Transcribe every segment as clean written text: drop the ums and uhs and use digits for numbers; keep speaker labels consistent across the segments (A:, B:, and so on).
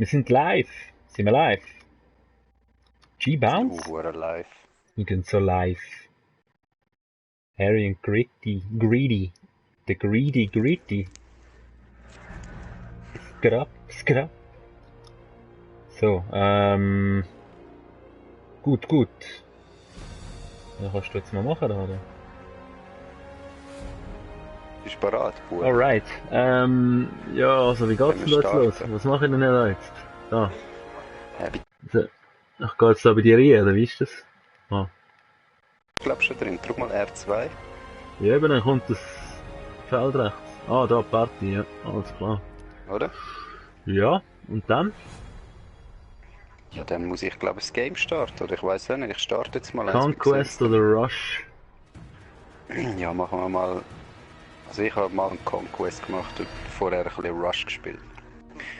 A: Wir sind live. Sind wir live? G-Bounce?
B: Live.
A: Wir gehen so live. Harry und Greedy. The Greedy. Scrap. So, gut. Ja, kannst du jetzt mal machen, oder?
B: Bist du bereit, Bub?
A: Alright, ja, also wie geht's denn
B: wir
A: jetzt los?
B: starten?
A: Was mache ich denn da jetzt? Da.
B: Ich
A: So. Ach, geht's da bei dir rein, oder wie ist das? Ah.
B: glaube schon drin. Drück mal R2.
A: Ja, eben, dann kommt das Feld rechts. Ah, da, Party, ja, alles klar.
B: Oder?
A: Ja, und dann?
B: Ja, dann muss ich glaube das Game starten. Oder ich weiß auch nicht. Ich starte jetzt mal
A: Conquest oder Rush?
B: Ja, machen wir mal. Also ich habe mal einen Conquest gemacht und vorher ein bisschen Rush gespielt.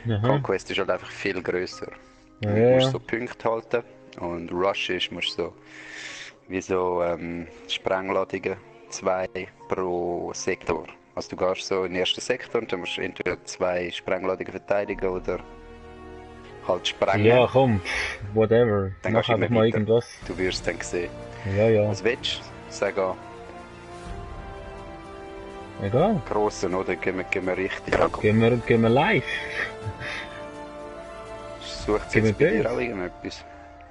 A: Aha.
B: Conquest ist halt einfach viel grösser.
A: Ja,
B: Du musst
A: ja.
B: so Punkte halten. Und Rush ist, musst so wie so Sprengladungen, 2 pro Sektor. Also du gehst so in den ersten Sektor und dann musst du entweder 2 Sprengladungen verteidigen oder halt sprengen.
A: Ja, komm, whatever.
B: Dann
A: Mach
B: gehst du
A: einfach
B: immer
A: mal
B: weiter.
A: irgendwas.
B: Du wirst dann sehen.
A: Ja.
B: Was willst du? Sag an.
A: Egal.
B: Grossen, oder? Gehen wir richtig an.
A: Gehen wir live.
B: Sucht
A: Gehen wir
B: jetzt bei dir
A: base.
B: auch irgendetwas?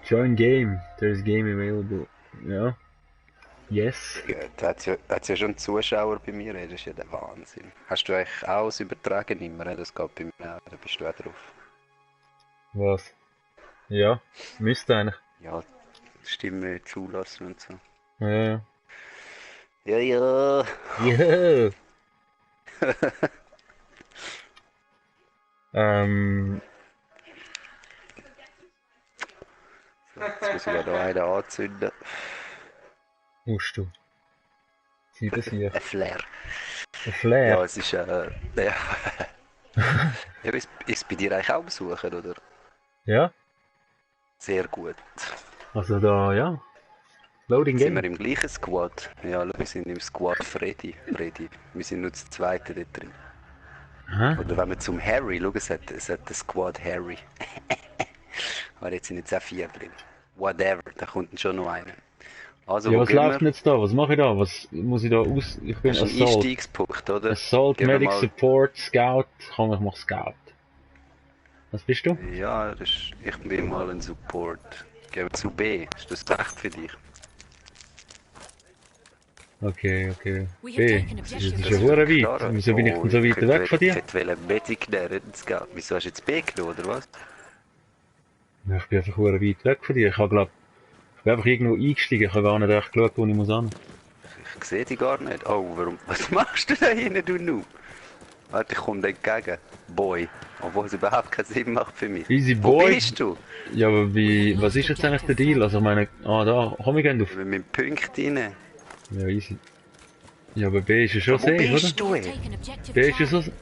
A: Join game. There's game available. Ja. Yes.
B: Ja, da hat's ja schon Zuschauer bei mir, das ist ja der Wahnsinn. Hast du eigentlich auch das Übertragen immer? Das geht bei mir auch, da bist du auch drauf.
A: Was? Ja. Müsste eigentlich.
B: Ja, Stimme zulassen und so.
A: Ja.
B: Ja.
A: Yeah. ähm.
B: So, jetzt muss ich ja da einen anzünden.
A: Musst du. Sieh das hier.
B: Ein Flair.
A: Ein Flair.
B: Ja, es ist ja. Ja, ist bei dir eigentlich auch besuchen, oder?
A: Ja.
B: Sehr gut.
A: Also da, ja. Loading
B: Sind wir
A: game.
B: im gleichen Squad? Ja, schau, wir sind im Squad Freddy. Wir sind nur das zweite dort drin.
A: Aha.
B: Oder wenn wir zum Harry schauen, es hat den Squad Harry. Aber jetzt sind jetzt auch 4 drin. Whatever, da kommt dann schon noch einer. Also,
A: Ja,
B: wo
A: was
B: gehen
A: läuft denn
B: wir?
A: jetzt da? Was mache ich da? Was muss ich da aus? Ich bin
B: Das ist ein
A: Assault.
B: Einstiegspunkt, oder?
A: Assault,
B: Gehen wir
A: Medic,
B: mal-
A: Support, Scout. Komm, ich mach Scout. Was bist du?
B: Ja, ich bin mal ein Support. Gehen wir zu B. Ist das recht für dich?
A: Okay.
C: We have
A: B.
C: taken
A: Das
C: objective
A: ist ja hure weit.
B: Klar.
A: Wieso bin ich denn so weit weg von dir?
B: Ich hätte Medic nehmen, Scout. Wieso hast du jetzt B genommen, oder was?
A: Ja, ich bin einfach hure weit weg von dir. Ich bin einfach irgendwo eingestiegen. Ich habe gar nicht echt geschaut, wo ich muss hin.
B: Ich sehe dich gar nicht. Oh, was machst du da hinten, du Noob? Warte, ich komme dir entgegen. Boy. Obwohl es überhaupt keinen Sinn macht für mich.
A: Easy
B: Wo
A: boy.
B: bist du?
A: Ja, aber was ist jetzt eigentlich der Deal? Also ich meine, da, komm ich gehen auf.
B: Mit meinem Punkt rein.
A: Ja, easy. Ja, aber B ist ja schon
B: Wo
A: safe,
B: bist
A: oder?
B: du, ey?
C: Taken objective
A: B ist ja so...
C: Charlie.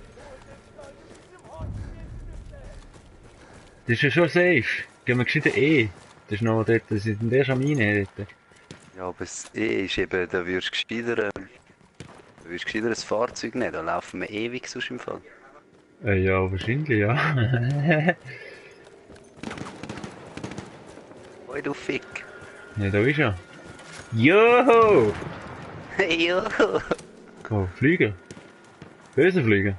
A: Das ist ja schon safe. Gehen wir gescheit E. Das ist noch dort, das ist der am Rein dort.
B: Ja, aber das E ist eben, da würdest du gescheiter ein Fahrzeug nehmen. Da laufen wir ewig sonst im Fall.
A: Ja, wahrscheinlich, ja.
B: Oi, du Fick.
A: Ja, da ist er. Joho!
B: Hey, jo.
A: Oh, fliegen. Böse fliegen.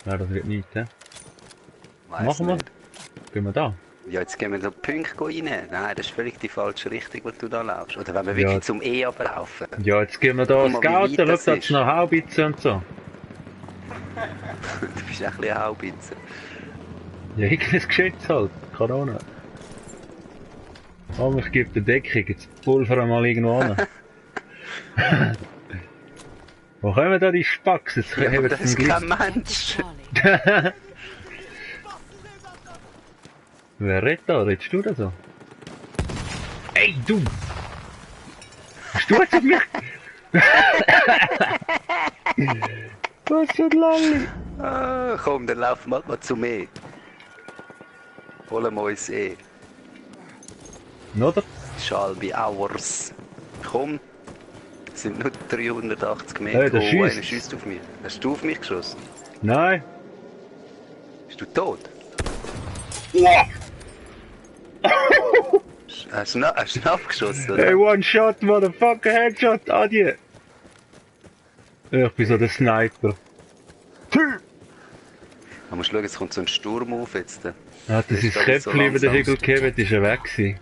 A: Nein, das wird nicht, hä?
B: Weiss
A: Machen wir.
B: nicht.
A: Gehen wir da.
B: Ja, jetzt gehen wir da Punkte rein. Nein, das ist völlig die falsche Richtung, wo du da laufst. Oder wenn wir
A: Ja.
B: wirklich zum E ablaufen.
A: Ja, jetzt gehen wir da
B: Guck mal, wie
A: scouten.
B: weit
A: Schau,
B: das
A: da
B: ist.
A: ist noch Haubitzen und so.
B: Du bist ein bisschen Haubitze.
A: Ja, irgendwas Geschütz halt. Corona. Oh, ich gebe der Deckung. Jetzt pulvern mal irgendwo an. Wo kommen da die Spacks? Jetzt
B: Ja,
A: haben
B: aber
A: wir
B: das
A: zum
B: ist
A: Glück...
B: kein Mensch.
C: Charlie.
A: Wer redet da? Redest du da so? Ey, du! Hast du jetzt auf mich? Was für ein Lalli?
B: Ah, komm, dann laufen wir mal zum E. Holen wir uns E.
A: Oder?
B: Shall be ours. Komm. Es sind nur 380 Meter.
A: Hey, der
B: oh,
A: schießt.
B: einer schießt auf mich. Hast du auf mich geschossen?
A: Nein.
B: Bist du tot?
A: Ja.
B: Hast du ihn abgeschossen, oder?
A: Hey, one shot, motherfucker, headshot, adieu. Ja, ich bin so der Sniper.
B: Man muss schauen, es kommt so ein Sturm auf jetzt.
A: Er hat das ins Köpfchen über den Hügel gegeben, ist er weg gewesen.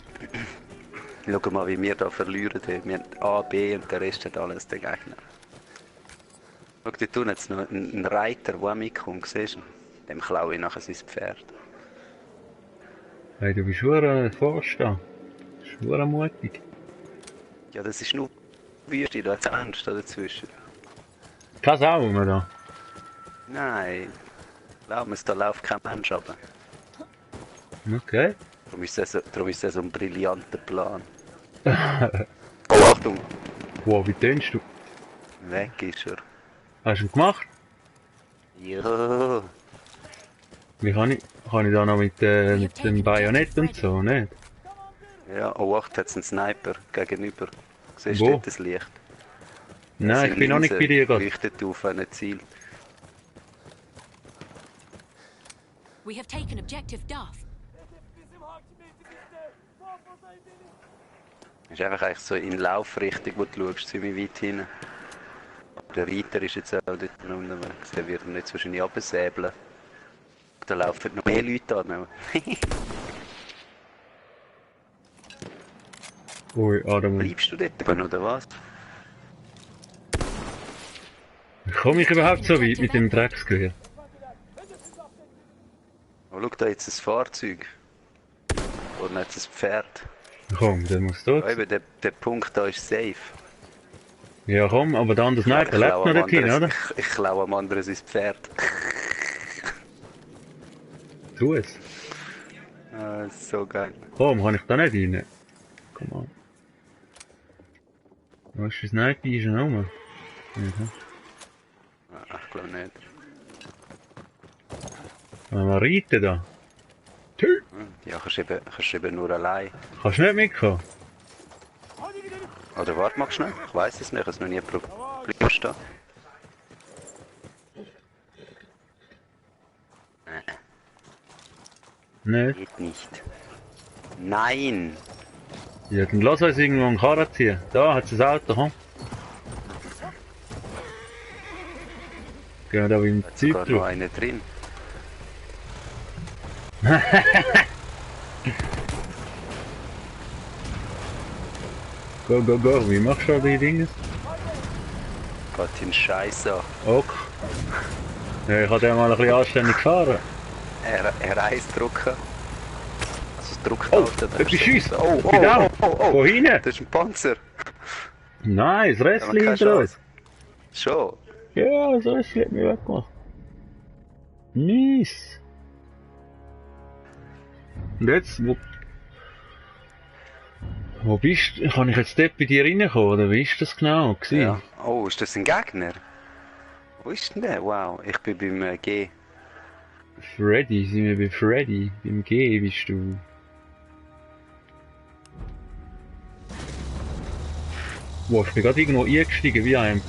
B: Schau mal, wie wir da verlieren. Wir haben A, B und der Rest hat alles der Gegner. Schau, dort unten jetzt noch einen Reiter, der mitkommt, siehst du? Dem klaue ich nachher sein Pferd.
A: Hey, du bist schon vorstehen. Du bist schon mutig.
B: Ja, das ist nur Wüste, da hat es Angst dazwischen.
A: Keine Sau mehr da.
B: Nein, glaub mir, da läuft kein Mensch runter.
A: Okay.
B: Darum ist das so ein brillanter Plan. Oh, Achtung!
A: Wow, wie tönst du?
B: Weg ist er.
A: Hast du ihn gemacht?
B: Ja.
A: Wie kann ich da noch mit dem Bajonett und so, nicht?
B: Ja, oh, Acht hat einen Sniper gegenüber. Siehst
A: Wo?
B: du dort das Licht?
A: Nein, ich bin noch nicht bei dir gerade.
B: Leuchtet auf, wenn er zielt.
C: We have taken objective Duff.
B: Das ist einfach eigentlich so in Laufrichtung, wo du schaust, ziemlich weit hinten. Der Reiter ist jetzt auch dort unterwegs. Der wird nicht wahrscheinlich absäbeln. Da laufen noch mehr Leute an.
A: Ui, Adam.
B: Bleibst du dort oder was?
A: Komme ich überhaupt so weit mit dem Drecksgewehr?
B: Oh, schau da jetzt ein Fahrzeug. Oder jetzt ein Pferd.
A: Komm, der muss tot.
B: Oh, eben, der Punkt da ist safe.
A: Ja komm, aber der andere Sniper lebt noch dorthin, oder?
B: Ich klaue am anderen sein Pferd.
A: Tu es.
B: Ah, so geil.
A: Komm, kann ich da nicht rein? Komm an. Was ist das Sniper? Ist er rum? Mhm.
B: Ah, ich glaube nicht.
A: Wenn wir reiten da. Tü!
B: Ja, kannst du eben nur allein.
A: Kannst du nicht mitkommen?
B: Oder warte mal schnell. Ich weiß es nicht, ich habe es noch nie probiert. Bleibst du da?
A: Nicht?
B: Geht nicht. Nein!
A: Ja, dann lass uns irgendwo einen Karren ziehen. Da hat das Auto, komm. Gehen wir da beim
B: Hat
A: Zeug
B: sogar noch
A: drauf.
B: einer drin.
A: Go, go, go. Wie machst du die Dinge?
B: Geht den Scheiß an.
A: Ok. Ja, ich habe den mal ein bisschen anständig gefahren.
B: R1 drücken. Also das Druck
A: Oh, etwas schießt.
B: Oh,
A: Bin down. Wo hin?
B: Das ist ein Panzer.
A: Nein, das Restchen
B: keine
A: hinter uns.
B: Chance. Schon.
A: Ja, das Restchen hat mich weggemacht. Nice. Und jetzt, wo bist du? Kann ich jetzt dort bei dir reinkommen, oder wie ist das genau gewesen?
B: Ja. Oh, ist das ein Gegner? Wo ist denn der? Wow, ich bin beim G.
A: Freddy, sind wir bei Freddy? Beim G bist du. Wow, ich bin gerade irgendwo eingestiegen, wie einem.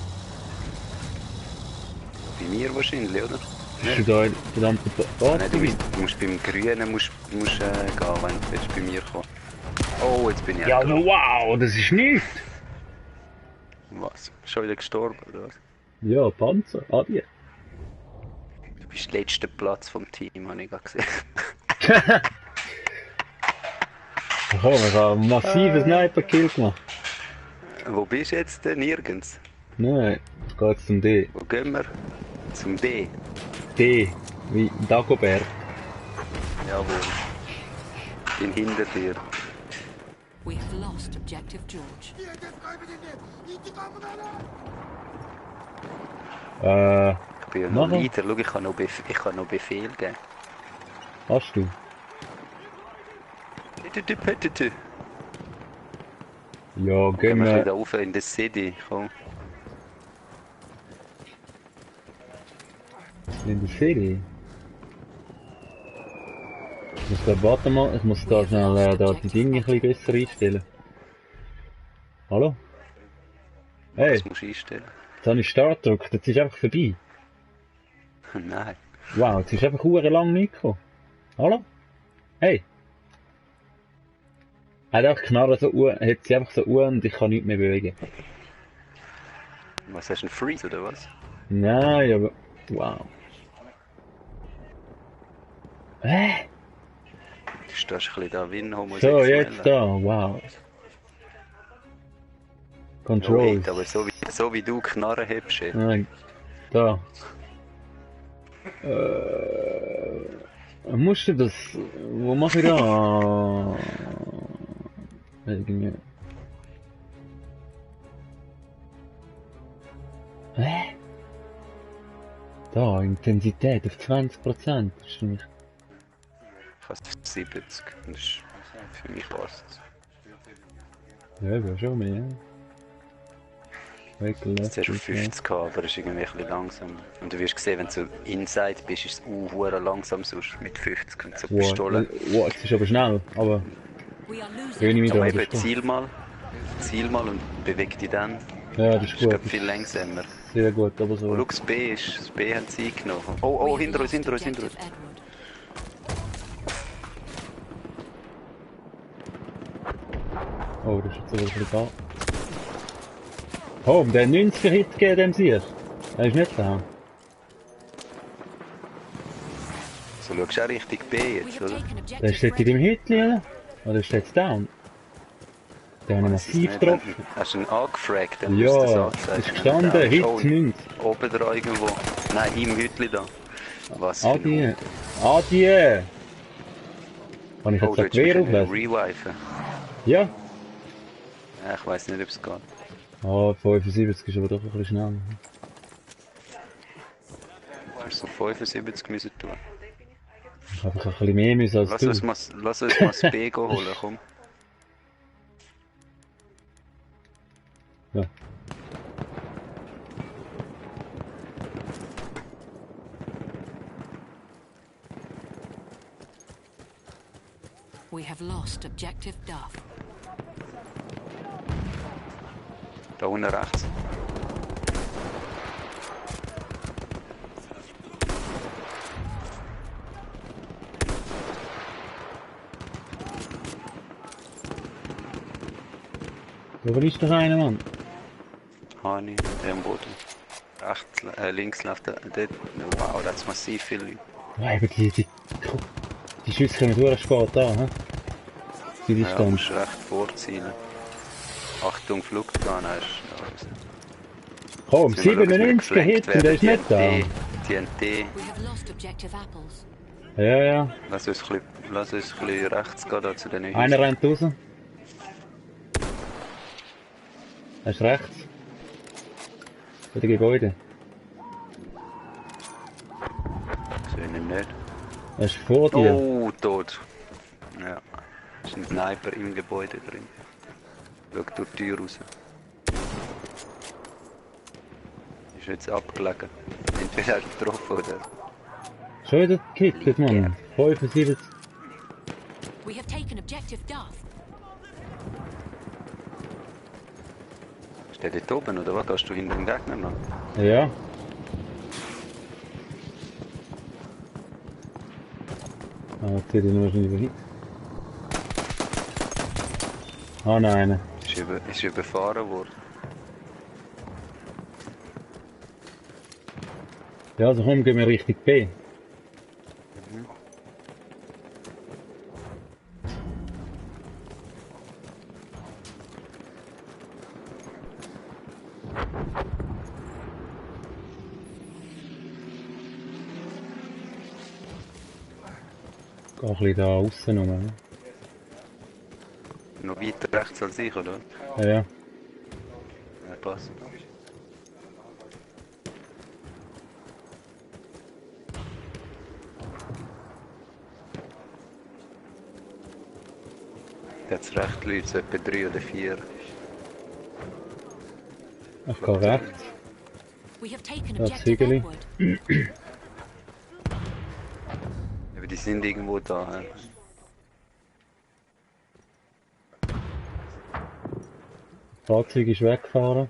B: Bei mir wahrscheinlich, oder?
A: Bist du da in verdammten Bad?
B: Nein, du musst beim Grünen gehen, wenn du willst bei mir kommen. Oh, jetzt bin ich
A: Ja,
B: auch da.
A: wow, das ist nichts!
B: Was? Schon wieder gestorben, oder was?
A: Ja, Panzer, adieu.
B: Du bist der letzte Platz vom Team, habe ich gerade gesehen.
A: Komm, ich habe einen massiven Sniper-Kill gemacht.
B: Wo bist du jetzt denn? Nirgends.
A: Nein, jetzt geht's zum D.
B: Wo gehen wir? Zum D.
A: D, wie Dagobert.
B: Jawohl. Bin hinter dir.
C: We have lost objective George.
B: Ich bin ja noch
A: Nachher?
B: Leader. Schau, ich kann noch Befehl geben.
A: Hast du? Ja,
B: Gehen
A: gehen
B: wir
A: wir
B: wieder rauf in die City. Komm.
A: in die City. Ich muss da, warte mal, ich muss da schnell da die Dinge ein bisschen besser einstellen. Hallo? Hey,
B: Das musst du einstellen.
A: jetzt habe ich Start gedrückt, jetzt ist einfach vorbei.
B: Nein.
A: Wow, jetzt ist einfach hure lang nicht gekommen. Hallo? Hey! Hat einfach Knarre so hat sie einfach so und ich kann nichts mehr bewegen.
B: Was hast du, einen Freeze oder was?
A: Nein, aber... Wow. Hä?
B: Du stehst ein bisschen da wie ein
A: So,
B: Homosexueller.
A: jetzt da, wow.
B: Oh,
A: Controls.
B: aber so wie du Knarren hebst, ey.
A: Nein, da. Musst du das... Wo mach ich da? Irgendwie... Hä? Da, Intensität auf 20%. Das ist für mich...
B: Fast 70. Das ist für mich was.
A: Ja, wäre schon mehr.
B: Jetzt hast du 50 gehabt, aber das ist irgendwie ein bisschen langsam. Und du wirst sehen, wenn du so inside bist, ist es langsam sonst mit 50 und so Pistolen.
A: Wow, es ist aber schnell, aber...
C: We are losing.
A: Wenn ich mich da
B: Aber eben
A: unterstütze.
B: Ziel mal und beweg dich dann.
A: Ja, das
B: Das
A: ist
B: ist
A: gut.
B: glaub, viel langsamer.
A: Sehr gut, aber so...
B: Oh, schau, das B haben sie eingenommen. Oh,
C: We have
B: hinter uns,
C: lost
B: hinter uns, hinter uns.
C: objective Edward.
A: Oh, das ist jetzt aber ein bisschen da. Oh, der 90er-Hit gegeben, dem Sieg. Er ist nicht da.
B: So, schaust du auch richtig B
C: We
B: jetzt,
C: have
B: oder?
C: taken
A: Der
C: objective
A: steht in dem Hitli, oder? Oder ist der jetzt down? Der hat ihn
B: Weiß es
A: massiv
B: nicht.
A: getroffen.
B: Hast du ihn angefragt? Dann wirst du das
A: Ja,
B: angezeigt.
A: ist gestanden, Hit
B: Oh,
A: 90.
B: oben da irgendwo. Nein, im Hütli da. Was für
A: Adie.
B: ein...
A: Adie! Kann ich
B: Oh,
A: jetzt
B: du
A: ein
B: hättest mich
A: Gewehr
B: können
A: auflesen?
B: rewifen.
A: Ja.
B: Ja, ich weiss nicht, ob es geht.
A: Ah, 75 ist aber doch ein bisschen schnell.
B: Du hast so 75 müssen tun.
A: Ich habe ein bisschen mehr müssen als du.
B: Lass uns mal das B holen, komm.
A: Ja.
C: We have lost objective Duff.
B: Da unten rechts.
A: Da ist doch einer, Mann.
B: Hani, der am Boden. Rechts, links läuft der. Wow, da hat massiv viele Leute.
A: Ja, aber die Schüsse kommen durch spät an, hä? Die
B: Ja,
A: Distanz.
B: musst recht vorziehen. Achtung, Flugplan hast du.
A: Komm,
B: Sollen wir schauen, dass wir
A: 97 Hit
B: geflankt
A: und der ist
B: werden?
A: nicht da.
B: TNT.
C: We have lost objective apples.
A: Ja, ja.
B: Lass uns ein bisschen rechts gehen da zu den Häusern.
A: Einer rennt raus. Er ist rechts. Bei den Gebäuden.
B: Ich sehe ihn nicht.
A: Er ist vor dir.
B: Oh, tot. Ja. Ist ein Sniper im Gebäude drin. Schau durch die Tür raus. Ist jetzt abgelegen. Entweder hast du getroffen oder...
A: Schon wieder gekillt, Mann. 75.
C: We have taken objective Duff.
B: Ist der dort oben oder was? Gehst du hinter dem Gegner noch?
A: Ja. Ah, jetzt hätte ich nur wahrscheinlich überhit. Ah, nein.
B: Ist überfahren worden.
A: Ja, also komm, gehen wir Richtung B. Geh ein bisschen da aussen rum. Ne?
B: Noch weiter rechts als ich, oder?
A: Ja, ja.
B: Ja, passt. Jetzt recht Leute, so etwa 3 oder 4.
A: Ich gehe rechts.
C: We have taken
A: Das
C: objective
A: Siegeli.
C: Edward.
B: Aber die sind irgendwo da. Ja.
A: Das Fahrzeug ist weggefahren.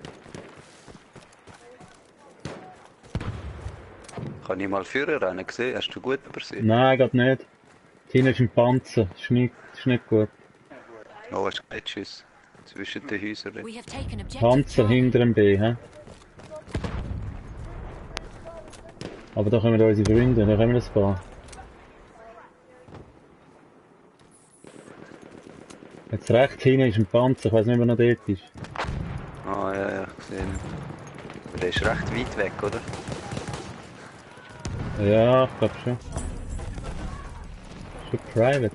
B: Ich Kann ich mal führen rennen gesehen? Hast du gut übersehen?
A: Nein, geht nicht. Hinten ist ein Panzer. Ist nicht gut.
B: Oh, hast du Schuss zwischen den Häusern.
C: We have taken objective
A: Panzer
C: Charlie.
A: hinter dem B, hä? Aber da können wir unsere Freunde, da können wir das fahren. Jetzt rechts hinten ist ein Panzer, ich weiß nicht, ob er noch dort ist.
B: Ah, ja, ja, gesehen. Aber der ist recht weit weg, oder?
A: Ja, ich glaube schon. Schon private.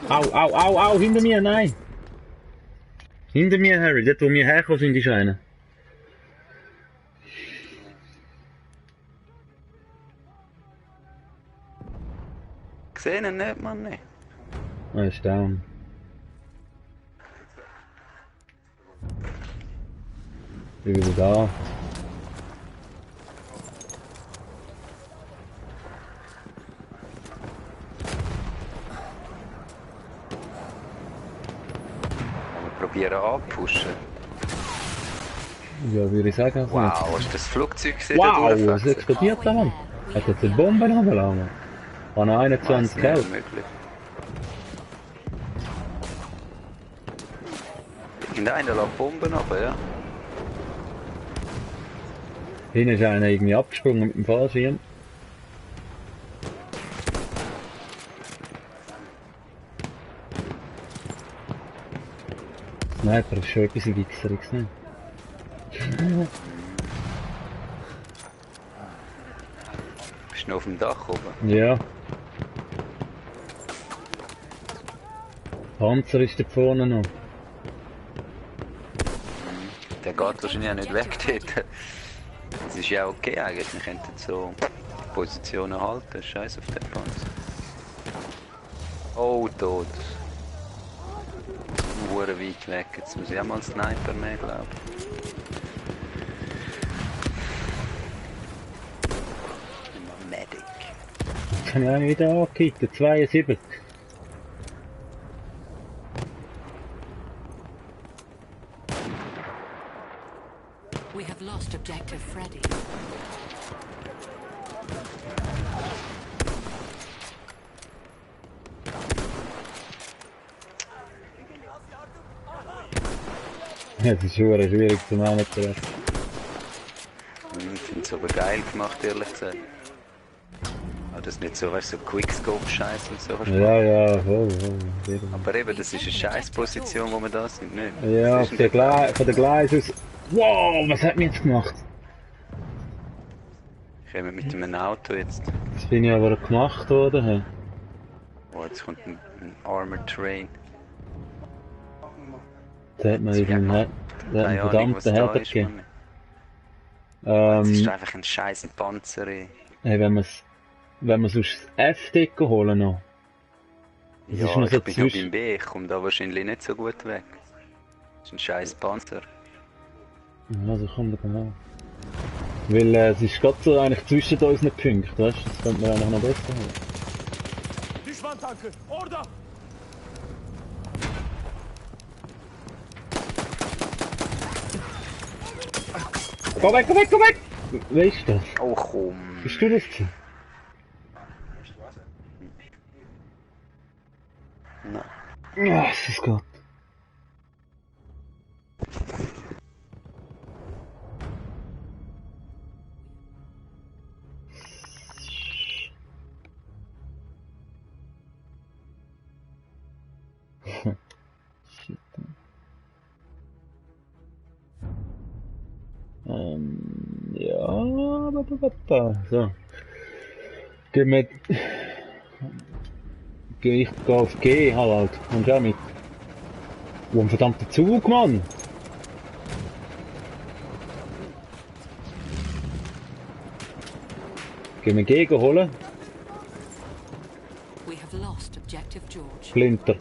A: Au, hinter mir, nein! Hinter mir, Harry, dort wo wir hergekommen sind, ist einer.
B: Gesehen ihn nicht, Mann, nicht.
A: Ah, ist down. Ich bin wieder da.
B: Wir probieren anpushen.
A: Ja, würde ich sagen. Also nicht.
B: Wow, hast du das Flugzeug gesehen?
A: Wow,
B: da
A: was explodiert da, Mann? Hat jetzt eine Bombe runtergeladen? An 21
B: Weiss
A: Kelp.
B: nicht, möglich. Irgendeiner lässt Bomben runter, ja.
A: Hinten ist einer irgendwie abgesprungen mit dem Fallschirm. Sniper ist schon etwas Wichseriges, ne?
B: Bist du noch auf dem Dach oben?
A: Ja. Panzer ist da vorne noch.
B: Der geht wahrscheinlich auch nicht weg dort. Das ist ja okay eigentlich, wir könnten so Positionen halten, scheiß auf den Panzer. Oh, tot. Hure weit weg, jetzt muss ich auch mal einen Sniper nehmen, glaube ich. Immer Medic.
A: Jetzt habe ich einen wieder angekickt, 72.
C: We have lost objective Freddy.
A: Es ist schon schwierig zu managen.
B: Ich finde es aber geil gemacht, ehrlich gesagt. Aber das nicht so, weißt du, so Quickscope-Scheiß und so.
A: Ja, voll.
B: Aber eben, das ist eine Scheiß-Position, wo wir da sind, nicht?
A: Ja,
B: Das
A: von
B: ist
A: der Gleis aus. Wow, was hat mir jetzt gemacht?
B: Kommen wir mit einem Auto jetzt.
A: Das bin ich aber gemacht, oder? Hey.
B: Oh, jetzt kommt ein Armored Train.
A: Da hat man eben einen
B: Keine Ahnung, was
A: verdammten
B: da
A: Header
B: ist,
A: gegeben.
B: Mann. Das ist
A: Ähm,
B: einfach ein scheiß Panzer, ey.
A: hey, wenn wir sonst das F-Deck holen noch. Das
B: Ja,
A: ist noch
B: ich
A: so
B: bin ja beim
A: zwischen.
B: B, ich komme da wahrscheinlich nicht so gut weg. Das ist ein scheiß Panzer.
A: Also komm da genau. Weil es ist gerade so eigentlich zwischen unseren Punkten, weißt du? Das könnte man eigentlich noch besser haben.
D: Düşman tankı orada.
A: Geh weg! Wer ist das?
B: Oh komm.
A: Bist du das gewesen?
B: Nein.
A: Ja, es ist Gott. Shit. Ja, so. Ich geh auf G halt. Und ja mit. Wo ein verdammter Zug, Mann! Gehen wir G holen?
C: We have lost objective George.
A: Flinter.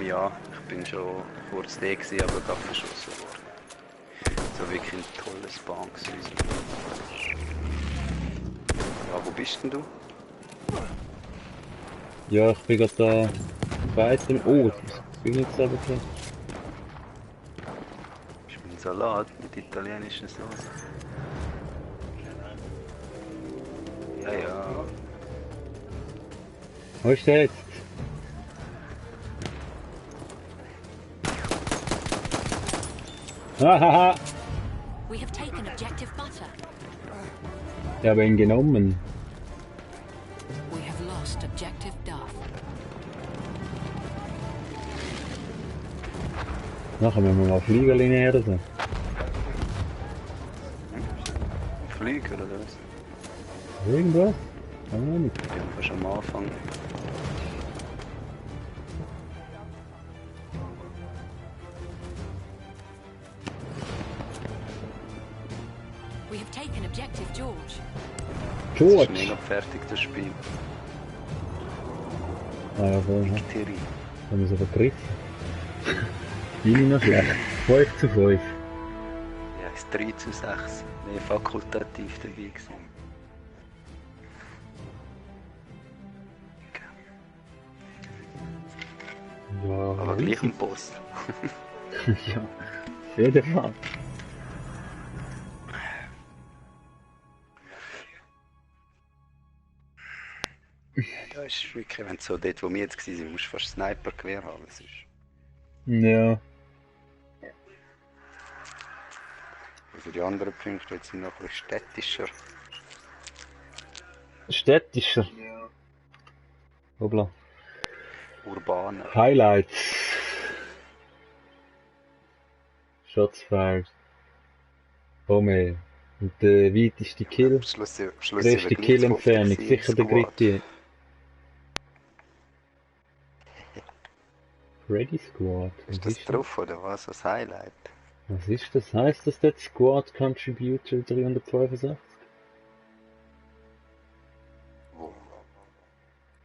B: Ja, ich bin schon kurz da gewesen, aber gerade verschossen worden. So wirklich ein tolles Bahn gewesen. Ja, wo bist denn du?
A: Ja, ich bin gerade da weiter. Oh, das bin ich jetzt aber klar.
B: Ich bin Salat mit italienischer Sauce. Ja, ja.
A: Wo ist der jetzt? Hahaha!
C: We have taken objective butter.
A: Ich habe ihn genommen.
C: We have lost objective Duff.
A: Nachher müssen wir mal Fliegerli näher so.
B: Flüge oder was?
A: Irgendwas? Keine Ahnung.
B: Ja, schon am Anfang.
C: We have taken objective George.
B: Das ist
A: George!
B: mega fertig, das Spiel.
A: Ah ja, voll. Ja.
B: Terry.
A: Haben wir so vergriffen. Meine noch schlecht. 5 zu 5.
B: Ja, ist 3 zu 6. Nee, fakultativ dabei gewesen.
A: Ja,
B: Aber gleich ein Boss.
A: Ja, auf jeden Fall.
B: Ja, ist wirklich, wenn du so dort, wo wir jetzt waren, musst du fast Sniper-Gewehr haben. Es ist
A: Ja.
B: für die anderen Punkte jetzt sind noch ein bisschen städtischer.
A: Städtischer. Hoppla.
B: Urbaner.
A: Highlights. Shots fired. Home. Und der weiteste Kill.
B: Schluss
A: Größte Kill-Entfernung. Sicher der Gritti. Freddy Squad.
B: Ist das drauf oder was? Als Highlight?
A: Was ist das? Heißt das jetzt Squad Contributor 365?
B: Wo?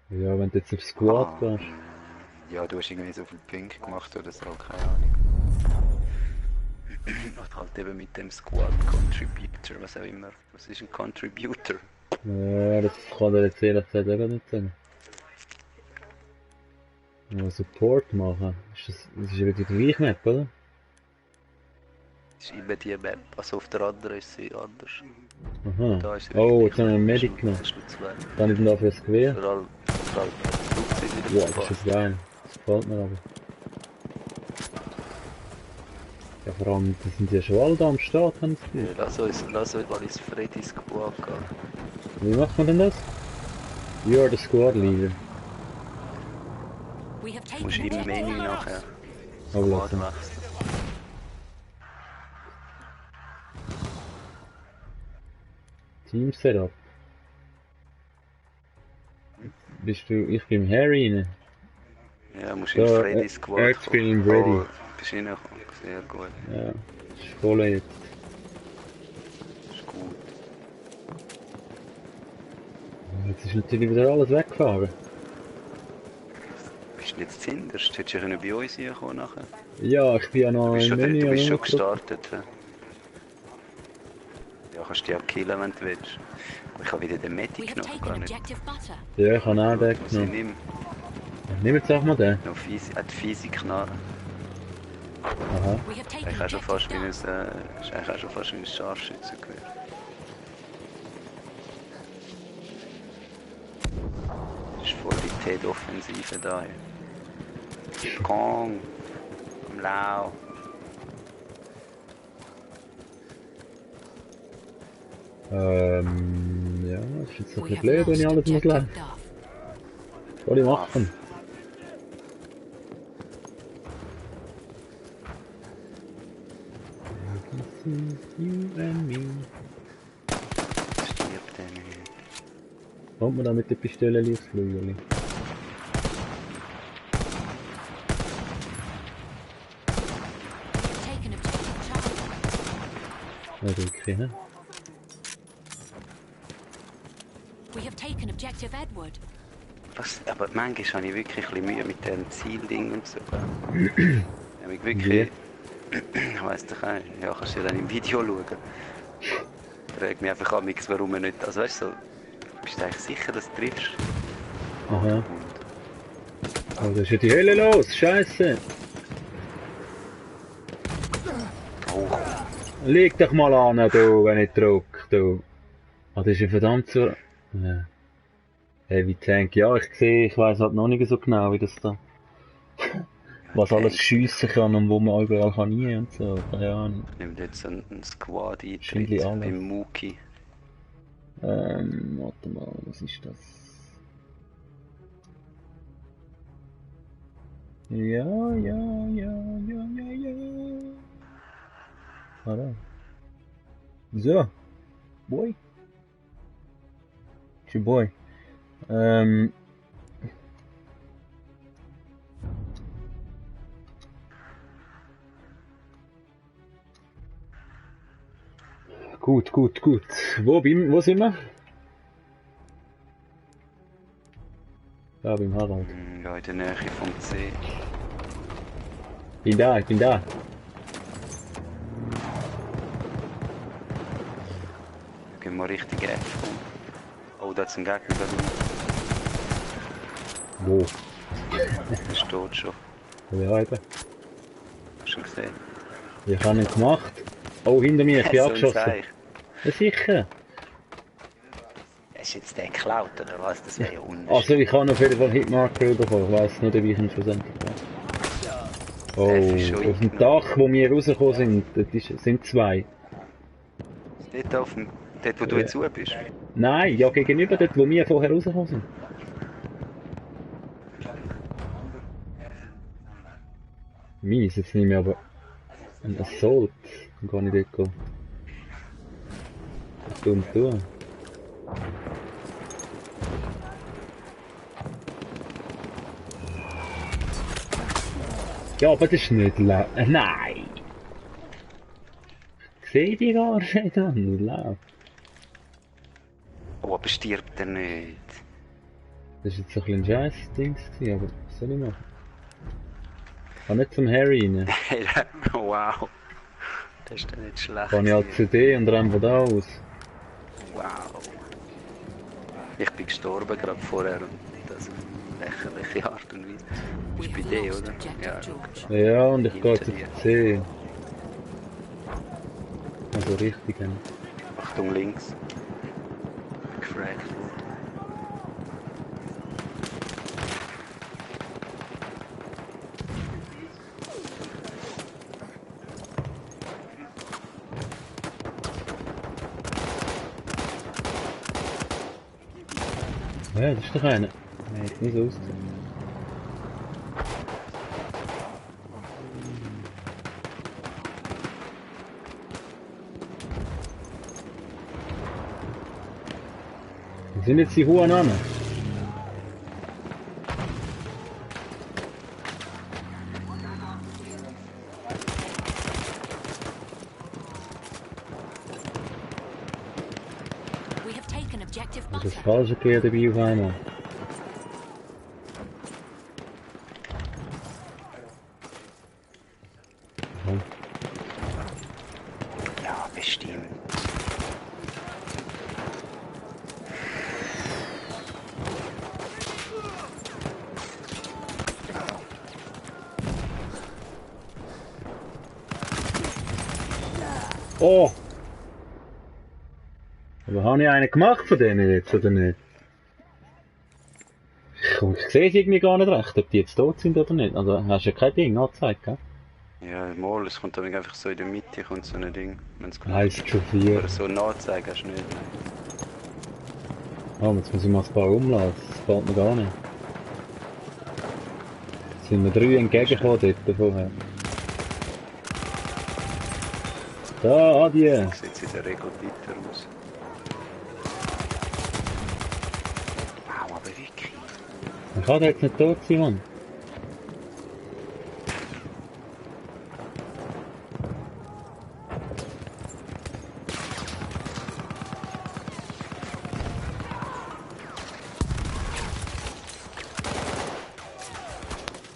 A: Ja, wenn du jetzt auf Squad gehst.
B: Ja, du hast irgendwie so viel Punkte gemacht oder so, keine Ahnung. Und halt eben mit dem Squad Contributor, was auch immer. Was ist ein Contributor?
A: Ja, das kann er jetzt jederzeit auch nicht sagen. Ja, Support machen. Das ist ja wieder die gleiche Map, oder?
B: Das ist eben die Map, also auf der anderen ist sie anders.
A: Aha.
B: Da ist sie
A: Oh,
B: wirklich
A: jetzt haben wir einen Medic genommen. Dann nicht dafür das Gewehr.
B: Vor allem
A: Wow, das ist geil. Das gefällt mir aber. Ja, vor allem, da sind ja schon alle da am Start, haben sie
B: Ja, lass uns mal ins Freddy Squad gehen.
A: Wie macht man denn das? You are the squad leader.
C: We have
B: Du
C: taken
B: musst im
C: objective
B: Menü
C: Duff.
B: nachher
A: Oh,
B: Squad
A: lassen.
B: wechseln.
A: Team Setup. Bist du, ich bin Harry rein.
B: Ja, musst in
A: Da,
B: Freddy Squad
A: Erzspielen ready.
B: Oh, bist du reingekommen? Sehr gut.
A: Ja, das ist voll jetzt.
B: Ist gut.
A: Jetzt ist natürlich wieder alles weggefahren.
B: Bist du jetzt hinterst? Hättest du ja bei uns reinkommen nachher?
A: Ja, ich bin ja noch
B: Du bist
A: im
B: schon,
A: Menü.
B: du bist
A: am
B: schon
A: Rumgucken.
B: gestartet. Ja, kannst du dich auch killen, wenn du willst. Ich habe wieder den
C: We
B: Medic
C: have
B: noch
C: taken
B: gar nicht.
C: objective butter.
A: Ja, ich habe auch den
B: Was ich
A: genommen.
B: nehme,
A: Nimm jetzt auch mal den.
B: noch hat fiese Knarre.
A: Aha.
C: We have taken
B: Eigentlich auch schon fast wie ein,
C: objective Duff.
B: ist eigentlich auch schon fast wie ein Scharfschützengewehr. Das ist voll die TED-Offensive da. Kong! Am Lau!
A: Ja, das ist jetzt doch
C: We
A: nicht
C: have
A: blöd, wenn ich
C: lost
A: alles muss
C: objective
A: lernen.
C: Duff.
A: Was soll ich machen? You and me.
B: Stirb der nicht.
A: Kommt man da mit der Pistole aufs Flügel?
C: Taken objective Charlie.
A: Ja, wirklich, hä?
C: We have taken objective Edward.
B: Was? Aber manchmal habe ich wirklich ein bisschen Mühe mit dem Zielding und so. Ich habe mich wirklich... Ich weiss doch auch nicht. Ja, kannst du ja dann im Video schauen. Ich frage mich einfach an, warum man nicht... Also weißt du, so, bist du eigentlich sicher, dass du triffst?
A: Aha. Oh, da ist ja die Hölle los, scheiße!
B: Oh,
A: Leg dich mal an, du, wenn ich drück, du. Ah, das ist ja verdammt so... Ja. Heavy Tank, ja, ich weiss halt noch nicht so genau, wie das da... Was alles
B: Tanks.
A: schiessen kann und wo man überall kann rein und so, keine Ahnung.
B: Nimmt jetzt einen Squad
A: Wahrscheinlich
B: eintritt
A: alles.
B: beim Muki.
A: Warte mal, was ist das? Ja, ja, ja, ja, ja, ja. Ah, da. So, Boy. It's your boy. Gut. Wo sind wir? Da, beim Harald.
B: Ja, in der Nähe vom See.
A: Ich bin da.
B: Gehen wir richtig F. Oh, da ist ein Gegner da drüben.
A: Wo?
B: Der ist tot schon.
A: Ja, eben.
B: Hast du schon gesehen?
A: Ich habe ihn gemacht. Oh, hinter mir, ich bin
B: So ein
A: angeschossen.
B: Seich.
A: Ja, sicher.
B: Ist jetzt der geklaut oder was? Das wäre ja unnötig.
A: Also, ich habe auf jeden Fall Hitmarker bekommen. Ich weiss nicht, ob ich ihn schlussendlich habe. Oh,
B: ist schon
A: auf dem
B: eingenommen.
A: Dach, wo wir rausgekommen sind, sind zwei.
B: Dort, auf dem, dort wo du jetzt zu bist.
A: Nein, ja, gegenüber dort, wo wir vorher rausgekommen sind. Mies, jetzt nehme ich aber ein Assault. Dann kann ich dort gehen. Das dumm tun. Ja, aber das ist nicht laut. Nein! Ich sehe die gar nicht an, laut.
B: Oh, aber stirbt er nicht.
A: Das ist jetzt so ein bisschen scheiß Dings gewesen, aber was soll ich machen? Ich kann nicht zum Harry rein.
B: Wow. Das ist doch nicht schlecht.
A: Kann ich halt CD und renn von da aus.
B: Wow. Ich bin gestorben gerade vorher und das auf eine lächerliche Art und Weise.
C: We
B: Ist bei
C: have
B: dir,
C: lost
B: oder?
C: objective
B: Ja.
C: George.
A: Ja, und ich gehe jetzt
B: Hinter
A: auf C. Also richtig hin.
B: Achtung links. Gefragt wurde.
A: Ja, das ist doch einer. Der hat nicht so ausgesehen. Wo sind jetzt die Huren an?
C: We have taken objective
A: Das ist das
C: butter.
A: falsche Gewehr dabei auf einmal. Ja.
B: Ja, bestimmt.
A: Oh! Aber habe ich einen gemacht von denen jetzt, oder nicht? Ich sehe es irgendwie gar nicht recht, ob die jetzt tot sind oder nicht. Also hast du ja kein Ding angezeigt, gell?
B: Ja, mal, es kommt aber einfach so in der Mitte kommt so ein Ding. Wenn's
A: Heißt schon 4.
B: oder so nachzeigen hast du nicht.
A: Oh, jetzt muss ich mal ein paar umladen, das gefällt mir gar nicht. Jetzt sind mir 3 entgegengekommen dort vorher. Da, Adieu!
B: Sieht in der Regel weiter aus. Wow, aber wirklich.
A: Man kann jetzt nicht tot sein, Mann.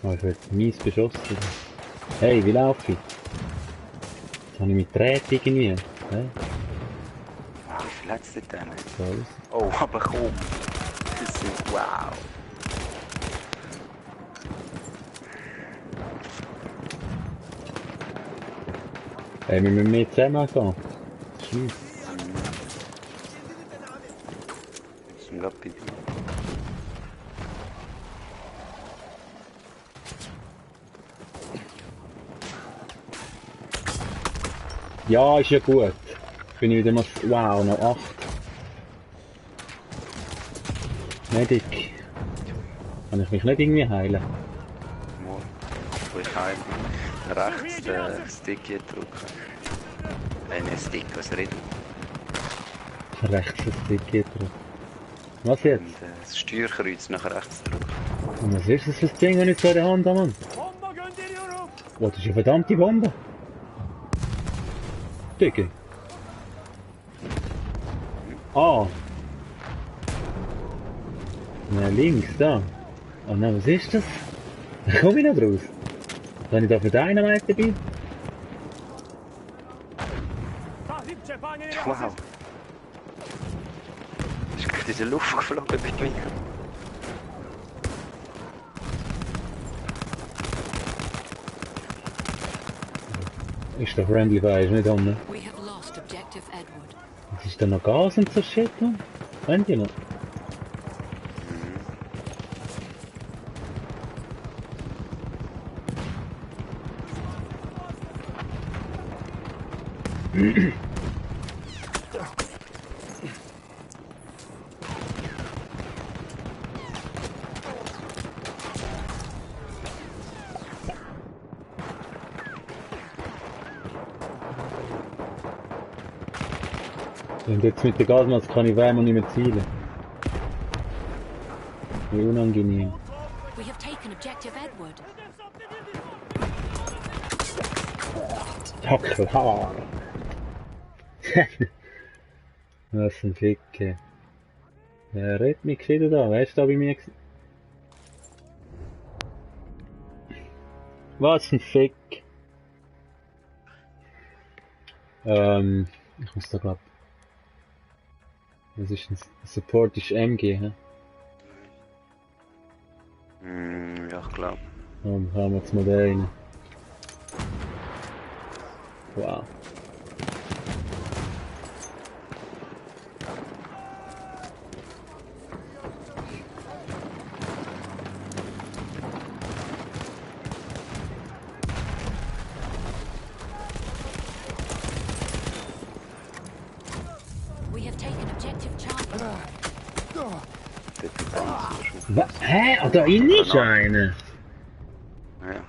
A: Oh, ich werde mies beschossen. Hey, wie laufe ich? Jetzt habe ich mich gedreht irgendwie. Hä?
B: Wow, wie viel hat's denn?
A: So alles.
B: Oh, aber komm. Das sind wow.
A: Ey, wir müssen mehr zusammen gehen. Scheiße.
B: Ich bin gerade bei dir.
A: Ja, ist ja gut. Bin ich wieder mal... Wow, noch 8. Medic. Kann ich mich nicht irgendwie heilen?
B: Mal. Wo ich heim bin. Rechts Stick hier drücken. Nicht Stick, was reden.
A: Rechts das Ticket drauf. Was jetzt?
B: Und das Steuerkreuz nach rechts drücken.
A: Und was ist das für ein Ding, das ich so in der Hand habe, Mann?
D: Bombe gönderiyorum.
A: Oh, das ist eine verdammte Bombe. Dicke. Ah. Na, links, da. Oh nein, was ist das? Da komme ich nicht raus. Kann ich da für Dynamite dabei?
D: Tahrip cephaneleri
B: Wow.
D: hazır.
B: Ist gerade in der Luft geflogen bei mir.
A: Ist der Friendly Fire, ist nicht unten.
C: We have lost objective Edward.
A: Was ist da noch Gas und so Shit, Mann? Kennt ihr noch? Und jetzt mit der Gasmaske kann ich wärmer nicht mehr zielen. Wie unangenehm.
C: We have taken objective Edward.
A: Ja klar. Was ein Ficke. Wer redet mich wieder da? Wer ist da bei mir? Was ein Fick. Ich muss da grad. Was ist denn? Support ist MG, hä?
B: Ja, ich glaube.
A: Dann haben wir jetzt mal den rein. Wow.
C: We have taken objective Charlie.
A: Hä? Ah, da innen ist einer!
B: Ja.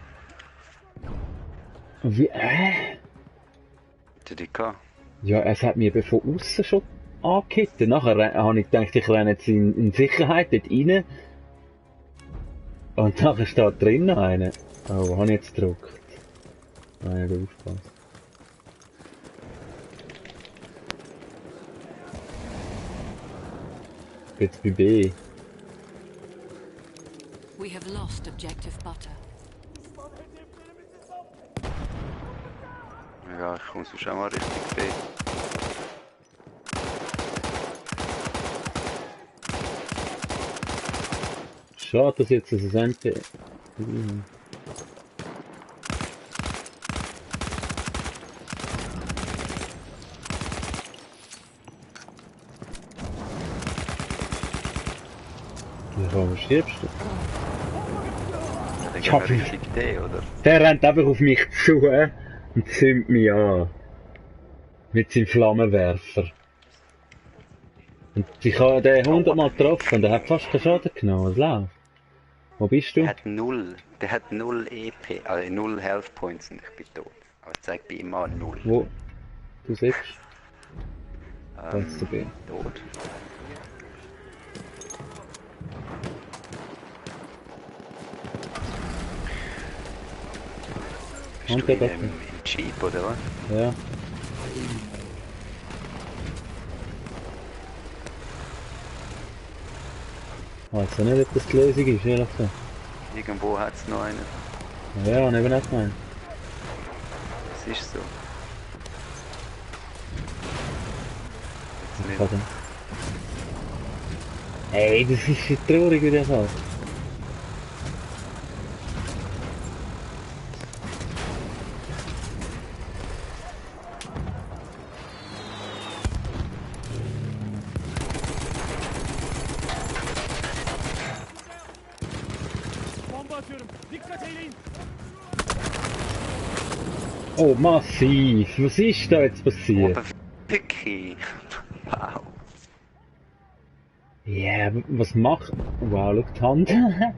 A: Wie? Hä?
B: Der DK.
A: Ja, es hat mich eben von außen schon angehittet. Nachher habe ich gedacht, ich renne jetzt in Sicherheit dort rein. Und nachher steht drinnen einer. Oh, wo habe ich jetzt gedrückt? Nein, nicht aufgepasst. Jetzt bei B.
C: We have lost objective Butter.
B: Ja, ich komme sonst auch mal richtig B.
A: Schade, dass jetzt das MP. Ja, warum stirbst du?
B: Ich
A: Ich
B: habe
A: hab
B: eine
A: ihn.
B: richtige Idee, oder?
A: Der rennt einfach auf mich zu und zündet mich an. Mit seinem Flammenwerfer. Und ich habe den 100 Mal getroffen und er hat fast keinen Schaden genommen. Was läuft? Wo bist du?
B: Der hat 0 EP, also 0 Health Points und ich bin tot. Aber es zeigt bei ihm an 0.
A: Wo? Du sitzt? Kannst du bin?
B: Tot. Bist
A: Und
B: du
A: der
B: im Jeep, oder was?
A: Ja. Weiß ja nicht, ob das die Lösung ist, ehrlich gesagt.
B: Irgendwo hat es noch einen.
A: Ja, und eben nicht gemeint.
B: Es ist so. Jetzt nicht.
A: Warte. Ey, das ist so traurig, wie der sagt.
D: fırlatıyorum. Dikkat eyleyin.
A: Oh, massiv! Was ist da jetzt passiert?
B: Oben Vicky. Wow.
A: Ja, was macht... Wow, schau die Hand.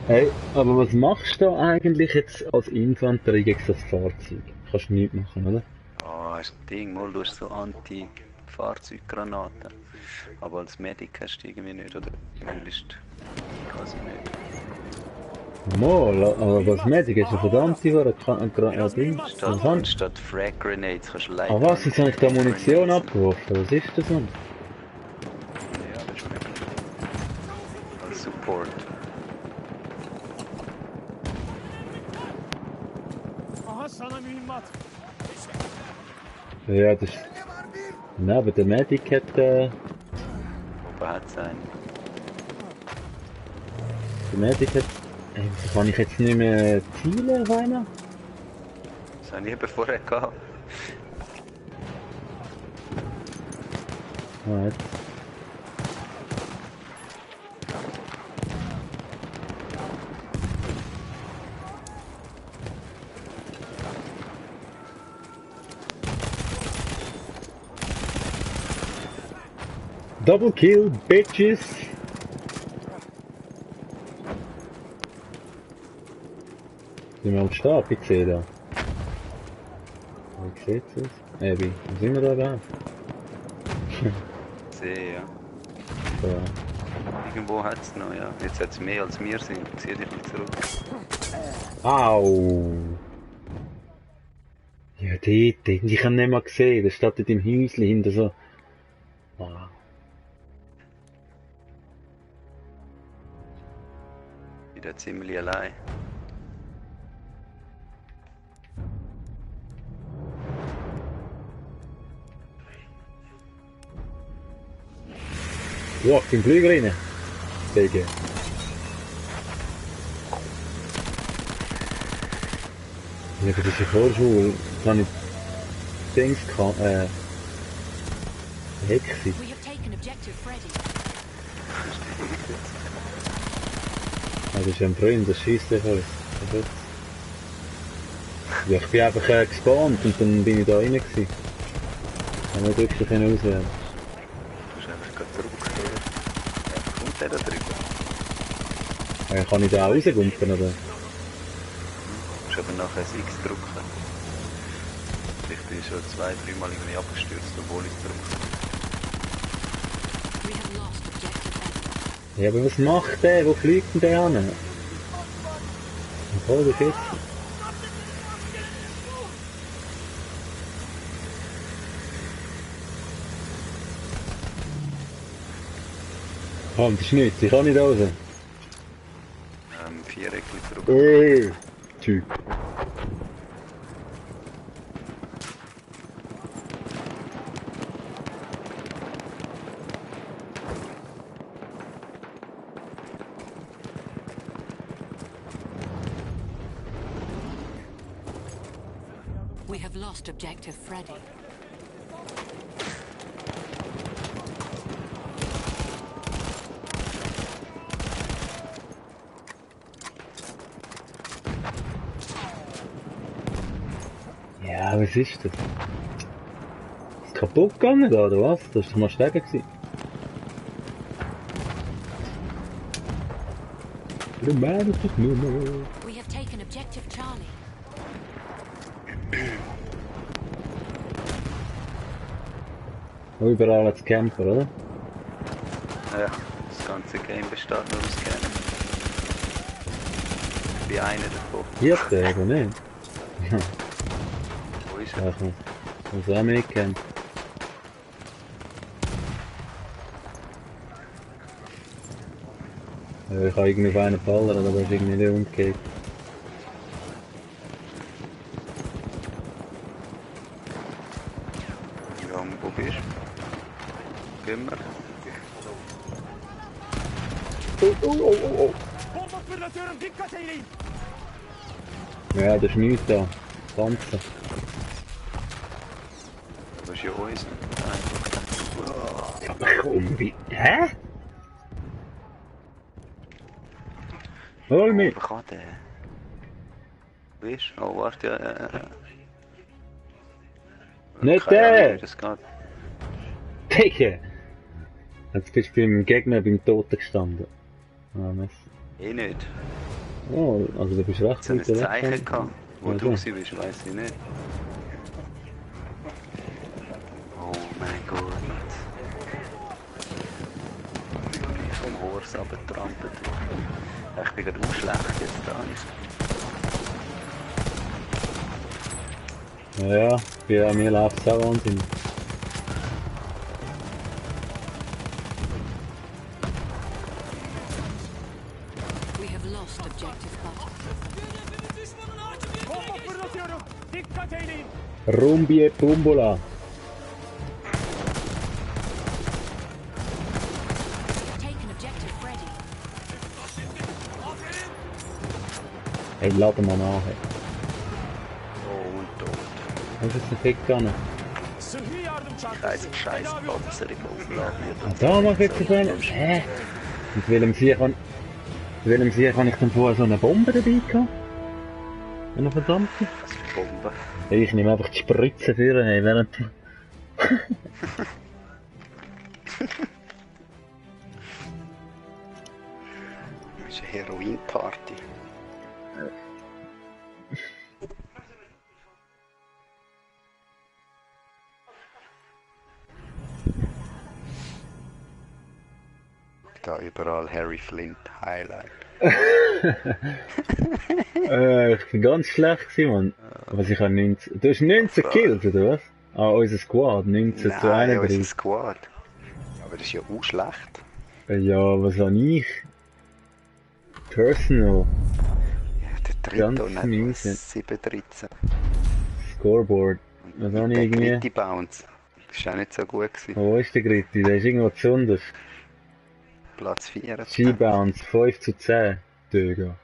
A: Hey, aber was machst du eigentlich jetzt als Infanterie gegen das Fahrzeug? Kannst du nichts machen, oder?
B: Oh, das Ding, mal du hast so Anti-Fahrzeuggranaten. Aber als Medic hast du irgendwie nicht, oder? Zumindest quasi nicht.
A: Mal, aber als Medic ist eine verdammte Ding.
B: Statt Frag Grenades kannst du Light.
A: Ah was, jetzt habe ich da Munition abgeworfen. Was ist das denn?
B: Ja, das ist möglich. Als Support.
D: Aha sana mühimmat.
A: Ja, das ist... Nein, aber der Medic hat...
B: Oben hat es einen.
A: Der Medic hat... Ey, wieso kann ich jetzt nicht mehr zielen, Rainer?
B: Das habe ich eben vorher gehabt.
A: Ah, jetzt. Double kill, bitches! Sind wir am Start? Ich sehe da. Wie sieht's aus? Ebi, wo sind wir da überhaupt?
B: Sehe, ja.
A: So.
B: Irgendwo hat es noch, ja. Jetzt hat es mehr als wir sind. Zieh dich mal zurück.
A: Au! Ja, dort, ich habe nicht mal gesehen. Das steht dort im Häuschen hinter so. Wow.
B: Wieder ziemlich allein.
A: Wow, ich bin Flüger rein. Wegen. Ja, das ist eine Vorschule. Da habe ich Dings gehabt, Hexe.
C: We have taken objective Freddy.
A: Ah, das ist ein Freund, das schießt dich alles. Ja, ich bin einfach gespawnt und dann bin ich da rein gewesen. Kann nicht wirklich auswählen.
B: Du musst einfach gerade zurückstellen. Ja, kommt der da drüber?
A: Kann ich da auch rausgumpfen, oder?
B: Du musst aber nachher das X drücken. Ich bin schon 2-3 Mal irgendwie abgestürzt, obwohl ich drücke.
C: We have lost objective Edward.
A: Ja, aber was macht der? Wo fliegt denn der an? Holy shit. Komm, das ist nichts, ich kann nicht raus.
B: Viereckli zurück.
A: Typ.
C: We have lost objective Freddy.
A: Ja, was ist das? Ist es kaputt gegangen da, oder was? Das war doch mal stärker gewesen. Der Mann ist das Nummer.
C: We have taken objective Charlie.
A: Überall als Camper, oder?
B: Ja, das ganze Game besteht nur aus Scannen. Ich bin einer davon.
A: Hier der, aber nicht. Ja,
B: Wo ist
A: ja,
B: er?
A: ich muss auch mitkämpfen. Ja, ich habe irgendwie auf einen ballern, aber das ist irgendwie nicht umgekehrt.
B: Ja, wo bist du? Gehen wir.
D: Bomba fırlatıyorum. Dikkat eyleyin.
A: Ja, das ist nichts da. Panzer.
B: Wo ist ja uns?
A: Aber komm, wie... Hä? Hol mich!
B: Wo kann der? Weißt du? Oh, warte,
A: Nicht
B: keine Ahnung,
A: der!
B: wie das geht.
A: Digga! Jetzt bist du beim Gegner, beim Toten gestanden. Ah, Messi.
B: Ich nicht.
A: Oh, also du bist recht
B: So ein
A: weit weg.
B: Zeichen gehabt, wo
A: Ja,
B: du
A: so.
B: bist, weiss ich nicht. Oh mein Gott. Ich bin vom Horse abgetrampelt. Ich bin gerade auch schlecht jetzt da.
A: Ja, ja, mir läuft es auch wahnsinnig.
C: We have lost objective butter.
D: Bomba fırlatıyorum. Dikkat eyleyin.
A: Rumbi e Pumbola.
C: Taken objective Freddy.
A: Hey, laden mal nach. Hey.
B: Oh und tot.
A: Was ist denn Fick gegangen?
D: Sıhhi yardım çantası.
B: Scheiß
D: Tedavi oldu.
B: Panzerung aufladen.
A: Ah, da mach ich jetzt einen. Hä? Mit welchem Sieg habe ich denn vorher so eine Bombe dabei gehabt? Eine verdammte?
B: Was für Bombe.
A: Hey, ich nehme einfach die Spritze für, hey, während...
B: Das ist eine Heroin-Party. Da überall Harry Flint Highlight.
A: Ich bin ganz schlecht gewesen, Mann. Was ich habe 19... Du hast 19 Kills, oder was? Ah, unser Squad, 19 zu
B: Nein, unser
A: 31.
B: Squad. Aber das ist ja auch schlecht.
A: Ja, was habe ich? Personal.
B: Ja, der dritte
A: Ganz
B: und
A: mies,
B: nicht 7-13.
A: Scoreboard. Was habe ich
B: Der
A: irgendwie...
B: Gritty Bounce. Das war auch nicht so gut gewesen.
A: Wo ist der Gritti? Der ist irgendwo zu unten.
B: Platz 4.
A: G-Bounce, 5 zu 10. Digga.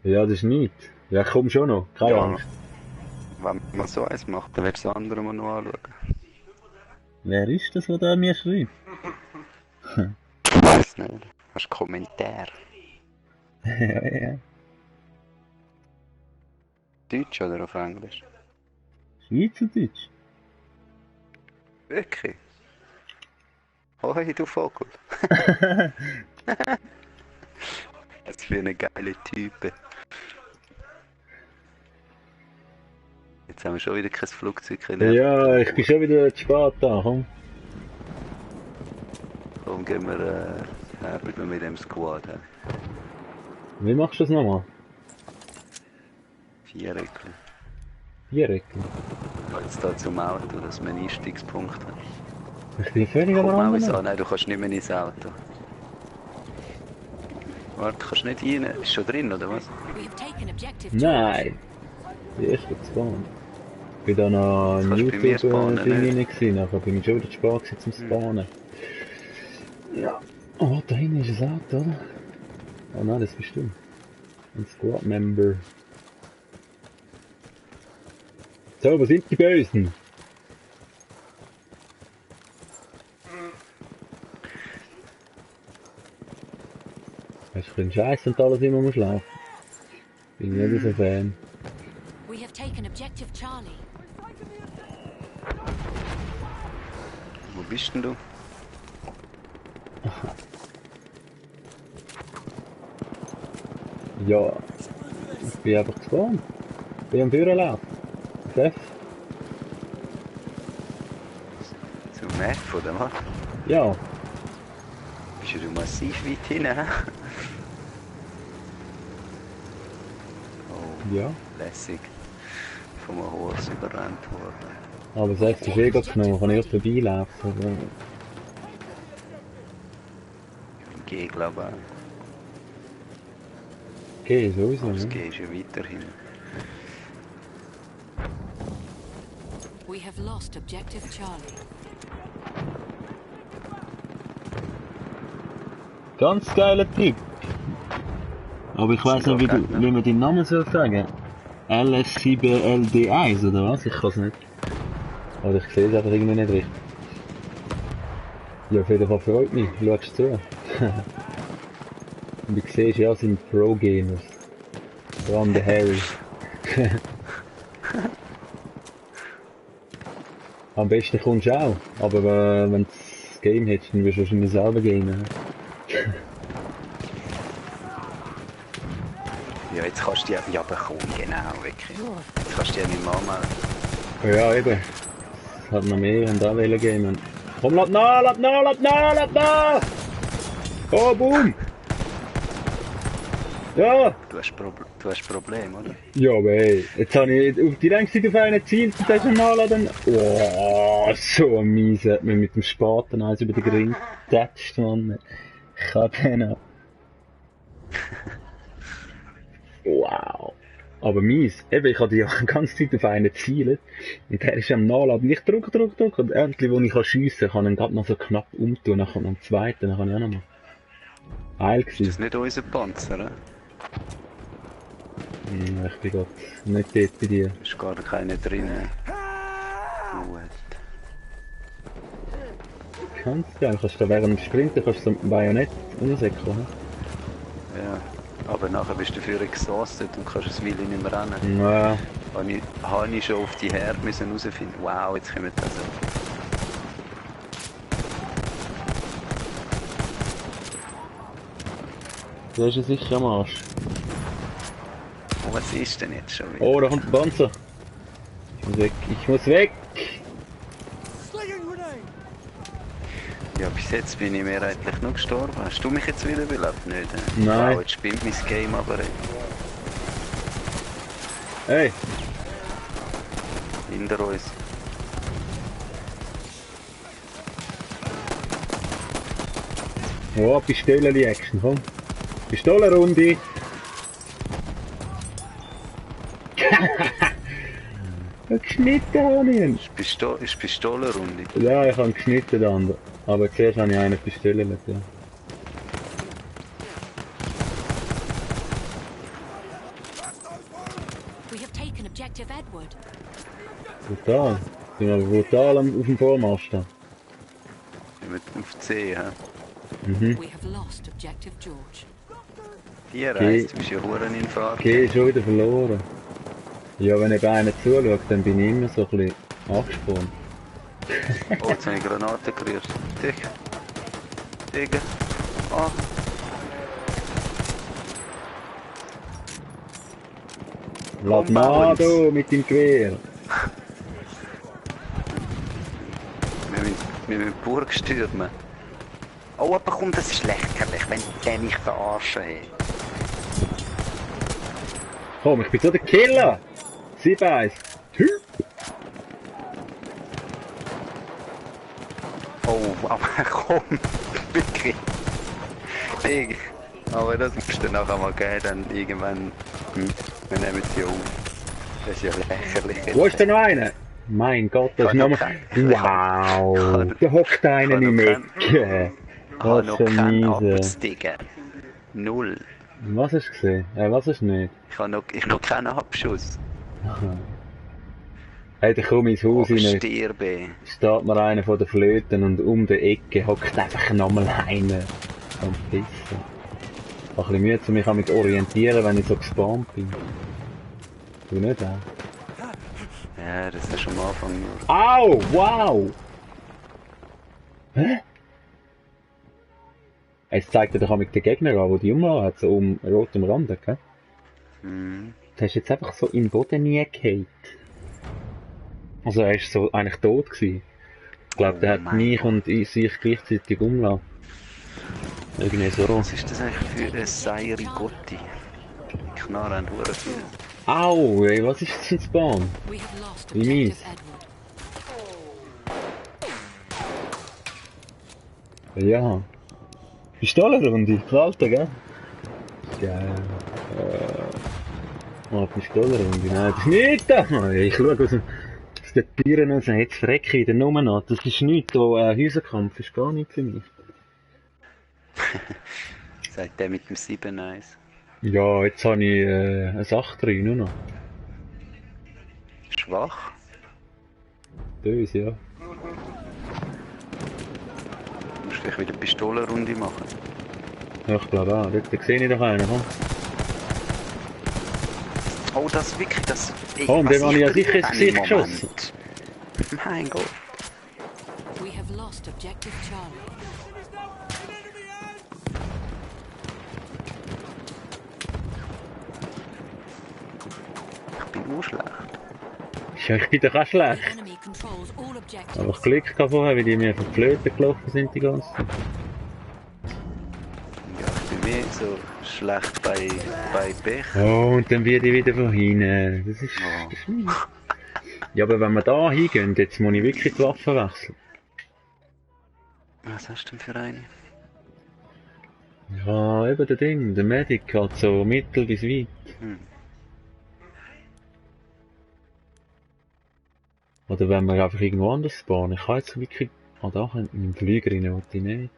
A: Ja, das ist nichts. Ja, komm schon noch. Keine
B: Ja.
A: Angst.
B: Wenn man so eins macht, dann wird das andere mal noch anschauen.
A: Wer ist das, der da mir schreibt?
B: Ich weiß nicht. Hast du Kommentar?
A: Ja, ja.
B: Deutsch oder auf Englisch?
A: Schweizerdeutsch.
B: Wirklich? Hoi, du Vogel. Was für eine geile Type. Jetzt haben wir schon wieder kein Flugzeug gelernt.
A: Ja, ich bin schon wieder zu spät da, komm.
B: Komm, gehen wir her, mit mir mit dem Squad haben.
A: Wie machst du das nochmal?
B: 4 Rückchen.
A: 4 Ecken.
B: Jetzt da zum Auto, dass wir einen Einstiegspunkt haben.
A: Ich bin völlig am
B: Komm auch ins
A: anderen.
B: Auto. Nein, du kannst nicht mehr ins Auto. Warte, du kannst nicht rein. Ist schon drin, oder was?
C: We have taken objective George.
A: Nein! Die erste Spawn. Ich bin da noch ein
B: Kannst du bei mir spawnen,
A: YouTube-Ding rein gewesen, nachher bin ich schon wieder zu spät gewesen zum Spawnen. Ja. Oh, da hinten ist ein Auto, oder? Oh nein, das bist du. Ein Squad-Member. So, wo sind die Bösen? Das ist für ein Scheiß und alles immer muss laufen. Bin nicht so ein Fan.
C: We have taken objective Charlie.
B: Wo bist denn du?
A: Ja, ich bin einfach gespannt. Ich bin am Führerlauf. Chef?
B: Zum F, oder was?
A: Ja.
B: Bist du massiv weit hinten, hä? Oh,
A: Ja.
B: lässig. Von einem Horse überrannt worden.
A: Aber das heißt, ist eh gerade genommen, kann ich auch vorbeilaufen. Aber
B: Im G, glaube ich auch.
A: okay, sowieso.
B: Das
A: Ja.
B: G ist ja weiterhin.
C: We have lost objective Charlie.
A: Ganz geiler Typ. Aber ich weiß nicht, wie man den Namen soll sagen. LS7LD1 oder was? Ich kann es nicht. Oder ich sehe es einfach irgendwie nicht richtig. Ja, auf jeden Fall freut mich. Schaust zu. Wie du siehst, ja, sind Pro-Gamers. Vor allem der Harry. Am besten kommst du auch, aber wenn du das Game hättest, dann wirst du wahrscheinlich selber gamen.
B: Ja, jetzt kannst du die ja bekommen, genau, wirklich. Jetzt kannst du die ja nicht mehr anmelden.
A: Ja, eben. Es hat noch mehr, wenn da wollen gamen. Komm, lass nach, lass nach, lass nach, lass nach! Oh, boom! Ja!
B: Du hast Probleme, oder?
A: Ja, aber hey, jetzt habe ich auf die längste auf einen Ziel, und das ist ein Nachladen. Oh, so ein Mies hat mir mit dem Spaten eins über den Gring getatscht, Mann. Ich kann den auch. Wow. Aber mies. Eben, ich habe die ganze Zeit auf einen zielen. Und der ist am Nachladen. Ich drück. Und endlich, wo ich schiessen kann, ich ihn gerade noch so knapp umtun. Dann kommt noch ein zweiter, dann kann ich auch noch mal. Heil
B: Ist das
A: gewesen.
B: nicht unser Panzer, oder?
A: Ich bin gerade nicht dort bei dir.
B: Ist gar keiner drin. Gut.
A: Kannst du ja, kannst du während dem Sprinten kannst du so ein Bajonett raussäckeln.
B: Ja. Aber nachher bist du dafür exhausted und kannst es Weile nicht mehr rennen.
A: Ja.
B: Habe ich schon auf die Herde müssen herausfinden. Wow, jetzt kommen das.
A: Du hast ja sicher am Arsch.
B: Oh, was ist denn jetzt schon wieder?
A: Oh, da kommt ein Panzer. Ich muss weg.
D: Slinging grenade!
B: Ja, bis jetzt bin ich mehrheitlich noch gestorben. Hast du mich jetzt wieder belebt? Nicht?
A: Nein.
B: Wow, jetzt spinnt mein Game aber.
A: Hey,
B: Hinter uns.
A: oh, Pistolen-Action, komm. Pistolenrunde. Geschnitten habe ich ihn.
B: Ist Pistolenrunde.
A: Ja, ich habe ihn geschnitten, der andere. Aber zuerst habe ich eine Pistole mit, ja.
C: We have taken objective Edward.
A: Brutal. Sind aber brutal auf dem Vormarsch da.
B: Mit auf C, hä?
A: Mhm.
C: We have lost objective George.
B: Die reist, du bist ja Huren in Fahrt.
A: Okay, schon wieder verloren. Ja, wenn eben einer zuschaut, dann bin ich immer so ein bisschen angespannt.
B: Oh, jetzt habe ich Granaten gerührt. Digga. Ah.
A: Lass mal du mit dem Gewehr.
B: Wir müssen die Burg stürmen. Oh, aber komm, das ist lächerlich, wenn der mich verarschen hat.
A: Komm, ich bin so der Killer! 7-1. Typ!
B: Oh, aber komm, wirklich. Digga. Aber das musst du nachher mal geben, dann irgendwann. Wir nehmen sie auf. Das ist ja lächerlich.
A: Wo ist denn noch einer? Mein Gott, das ist
B: Ich
A: nochmal...
B: kann-
A: Wow! Da hockt einer in der Ecke.
B: Ich habe
A: Was
B: noch
A: für
B: keinen
A: miese.
B: Abs, Digga. Null.
A: Was hast du gesehen? Was hast du nicht?
B: Ich habe noch keinen Abschuss.
A: Hey, dann komm ins Haus
B: Oh,
A: rein.
B: sterbe.
A: Steht mir einer von der Flöten und um die Ecke hockt einfach nochmal einer. Am Pissen. Ich habe ein bisschen Mühe zu mich mit orientieren, wenn ich so gespawnt bin. Du nicht auch?
B: Ja, das ist schon am Anfang nur.
A: Au! Wow! Hä? Es zeigt dir doch mit den Gegner an, wo die umhauen, so um rotem Rand, gell?
B: Mhm.
A: Du hast jetzt einfach so in den Boden nie gehalten. Also er ist so eigentlich tot gewesen. Ich glaube, der
B: Oh
A: hat
B: mein
A: mich und sich gleichzeitig umgelassen. Irgendwie so.
B: Was ist das eigentlich für ein Seiri Gotti? Die Knarren haben Huren viel.
A: Au, ey, was ist das für ein Spawn?
C: We have lost
A: Wie
C: objective
A: mies.
C: Edward.
A: Ja. Pistolenrunde, Alter, gell? Geil. Pistolenrunde, nein, das ist nicht da! Ich schau aus den Türen raus, jetzt verrecke ich wieder nur noch. Das ist nichts, da Häuserkampf ist gar nicht für mich.
B: Sagt der mit dem 7-1.
A: Ja, jetzt habe ich eine Sache drin, nur noch.
B: Schwach.
A: Böse, ja.
B: Du musst vielleicht wieder Pistolenrunde machen.
A: Ja, ich glaube auch. Dort sehe ich doch einen, komm.
B: Oh, das wirklich, das...
A: Komm, dem habe ich ja sicher ins
B: einen
A: Gesicht
B: Moment.
A: geschossen.
B: Mein Gott.
C: We have lost objective Charlie.
B: Ich bin nur schlecht.
A: Ja, ich bin doch auch
C: The
A: schlecht.
C: enemy controls all
A: Aber
C: objectives.
A: ich Glück gehabt vorher, wie die mir von Flöten gelaufen sind die ganze Zeit.
B: Ja, ich bin mehr so schlecht bei Bech.
A: Oh, und dann werde ich wieder von hinten. Das ist mies. Ja, aber wenn wir da hingehen, jetzt muss ich wirklich die Waffe wechseln.
B: Was hast du denn für eine?
A: Ja, eben der Ding, der Medic hat so mittel bis weit.
B: Hm.
A: Oder wenn wir einfach irgendwo anders spawnen. Ich kann jetzt wirklich... Ah, da könnte ich einen Flüger rein, will ich nicht.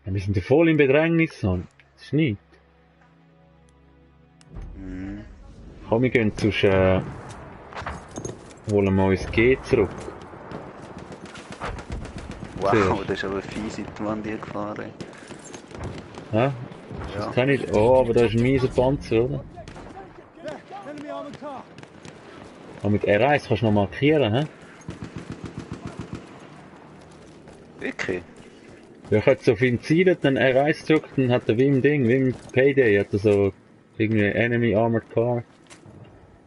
A: Ja, wir sind ja voll im Bedrängnis, Mann. Das ist nicht.
B: Hm.
A: Komm, wir gehen sonst, holen wir uns G zurück.
B: Wow,
A: Zuerst.
B: das ist aber fies in die Wand hier gefahren.
A: Ja?
B: Ja.
A: Kann ich... Oh, aber da ist ein mieser Panzer, oder?
D: There, enemy armored car.
A: Aber mit R1 kannst du noch markieren, hä?
B: Wirklich?
A: Ja, ich hätte so viel Ziele, dann R1 gedrückt, dann hat er wie im Ding, wie im Payday, hat er so irgendwie Enemy Armored Car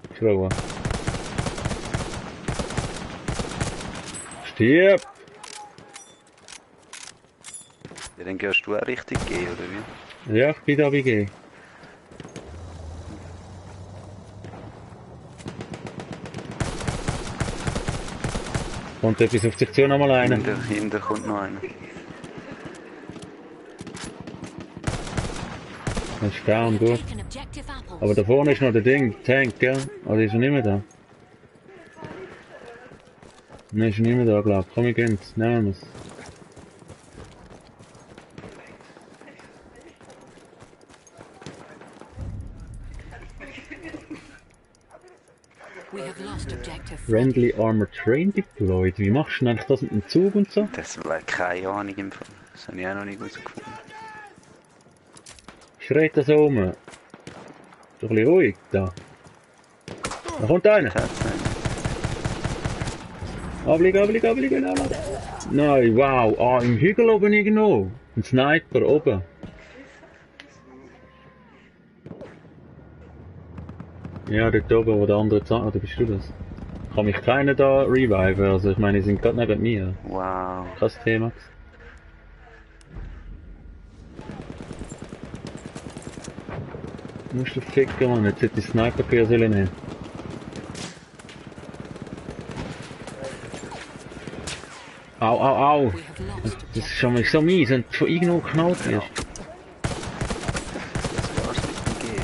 A: geschrieben. Stirb!
B: Ja, dann gehst du auch richtig gehen, oder wie?
A: Ja, ich bin da wie G. Kommt etwas auf dich zu, nochmal einer.
B: Hinter kommt noch einer.
A: Das ist down,
C: We have
A: gut.
C: taken objective apples.
A: Aber da vorne ist noch der Ding, Tank, gell? Oder ist er nicht mehr da? Nein, ist er nicht mehr da, glaub ich. Komm, wir gehen, nehmen wir's.
C: We have lost objective
A: Friendly Armored Train deployed. Wie machst du denn eigentlich das mit dem Zug und so?
B: Das war keine Ahnung im Fall. Das habe ich auch noch nicht herausgefunden.
A: Schreit das um. Doch ein bisschen ruhig da. Da kommt einer. Abbiegen, abbiegen, abbiegen, abbiegen. Nein, wow. Ah, im Hügel oben irgendwo. Ein Sniper oben. Ja, dort oben, wo der andere sagt, oder bist du das? Kann mich keiner da reviven, also ich meine, die sind gerade neben mir.
B: Wow.
A: Kein Thema. Du musst du ficken, Mann, jetzt hätte ich Sniper-Gewehr sollen nehmen. Au, au, au!
C: We have lost
A: Das ist schon mal so mies, wenn du von irgendwo geknallt wirst.
B: Das war's mit dem Gehen.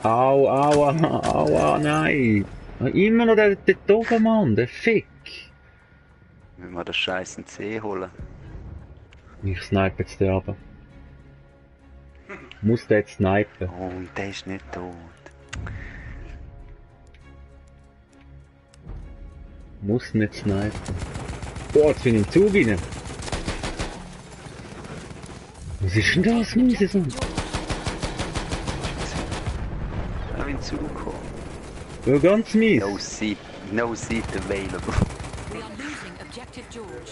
A: Au, au, au, au, nein! Immer noch der Dobermann, der Fick!
B: Müssen wir das scheiß C holen.
A: Ich snipe jetzt den runter. Muss der jetzt snipen?
B: Oh, und der ist nicht tot.
A: Muss nicht snipen. Boah, jetzt bin ich im Zug rein. Was ist denn das, miese Sohn?
B: Auch in Zug kommen.
A: Ja, ganz mies.
B: No seat available.
C: We are losing objective George.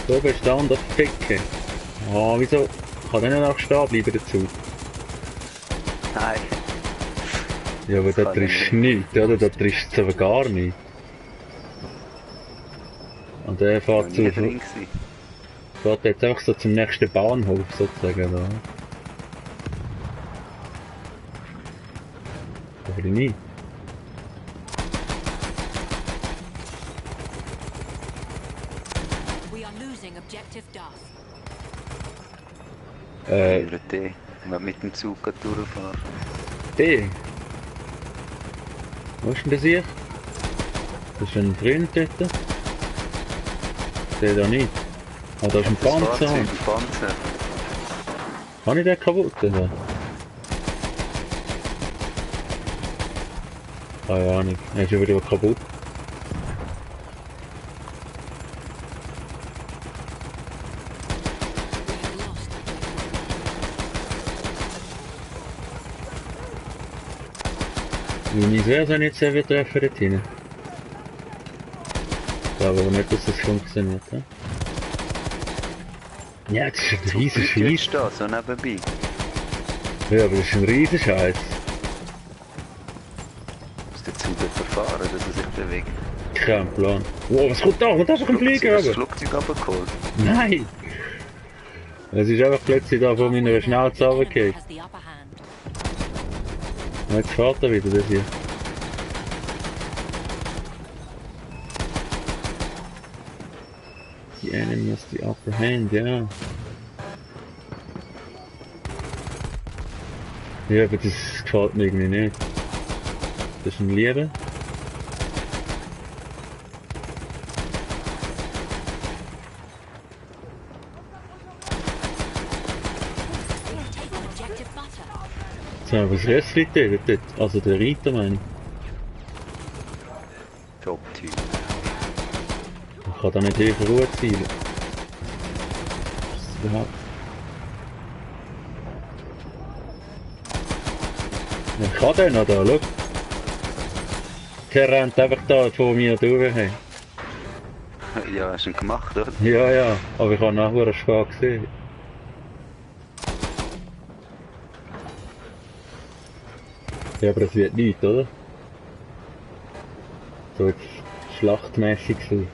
A: So bestand der Ficke. Ah, wieso? Kann der nicht auch stehen bleiben, der Zug?
B: Nein.
A: Ja, aber da
B: kann
A: triffst
B: ich
A: du nichts, oder? Da triffst du aber gar nicht. Und der
B: Ich war
A: fährt,
B: nie drin gewesen.
A: fährt jetzt einfach so zum nächsten Bahnhof, sozusagen, da. Aber nicht.
C: We are losing objective Duff.
B: Über den. Wenn wir mit dem Zug durchfahren.
A: Der. Wo ist denn der sich? Das ist ein Freund dort. Der da nicht. Ah, da ist ein
B: Das
A: Panzer.
B: Fahrzeug, ein Panzer.
A: Kann ich den kaputt oder? Keine Ahnung. Er ist schon wieder kaputt. Wie mein wäre, wenn ich jetzt selber treffen dort hinten. Ich glaube aber nicht, dass das funktioniert. Ja, das ist ein riesen Scheiß.
B: Da, so nebenbei.
A: Ja, aber das ist ein riesen Scheiß.
B: Muss der Zug jetzt erfahren, dass er sich bewegt.
A: Kein Plan. Wow, was kommt da? Und da ist ein Flieger,
B: Das
A: aber.
B: Flugzeug abgeholt.
A: Nein! Es ist einfach plötzlich da von meiner Schnauze runtergefallen.
C: Has the upper hand.
A: Und jetzt fährt er wieder, das hier. The enemy has the upper hand, ja. Ja, aber das gefällt mir irgendwie nicht. Das ist ein Lieber.
C: We have taken objective butter.
A: Jetzt haben wir das Rössli dort, also der Reiter meine ich.
B: Top-Typ.
A: Ich kann da nicht Hilfe Ruhe zielen. Ist das überhaupt? Ja, ich kann den noch da, schau. Der rennt einfach da vor mir durch. Hey.
B: Ja, hast du ihn gemacht, oder?
A: Ja, ja, aber ich habe nachher schwer gesehen. Ja, aber es wird nichts, oder? So jetzt schlachtmässig sein.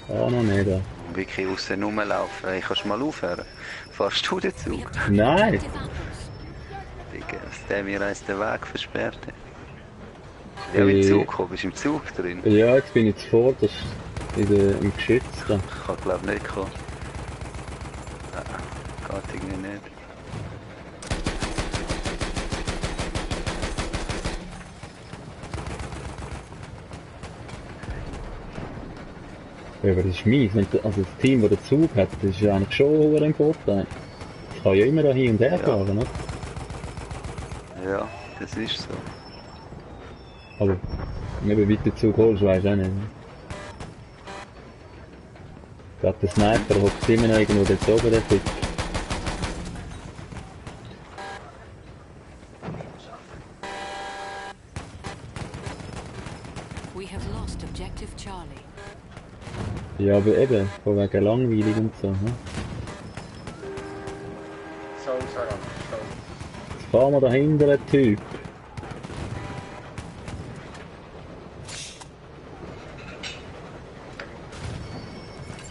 A: Ah, noch nicht da.
B: Wirklich aussen rumlaufen. Hey, kannst du mal aufhören? Fahrst du den
C: We
B: Zug?
C: have taken
A: Nein!
C: objective apples.
B: Digga, dass der mir eins den Weg versperrt hat. Ja, im Zug gekommen. Bist du im Zug drin?
A: Ja, jetzt bin ich zuvorderst im Geschütz da.
B: Ich kann glaub nicht kommen. Geht irgendwie nicht.
A: Ja, aber das ist mies. Wenn also das Team, das den Zug hat, das ist ja eigentlich schon hoher im Vorteil. Das kann ja immer da hin und her
B: Ja.
A: fahren, oder?
B: Ja, das ist so.
A: Aber wie weit der Zug holst, weisst du auch nicht. Gerade der Sniper hockt immer noch irgendwo dort oben, der Fick.
C: We have lost objective Charlie.
A: Ja, aber eben, von wegen langweilig und so. Hm? Jetzt fahren wir da hinten, den Typ.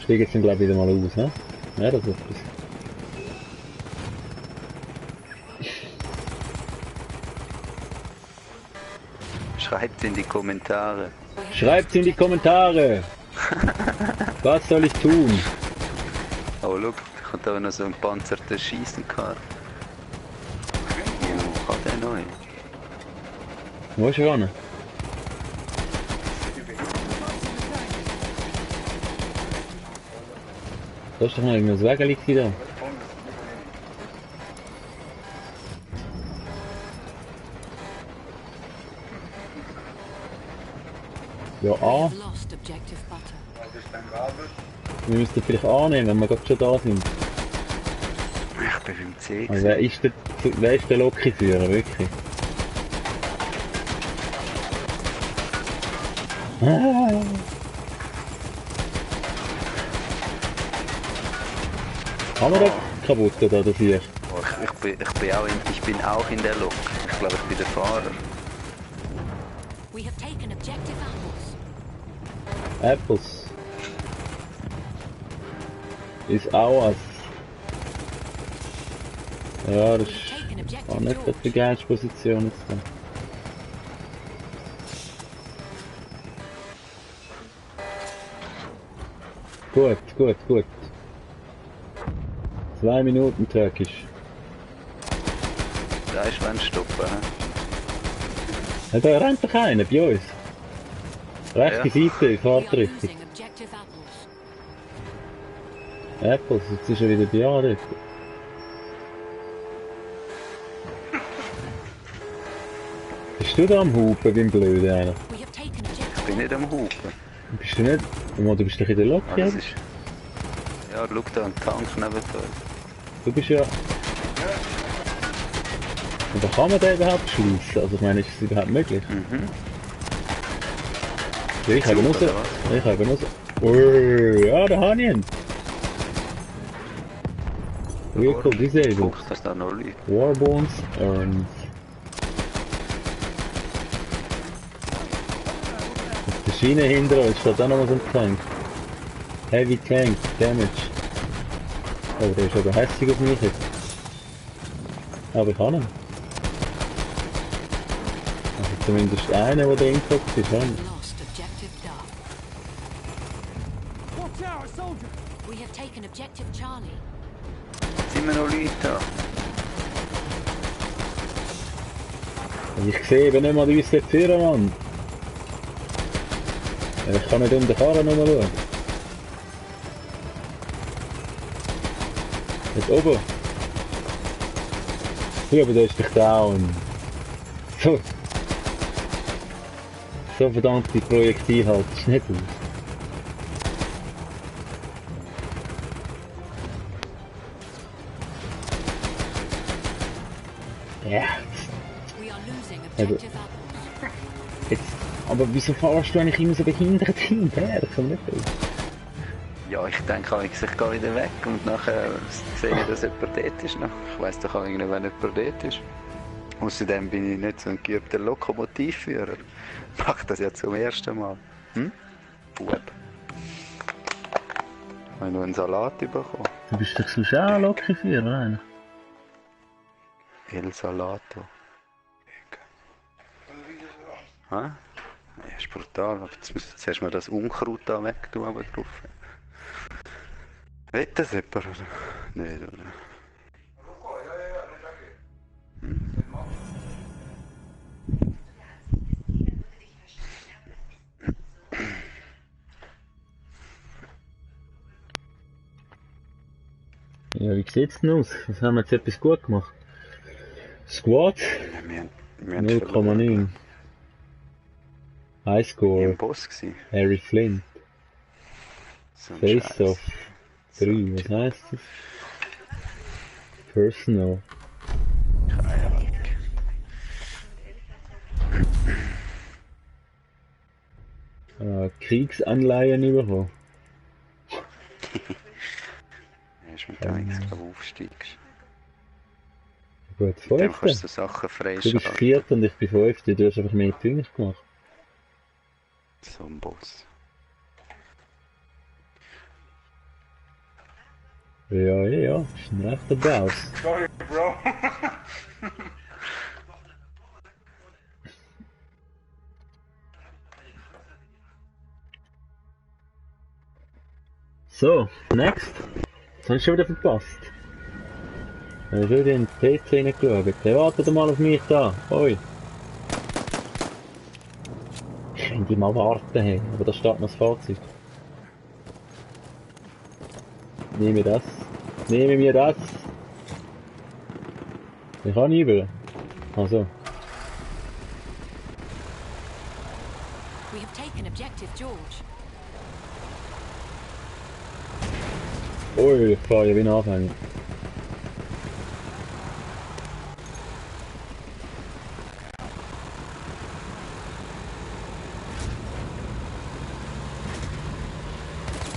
A: Steigen jetzt glaube ich wieder mal aus, ne? Ja, das ist etwas.
B: Schreibt in die Kommentare.
A: Schreibt's in die Kommentare! Was soll ich tun?
B: Oh, look, ich habe da noch so einen panzerten Scheissenkar. Oh, hat der neu?
A: Wo ist er ran? Da ist doch noch irgendwas Wägeli da. Ja,
C: We
A: A.
C: have lost objective butter.
A: Wir müssten vielleicht annehmen, wenn wir gerade schon da sind.
B: Ich bin beim C.
A: Also wer ist der Lokführer, wirklich? Ah. Kann man da kaputt da, das hier?
B: Oh, ich bin auch in der Lok. Ich glaube, ich bin der Fahrer.
C: We have taken objective apples.
A: Apples. Ist auch was. Ja, das
C: We
A: ist
C: have taken
A: auch
C: objective
A: nicht die
C: George.
A: geilste Position jetzt da. Gut, gut, gut. 2 Minuten Türkisch.
B: Da ist wenn stoppen.
A: Ja, da rennt doch einer bei uns. Rechte Seite,
C: We are
A: Fahrtrichtung.
C: losing objective apples.
A: Apples, jetzt ist er wieder bei A. Bist du da am Hupen, wie ein Blöder einer?
C: We have taken
B: Ich
C: objective
B: bin nicht am Hupen.
A: Bist du nicht? Oh, du bist doch in der Lok
B: Ah, das
A: jetzt?
B: ist... Ja, schau da, ein Tank neben dir.
A: Du bist ja... Aber kann man den überhaupt schliessen? Also ich meine, ist es überhaupt möglich?
B: Mhm.
A: Ja, ich habe nur so...
B: oder was?
A: Ich habe nur so... Oh, ja, da habe ich ihn! Vehicle disabled.
B: Guck, dass da noch Leute.
A: Warbones earns. Die Schiene hinter uns steht auch noch mal so ein Tank. Heavy Tank, Damage. Oh, der ist aber hässlich auf mich jetzt. Aber ich kann ihn. Also zumindest einer, der inkocht ist, habe ich.
C: Lost objective Duff.
D: Watch out, a soldier!
C: We have taken objective Charlie.
B: Sind wir noch Leute da?
A: Ich sehe eben nicht mal uns dort führen, Mann. Ich kann nicht um den Karren schauen. Jetzt oben. Ja, aber da ist doch down. So. So verdammte Projektil halt, ist nicht aus. Ja,
C: We are losing
A: Also-
C: objective apples.
A: jetzt. Aber wieso fahrst du eigentlich immer so behindert hinterher? Das kann nicht sein.
B: Ja, ich denke, ich gehe wieder weg und nachher sehe ich, dass jemand dort ist. Ich weiss doch auch nicht, wenn jemand dort ist. Außerdem bin ich nicht so ein geübter Lokomotivführer. Ich mache das ja zum ersten Mal. Hm? Bub. Habe ich noch einen Salat bekommen?
A: Du bist doch sonst auch ein Lokführer, eigentlich.
B: El Salato. Hä? Ja, ist brutal. Aber jetzt müssen zuerst mal das Unkraut da weg tun, aber drauf. Will das jemand, oder? Nicht, oder?
A: Ja, wie sieht's denn aus? Was haben wir jetzt etwas gut gemacht? Squad
B: Wir haben verloren.
A: 0,9. High
B: Im
A: Score
B: Boss gsi.
A: Harry Flint.
B: So ein
A: Face
B: Scheiß.
A: Off 3, was heisst das? Personal.
B: Keine Ahnung.
A: Kriegsanleihen bekommen.
B: Erst mit dem ich glaube aufsteigst.
A: Gut,
B: Dann kannst du
A: Fünfte.
B: so Sachen
A: Du bist
B: freischalten.
A: Vierte und ich bin Fünfte. Du hast einfach mehr Punkte gemacht.
B: So ein Boss.
A: Ja, ist ein rechter Baus.
B: Sorry, Bro.
A: So, next. Das habe ich schon wieder verpasst. Ich habe schon wieder in den PC reingeschaut. Hey, wartet mal auf mich da. Oi. Ich könnte mal warten, hey. Aber da steht noch das Fahrzeug. Nehme das. Nehme mir das. Ich kann nicht über. Also.
C: We have taken objective George.
A: Ui, ich fahre ja wie ein Anfänger.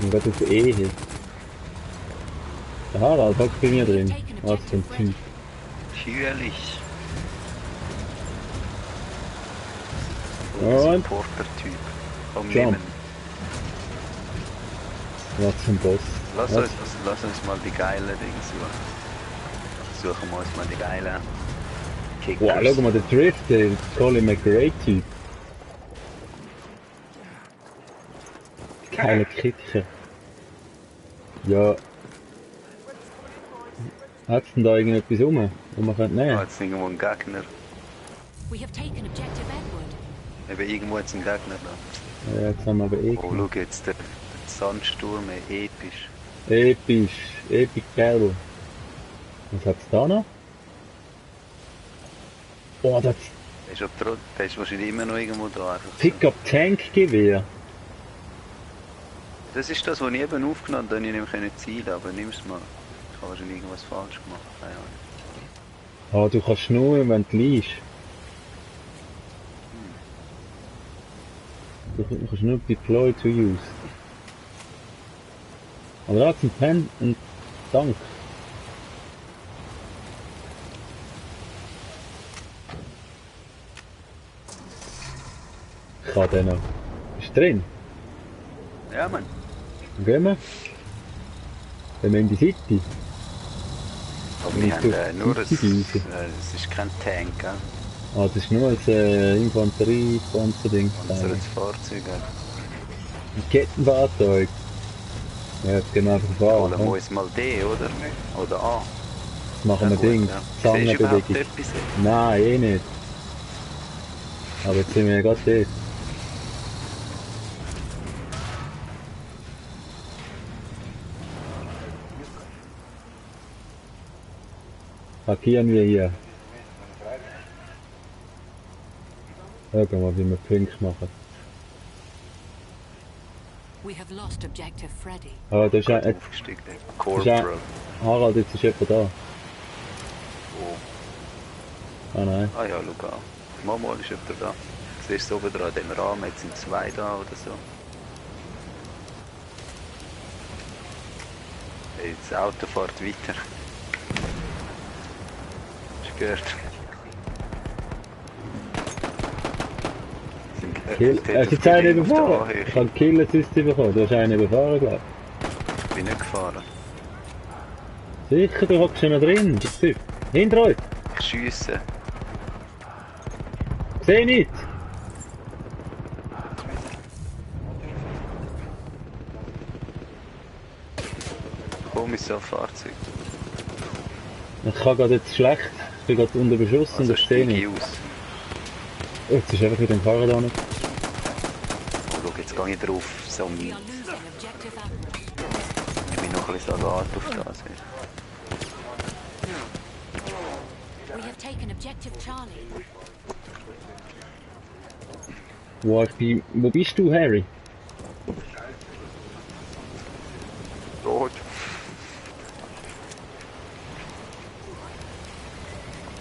A: Und gerade auf E hier. Der Harald hockt bei mir drin. Was für ein Typ.
B: Natürlich.
A: Und?
B: Supporter-Typ. Komm,
A: Jump.
B: nehmen.
A: Was für ein Boss.
B: Lass
A: Was?
B: uns mal die geilen Dinge suchen. Suchen wir uns mal die geilen Kickers.
A: Wow, schau mal, der Drift, der Colin McRae-Typ. Keine Kicker. Ja. Hat's denn da irgendetwas rum, wo man könnte
B: Ah,
A: nehmen?
B: jetzt irgendwo ein Gegner.
C: We have taken objective Edward.
B: Eben irgendwo jetzt ein Gegner da.
A: Ja, jetzt haben wir aber eh.
B: Oh, schau jetzt, der Sandsturm, episch.
A: Epic Battle. Was hat's da noch? Oh, das
B: Der ist wahrscheinlich immer noch irgendwo da. Einfach so.
A: Pickup Tank Gewehr.
B: Das ist das, was ich eben aufgenommen habe, da ich nicht mehr zielen, aber nimm es mal. Ich habe wahrscheinlich irgendwas falsch gemacht. Keine Ahnung.
A: Ah, du kannst nur, wenn du liest. Du kannst nur deploy to use. Aber da hat es einen Pen und Tank. Ich kann den noch. Ist drin?
B: Ja, Mann.
A: Dann gehen wir. Dann in die City.
B: Aber
A: Wenn
B: wir
A: ich
B: haben
A: durch
B: nur
A: die City düse.
B: es ist kein Tank, gell?
A: Ah, das ist nur ein Infanterie-Panzerding.
B: Unser Fahrzeug.
A: Ein Kettenfahrzeug. Ja, jetzt gehen wir einfach fahren.
B: Holen wir uns mal D, oder? Oder A.
A: Jetzt machen wir
B: gut,
A: Ding.
B: ja. Siehst du überhaupt
A: Zangenbewegung.
B: etwas?
A: Nein, eh nicht. Aber jetzt sind wir ja gerade dort. Markieren wir hier. Schauen mal, wie wir Punkte machen.
C: We have lost objective Freddy.
A: Aber da ist
B: Gerade
A: ein...
B: aufgestiegen.
A: Das ist
B: Corporal.
A: Harald, jetzt ist jemand da.
B: Oh.
A: Ah nein.
B: Ah ja, schau an. Mal ist jemand da. Siehst du oben dran, dem Rahmen, jetzt sind 2 da oder so. Hey, das Auto fährt weiter. Hast du gehört?
A: Kill. Hast du jetzt einen überfahren? Ich habe Kill Assist bekommen. Du hast einen überfahren, glaube
B: Ich bin nicht gefahren.
A: ich. Sicher, du hockst ja noch drin. Das Typ. Hinter euch.
B: Ich schiesse.
A: Seh nicht.
B: Komm, ist so ein Fahrzeug.
A: Ich kann gerade jetzt schlecht. Ich bin gerade unter Beschuss und
B: Also
A: ich stehe
B: steige ich
A: nicht.
B: aus.
A: Oh, jetzt ist einfach wieder ein Fahrer da nicht.
B: Oh, schau, jetzt gehe ich drauf. So,
C: We are losing objective Admiral.
B: ich bin noch ein bisschen Soldat auf das.
C: We have taken objective Charlie.
A: Wo bist du, Harry?
B: Tot.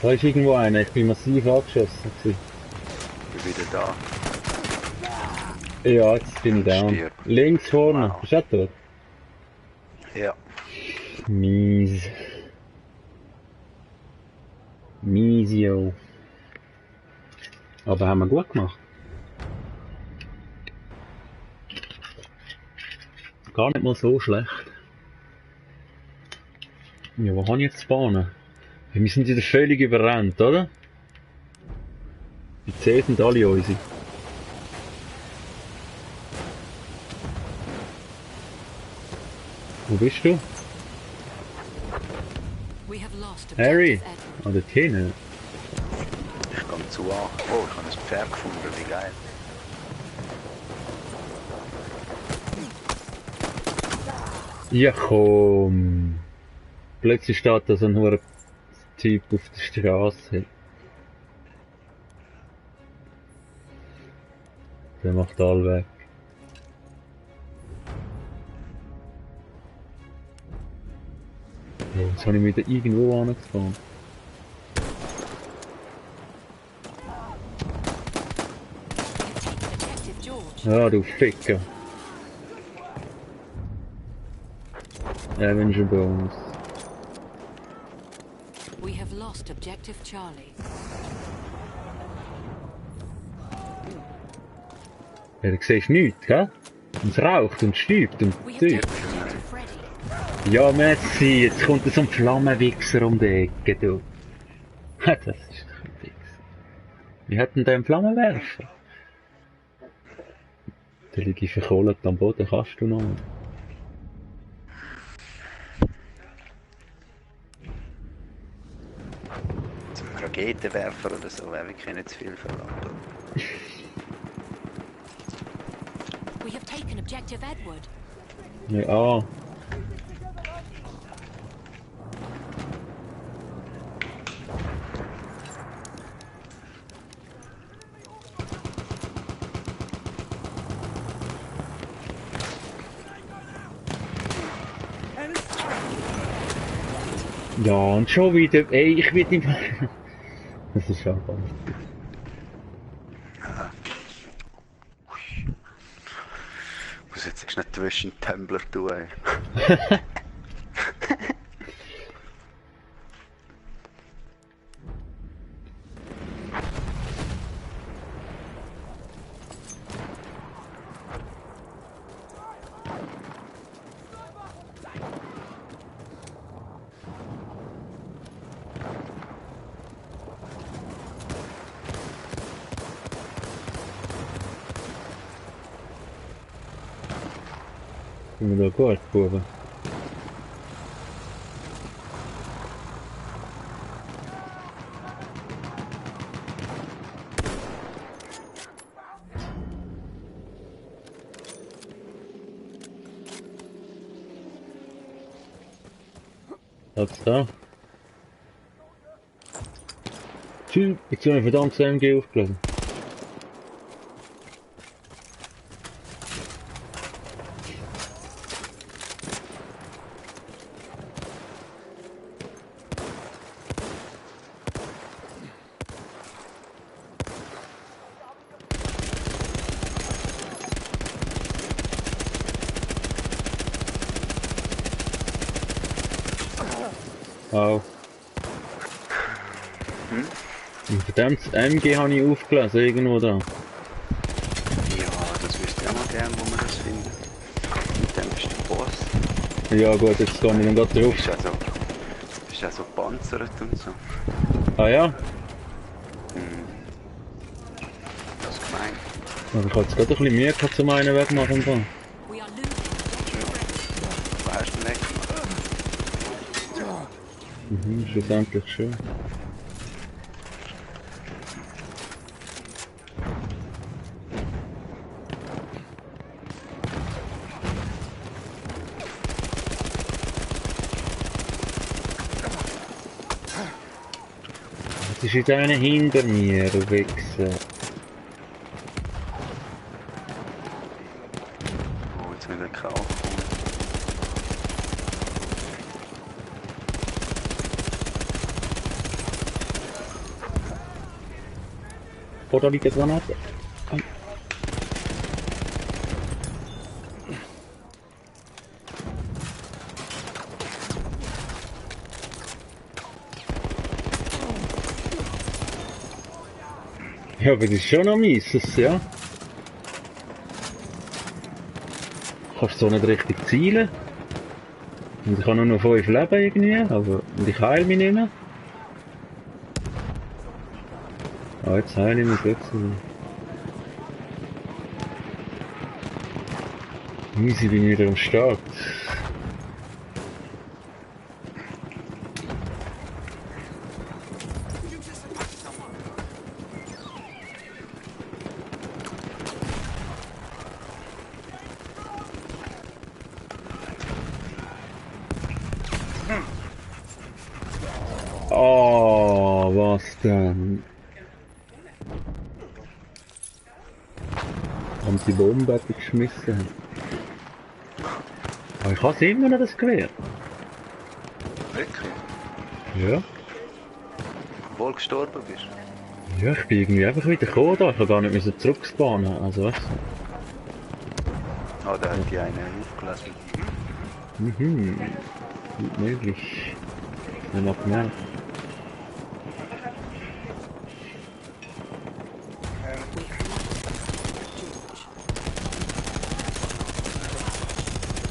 A: Da ist irgendwo einer. Ich bin massiv angeschossen. gewesen.
B: Ich bin wieder da.
A: Ja, jetzt bin ich down.
B: Stirb.
A: Links vorne.
B: Wow.
A: Bist du auch tot?
B: Ja.
A: Mies. Miesio. Aber haben wir gut gemacht. Gar nicht mal so schlecht. Ja, wo habe ich jetzt die Bahnen? Wir sind wieder völlig überrannt, oder? Die C sind alle unsere. Wo bist du?
C: We have lost
A: Harry?
C: objective Edward.
A: Ah, dort hinten.
B: Ich komme zu an. Oh, ich habe ein Pferd gefunden, wie geil.
A: Ja komm. Plötzlich steht da so ein hoher Typ auf der Straße. Der macht all weg. Ja, jetzt habe ich wieder irgendwo angefahren.
C: We have taken objective George.
A: Ja, du Ficker. Avenger Bones.
C: We have lost objective Charlie.
A: Ja, du siehst nichts, gell? Und es raucht und stiebt und
C: We have
A: Zeug.
C: taken objective Freddy.
A: Ja, merci, jetzt kommt so ein Flammenwichser um die Ecke, du. Das ist doch ein Wichser. Wie hat denn der einen Flammenwerfer? Da liege ich verkohlt am Boden, kannst du noch?
B: Zum Raketenwerfer oder so, wäre wirklich nicht zu viel verlangt.
C: We have taken objective Edward.
A: Ja, Ja, und schon wieder. Ey, ich will nicht. Das ist schon spannend.
B: Muss jetzt schnell zwischen den Tumblr tun, ey.
A: Sind wir da gut, Buben? Hat's da? Typ, jetzt so eine verdammte MG aufgeladen. Au. Ein verdammtes MG habe ich aufgelassen, irgendwo da.
B: Ja, das wüsste ich auch mal gerne, wo wir das finden. Mit dem ist der Boss.
A: Ja gut, jetzt gehe ich dann gerade drauf.
B: Bist ja so gepanzert und so.
A: Ah ja?
B: Das ist gemein.
A: Also ich habe jetzt gerade ein bisschen Mühe gehabt, zum einen wegmachen. Da.
C: We are losing.
B: Wo hast du den weg?
A: Schlussendlich schön. Jetzt ist jetzt einer hinter mir, du Wichser.
B: Oh, jetzt will er kaufen.
A: Oh, da liegt eine Granate. Ai. Ja, aber das ist schon noch mies, ja. Kannst so nicht richtig zielen. Und ich habe nur noch 5 Leben irgendwie, aber und ich heile mich nicht mehr. Ah, jetzt heile ich mich plötzlich. Easy bin ich wieder am Start. Oh, was denn? Haben die Bombe geschmissen? Aber ich habe immer noch das Gewehr.
B: Wirklich?
A: Ja.
B: Obwohl du gestorben bist.
A: Ja, ich bin irgendwie einfach wieder gekommen da. Ich habe gar nicht müssen zurückspawnen. Also was?
B: Oh, da hat die eine aufgelassen.
A: Mhm. Gut möglich. Nicht mal gemerkt.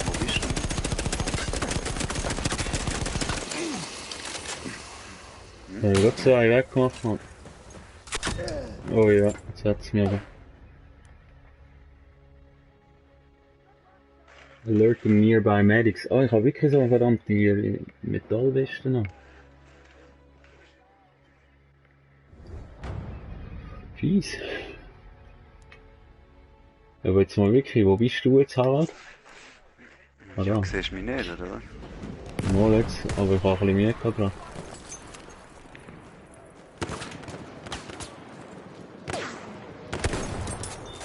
B: Wo bist du?
A: Ich habe gerade 2 weggemacht. Mann. Oh ja, jetzt hat es mir aber. Alerting nearby medics. Oh, ich habe wirklich so eine verdammte Metallweste noch. Fies. Aber jetzt mal wirklich, wo bist du jetzt, Harald? Ah,
B: Ja,
A: da.
B: du siehst mich nicht, oder was?
A: Mal jetzt, aber ich habe ein bisschen Mühe gehabt gerade.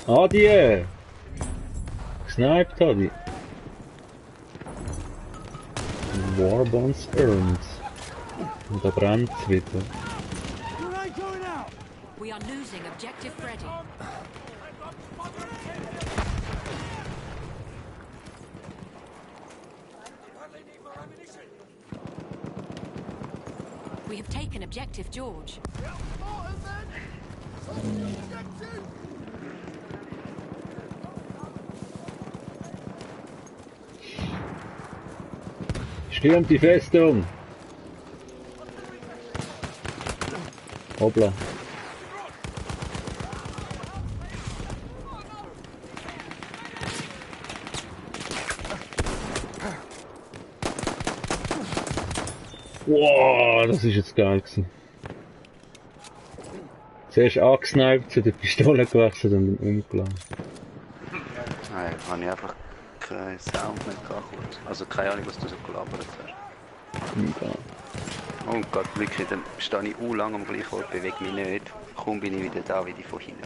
A: Ah, die! Gesniped hat die. Warbonds earned. Und da brennt es wieder.
D: Grenade going out!
C: We are losing objective Freddy. We have taken objective George.
A: Stürmt die Festung! Hoppla. Wow, das ist jetzt geil gewesen. Zuerst angesniped, zu der Pistole gewechselt und dann umgeladen.
B: Nein, habe ich einfach keinen Sound mehr gehabt. Also keine Ahnung, was du so gelabert hast.
A: Umgeladen.
B: Oh Gott, wirklich, dann stehe ich lang am gleichen Ort, bewege mich nicht. Kaum bin ich wieder da, wie ich von hinten.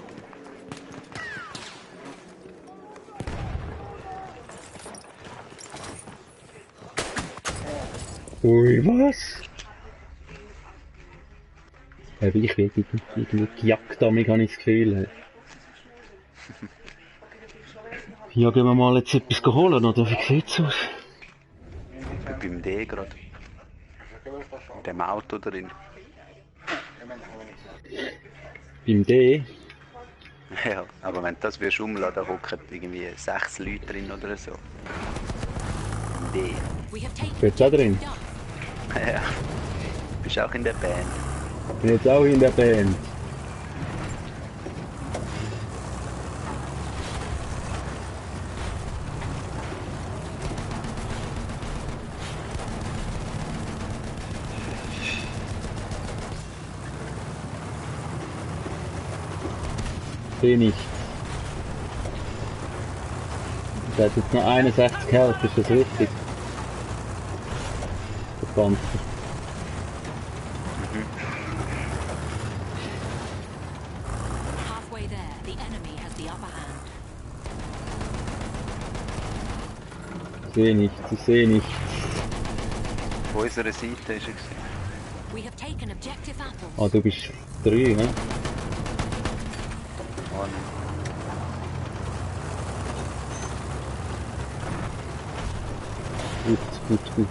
A: Ui, was? Ich werde irgendwie gejagt damit, habe ich das Gefühl. Ja, gehen wir mal jetzt etwas holen, oder wie sieht's aus?
B: Ich bin beim D gerade. In dem Auto drin.
A: Beim D?
B: Ja, aber wenn du das wirst umladen, da hocken irgendwie 6 Leute drin oder so. Im D.
C: We have taken
A: Bist du da drin?
B: Ja. Bist auch in der Band.
A: Bin jetzt auch in der Band. Seh nicht. Der hat jetzt noch 61 Health, ist das richtig? Der Panzer.
C: halfway there. The enemy has the upper hand.
A: Seh nichts, ich seh nichts.
B: Auf unserer Seite ist er gewesen.
C: We have taken objective apples.
A: Ah, du bist 3, ne?
B: Oh,
A: Gut.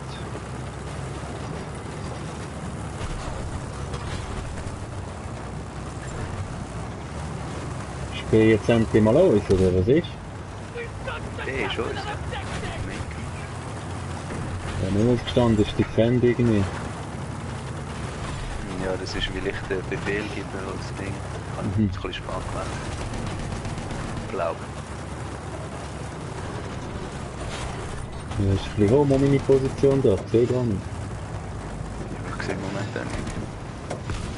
A: Spiel jetzt endlich mal aus, oder was ist?
B: der ist uns.
A: Ja, nur ausgestanden ist die Fan irgendwie.
B: Ja, das ist, weil ich den Befehl gebe als Ding. Kann ein bisschen spannend werden. Glaube.
A: Ja, ist ein bisschen hoch, meine Position da, ich sehe gar nicht.
B: Ich sehe momentan nicht.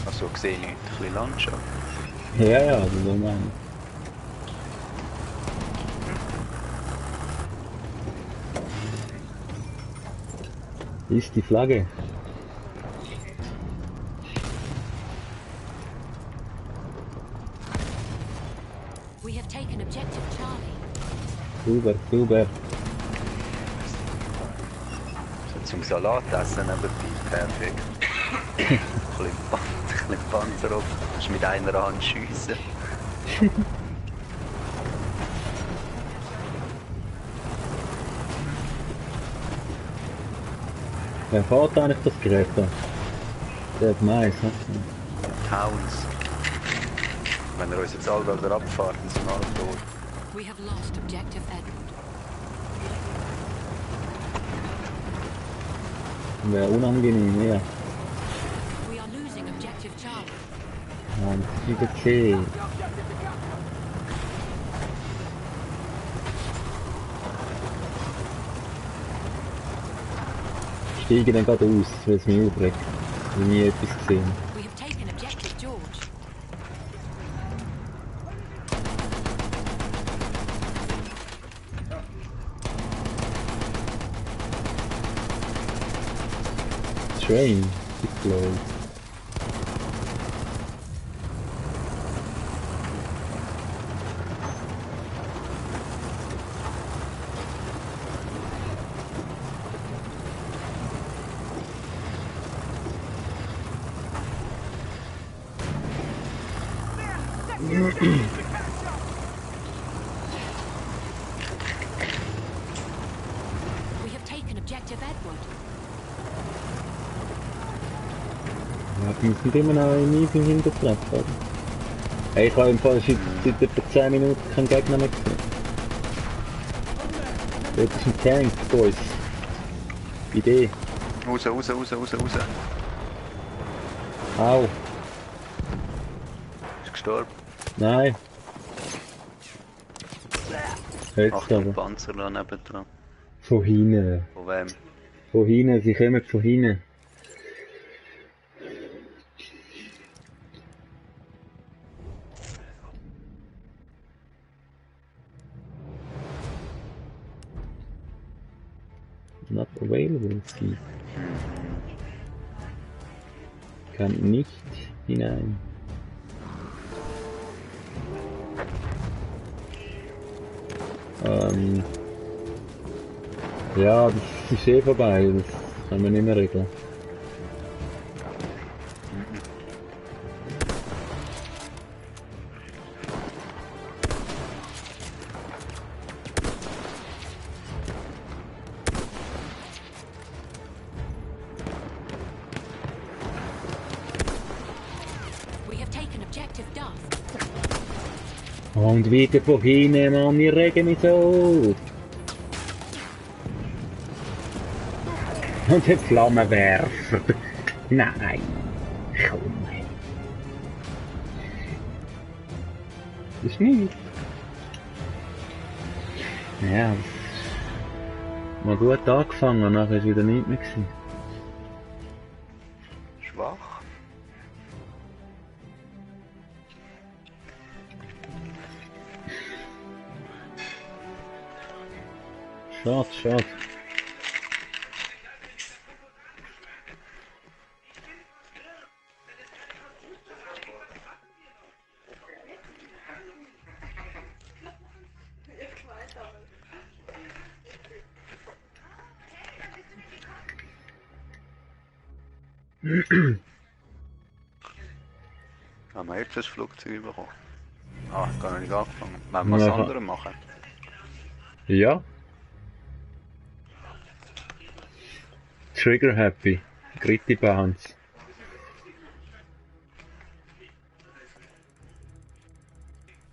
B: Also ich sehe nicht. Ein bisschen Landschaft.
A: Ja, das ist auch meine. Ist die Flagge.
C: We have taken objective Charlie.
A: Super.
B: So zum Salat essen nebenbei. Perfekt. Ein bisschen Panzer auf. Kannst mit einer Hand schiessen.
A: Wer fährt eigentlich das Gerät da? Der hat Mais, ne?
B: Hounds. Wenn er uns jetzt alle wieder abfährt, dann sind wir alle tot.
C: We have lost objective Edward.
A: Wäre unangenehm, ja.
C: We are losing objective Charlie.
A: Mann, über 10. Steige dann gerade aus, weil es mich aufregt. Ich habe nie etwas gesehen.
C: We have taken objective George.
A: Train deployed.
C: We have taken objective Edward.
A: Ja, wir sind immer noch in Eisen hintertreffen, oder? Hey, ich habe im Fall seit etwa 10 Minuten keinen Gegner mehr gesehen. Dort ist ein Tank, Boys. Idee.
B: Raus.
A: Au.
B: Ist gestorben.
A: Nein. Jetzt
B: Achtung,
A: aber.
B: Panzer da nebendran.
A: Von hinten.
B: Von wem?
A: Von hinten, sie kommen von hinten. Not available, sie. Kann nicht hinein. Ja, das ist eh vorbei, das kann man nicht mehr regeln.
C: We have taken objective Duff.
A: Und wieder von hinten, Mann, ich rege mich so auf. Und der Flammenwerfer. Nein. Komm. Das ist nichts. Ja, das ist mal gut angefangen und nachher ist wieder nichts mehr gewesen.
B: Schwach.
A: Schade, schade.
B: Haben wir jetzt das Flugzeug bekommen? Ah, ich kann noch nicht angefangen. Wollen wir was
A: Ja.
B: anderes machen?
A: Ja. Trigger Happy. Gritty Bounce.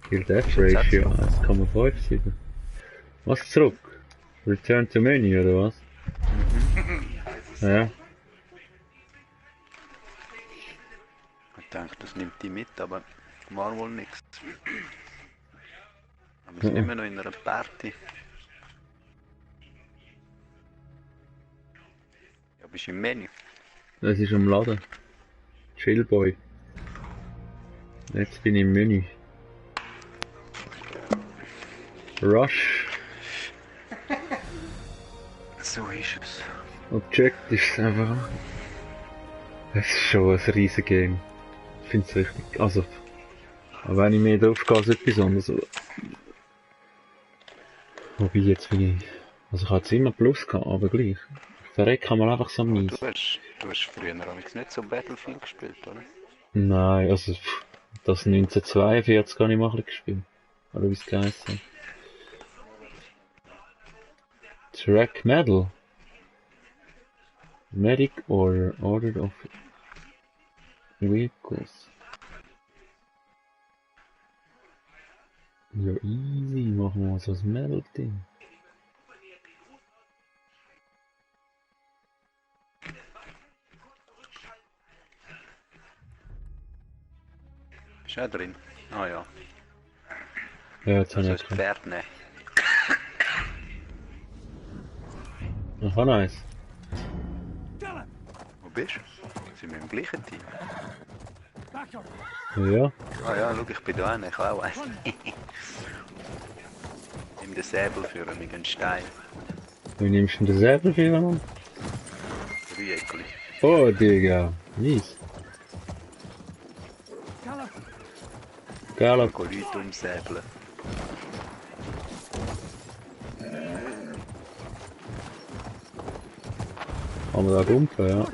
A: Kill Death Ratio 1,57. Was zurück? Return to Menu oder was? Ja.
B: Ich denke, das nimmt die mit, aber war wohl nichts. Aber wir sind immer noch in einer Party. Ja, bist du im Menü?
A: Das ist am Laden. Chillboy. Jetzt bin ich im Menü. Rush.
B: So ist es.
A: Object ist einfach. Es ist schon ein riesen Game. Ich finde es richtig. Also, aber wenn ich mehr drauf gehe, ist etwas anderes. Wobei jetzt bin ich. Also ich hatte jetzt immer Plus gehabt, aber gleich. Ich verrecke mal einfach so mies.
B: Du hast früher amigs nicht so Battlefield gespielt, oder?
A: Nein, also das 1942 habe ich mal ein bisschen gespielt. Oder wie es geheißen hat. Track Medal. Medic Order. Ordered of Vehicles. Ja, easy. Machen wir mal so ein Medal-Ding.
B: Ist er drin? Ah ja.
A: Ja, jetzt habe
B: Also
A: ich
B: das
A: keinen.
B: Pferd nehmen.
A: Aha, nice.
B: Wo bist du? Sind wir im gleichen Team?
D: Back up.
A: Ja.
B: Ah ja, schau, ich bin da hin, ich auch weiss. Nimm den Säbel für mich, einen Stein.
A: Wie nimmst du denn den Säbel für jemanden?
B: Dreieckli.
A: Oh, Digga. Nice. Gallop.
B: Go Leute umsäbeln.
A: Haben wir da Gumpen, ja. Ja.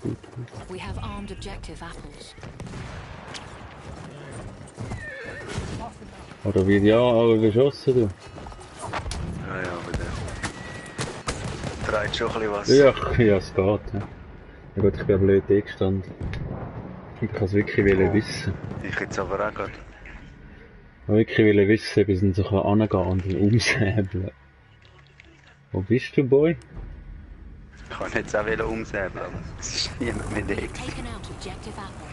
A: Gut, gut.
C: We have armed objective apples.
A: Oder wird ja auch beschossen, du?
B: Ja, ja, aber der trägt schon ein bisschen was.
A: Ja, ja, es geht, ja. Ja gut, ich bin blöd gestanden. Ich kann es wirklich wissen.
B: Ich jetzt aber auch gerade.
A: Ich wirklich wissen, bis ich so angehen kann und ihn umsäbeln. Wo bist du, Boy?
B: Ich kann jetzt auch umsäbeln, aber es ist niemand mehr da.
C: Taken out objective Apple.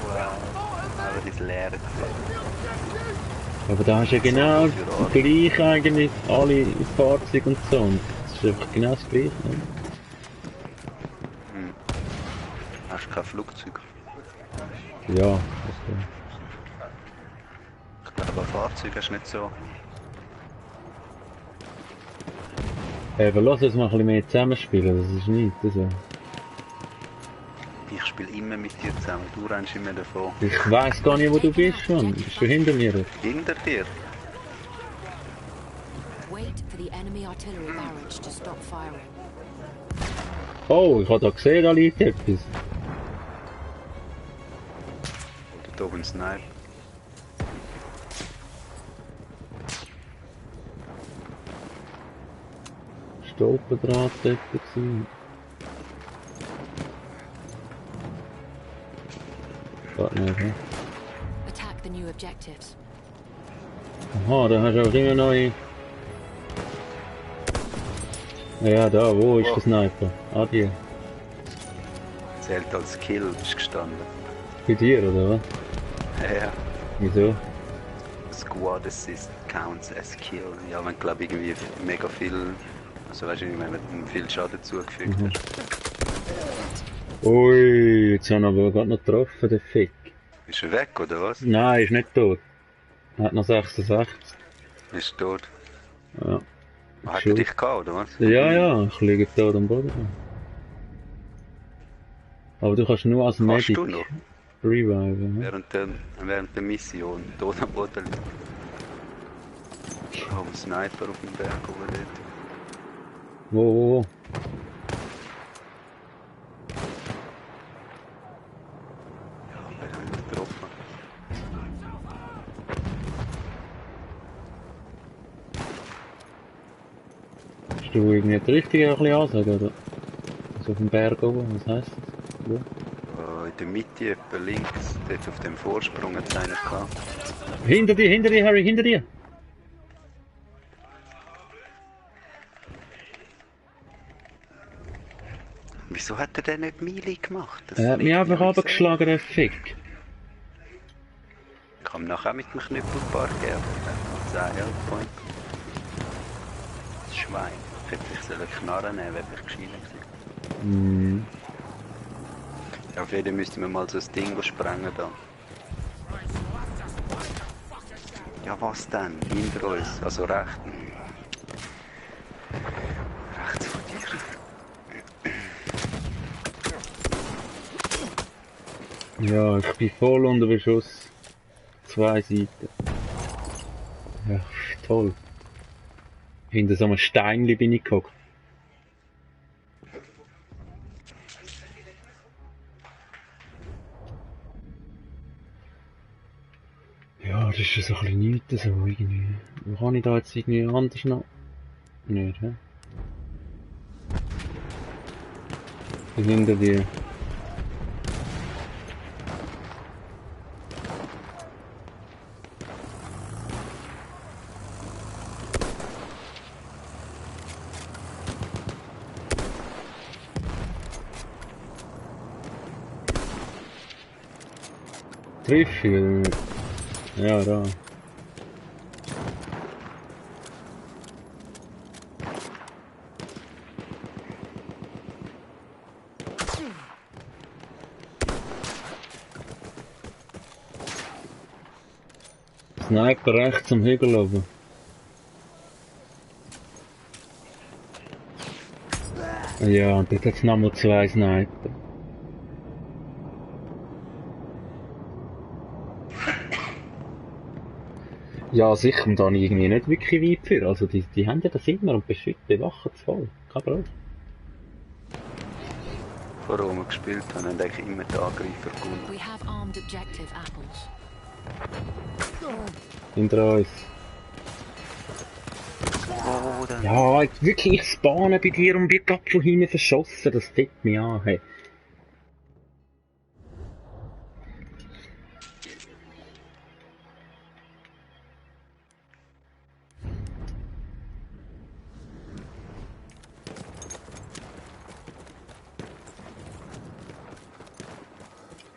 B: Wow. Aber das leere
A: Aber da hast du ja genau gleich eigentlich alle Fahrzeuge und so. Und das ist einfach genau das gleiche. Ne?
B: Hast du kein Flugzeug?
A: Ja, okay.
B: Ich glaube, ein Fahrzeug hast du nicht so.
A: Aber lass uns mal ein bisschen mehr zusammenspielen, das ist nicht so.
B: Ich spiele immer mit dir zusammen, du rennst immer davon.
A: Ich weiss gar nicht, wo du bist schon. Bist du hinter mir?
B: Hinter dir?
C: Wait for the enemy artillery barrage to stop firing.
A: Oh, ich habe da gesehen, da liegt etwas.
B: Oder da oben ein Sniper.
A: Stolpendraht dort gewesen. Warte nicht, hä?
C: Attack the new objectives.
A: Aha, da hast du auch immer neue. Ja, da, wo ist der Sniper? Ah, die.
B: Zählt als Kill, ist gestanden.
A: Bei dir, oder was?
B: Ja.
A: Wieso?
B: Squad Assist counts as Kill. Ja, wenn glaube irgendwie mega viel. Also weißt du, wenn man viel Schaden zugefügt hat.
A: Ui, jetzt haben wir aber gerade noch getroffen, der Fick.
B: Ist er weg, oder was?
A: Nein, ist nicht tot. Er hat noch 66.
B: Ist tot.
A: Ja.
B: Hat er dich gehabt, oder was?
A: Ja, ja, ich liege tot am Boden. Aber du kannst nur als
B: Kannst
A: Medic
B: du noch?
A: reviven. Ne?
B: Während der Mission. Tot am Boden liegen. Oh, ein Sniper auf dem Berg oben dort.
A: Wo?
B: Ja, wir haben ihn getroffen.
A: Hast du irgendwie die Richtung ein bisschen ansagen, oder? Also auf dem Berg oben, was heisst das? Wo?
B: In der Mitte, etwa links, dort auf dem Vorsprung hat es einen gehabt.
A: Hinter dir, Harry, hinter dir!
B: Wieso hat er denn nicht Melee gemacht? Das
A: Er hat mich
B: liegt
A: einfach
B: mir nicht
A: runtergeschlagen, der Fick.
B: Ich habe nachher mit dem Knüppel ein paar gegeben. 10 Healthpoint. Das Schwein. Ich hätte sich eine Knarre nehmen, wäre ich gescheiter gewesen. Ja, auf jeden Fall müssten wir mal so ein Ding sprengen da. Ja, was denn? Hinter uns, also rechts. Rechts von dir.
A: Ja, ich bin voll unter Beschuss. 2 Seiten. Ja, toll. Hinter so einem Steinli bin ich gehockt. Ja, das ist so ein bisschen nichts so irgendwie. Wo kann ich da jetzt irgendwie anders noch? Nicht, hä? Hinter dir. Triff ich oder nicht? Ja, da. Sniper rechts am Hügel oben. Ja, und dort hat es nochmal 2 Sniper. Ja, sicher, und da habe ich irgendwie nicht wirklich weit für. Also, die haben ja das immer und bewachen es voll. Kein Problem.
B: Vorher, wo wir gespielt haben, haben eigentlich immer die Angreifer gewonnen.
C: We have armed objective apples.
A: Hinter uns.
B: Oh, dann.
A: Ja, jetzt wirklich, ich spawne bei dir und wird grad von hinten verschossen. Das fickt mich an, hey.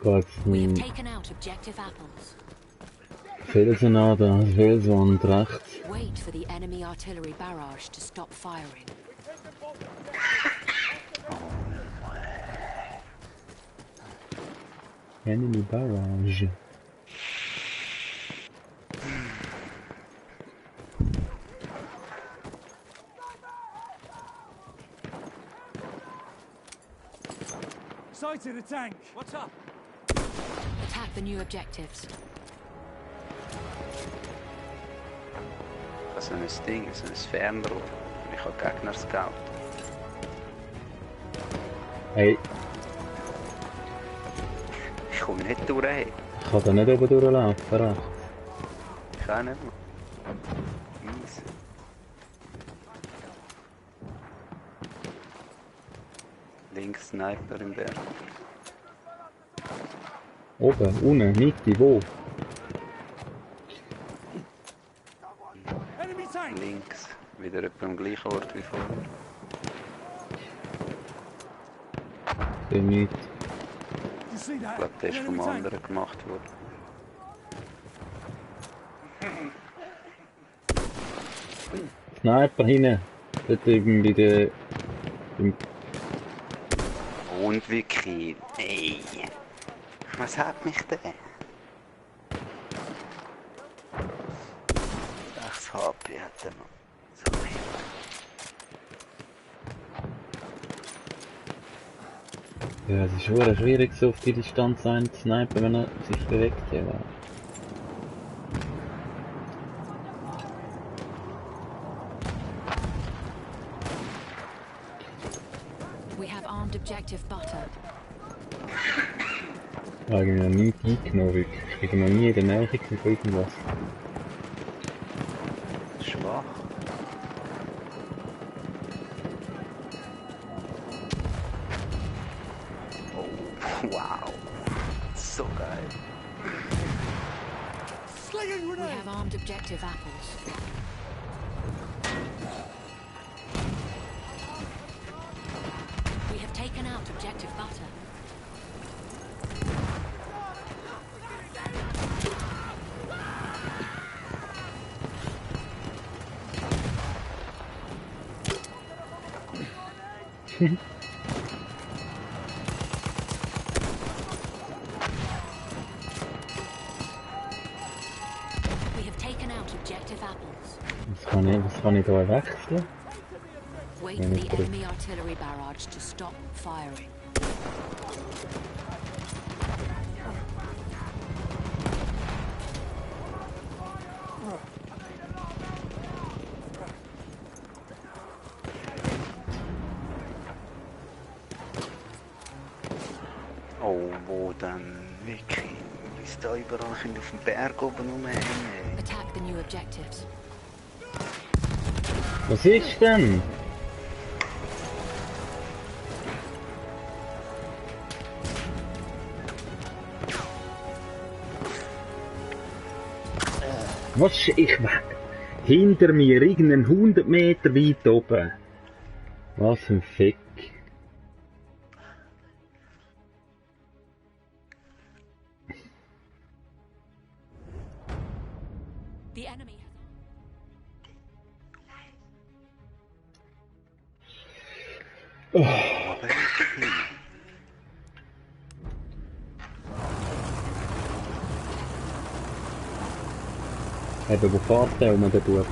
A: Gott,
C: We have taken out objective apples.
A: Felsen an da, Felswand rechts.
C: Wait for the enemy artillery barrage to stop firing.
A: Enemy barrage.
D: Sighted a tank. What's up?
C: Attack the new objectives.
B: So ein Ding, so ein Fernrohr. Ich habe Gegner scout.
A: Hey,
B: Ich komme nicht durch. Hey.
A: ich kann da nicht oben durchlaufen, rechts.
B: Ich auch nicht mehr. Easy. Links Sniper im Berg.
A: Oben, unten, Mitte, wo?
D: Enemy tank.
B: Links. Wieder etwa am gleichen Ort wie vorher.
A: Der nicht.
D: You see that?
B: Ich glaube, der ist vom
D: Enemy tank.
B: anderen gemacht worden.
A: Sniper hinten. Dort drüben bei der...
B: Und wie Kiel. Ey. Was hat mich der? 6 HP hat er noch. Sorry.
A: Ja, es ist schon schwierig, so auf die Distanz einen zu snipen, wenn er sich bewegt. Ja.
C: We have armed objective butter.
A: Ich habe noch nie eingenommen, wirklich. Ich bin noch nie in der Nähe von irgendwas.
B: Schwach. Oh, wow. So geil.
D: Slinging
C: We
D: grenade.
C: have armed objective apples. We have taken out objective butter. We have taken out objective apples.
A: Was kann ich da wechseln?
C: Wait for the enemy artillery barrage to stop firing.
B: Oh, wo dann wirklich? Ist da überall auf dem Berg oben rumhängen?
C: Attack the new objectives.
A: Was ist denn? Was? Ich weg. Hinter mir, irgendeinen 100 Meter weit oben. Was ein Fick.
C: The enemy
A: Eben, wo fährt der der Bub?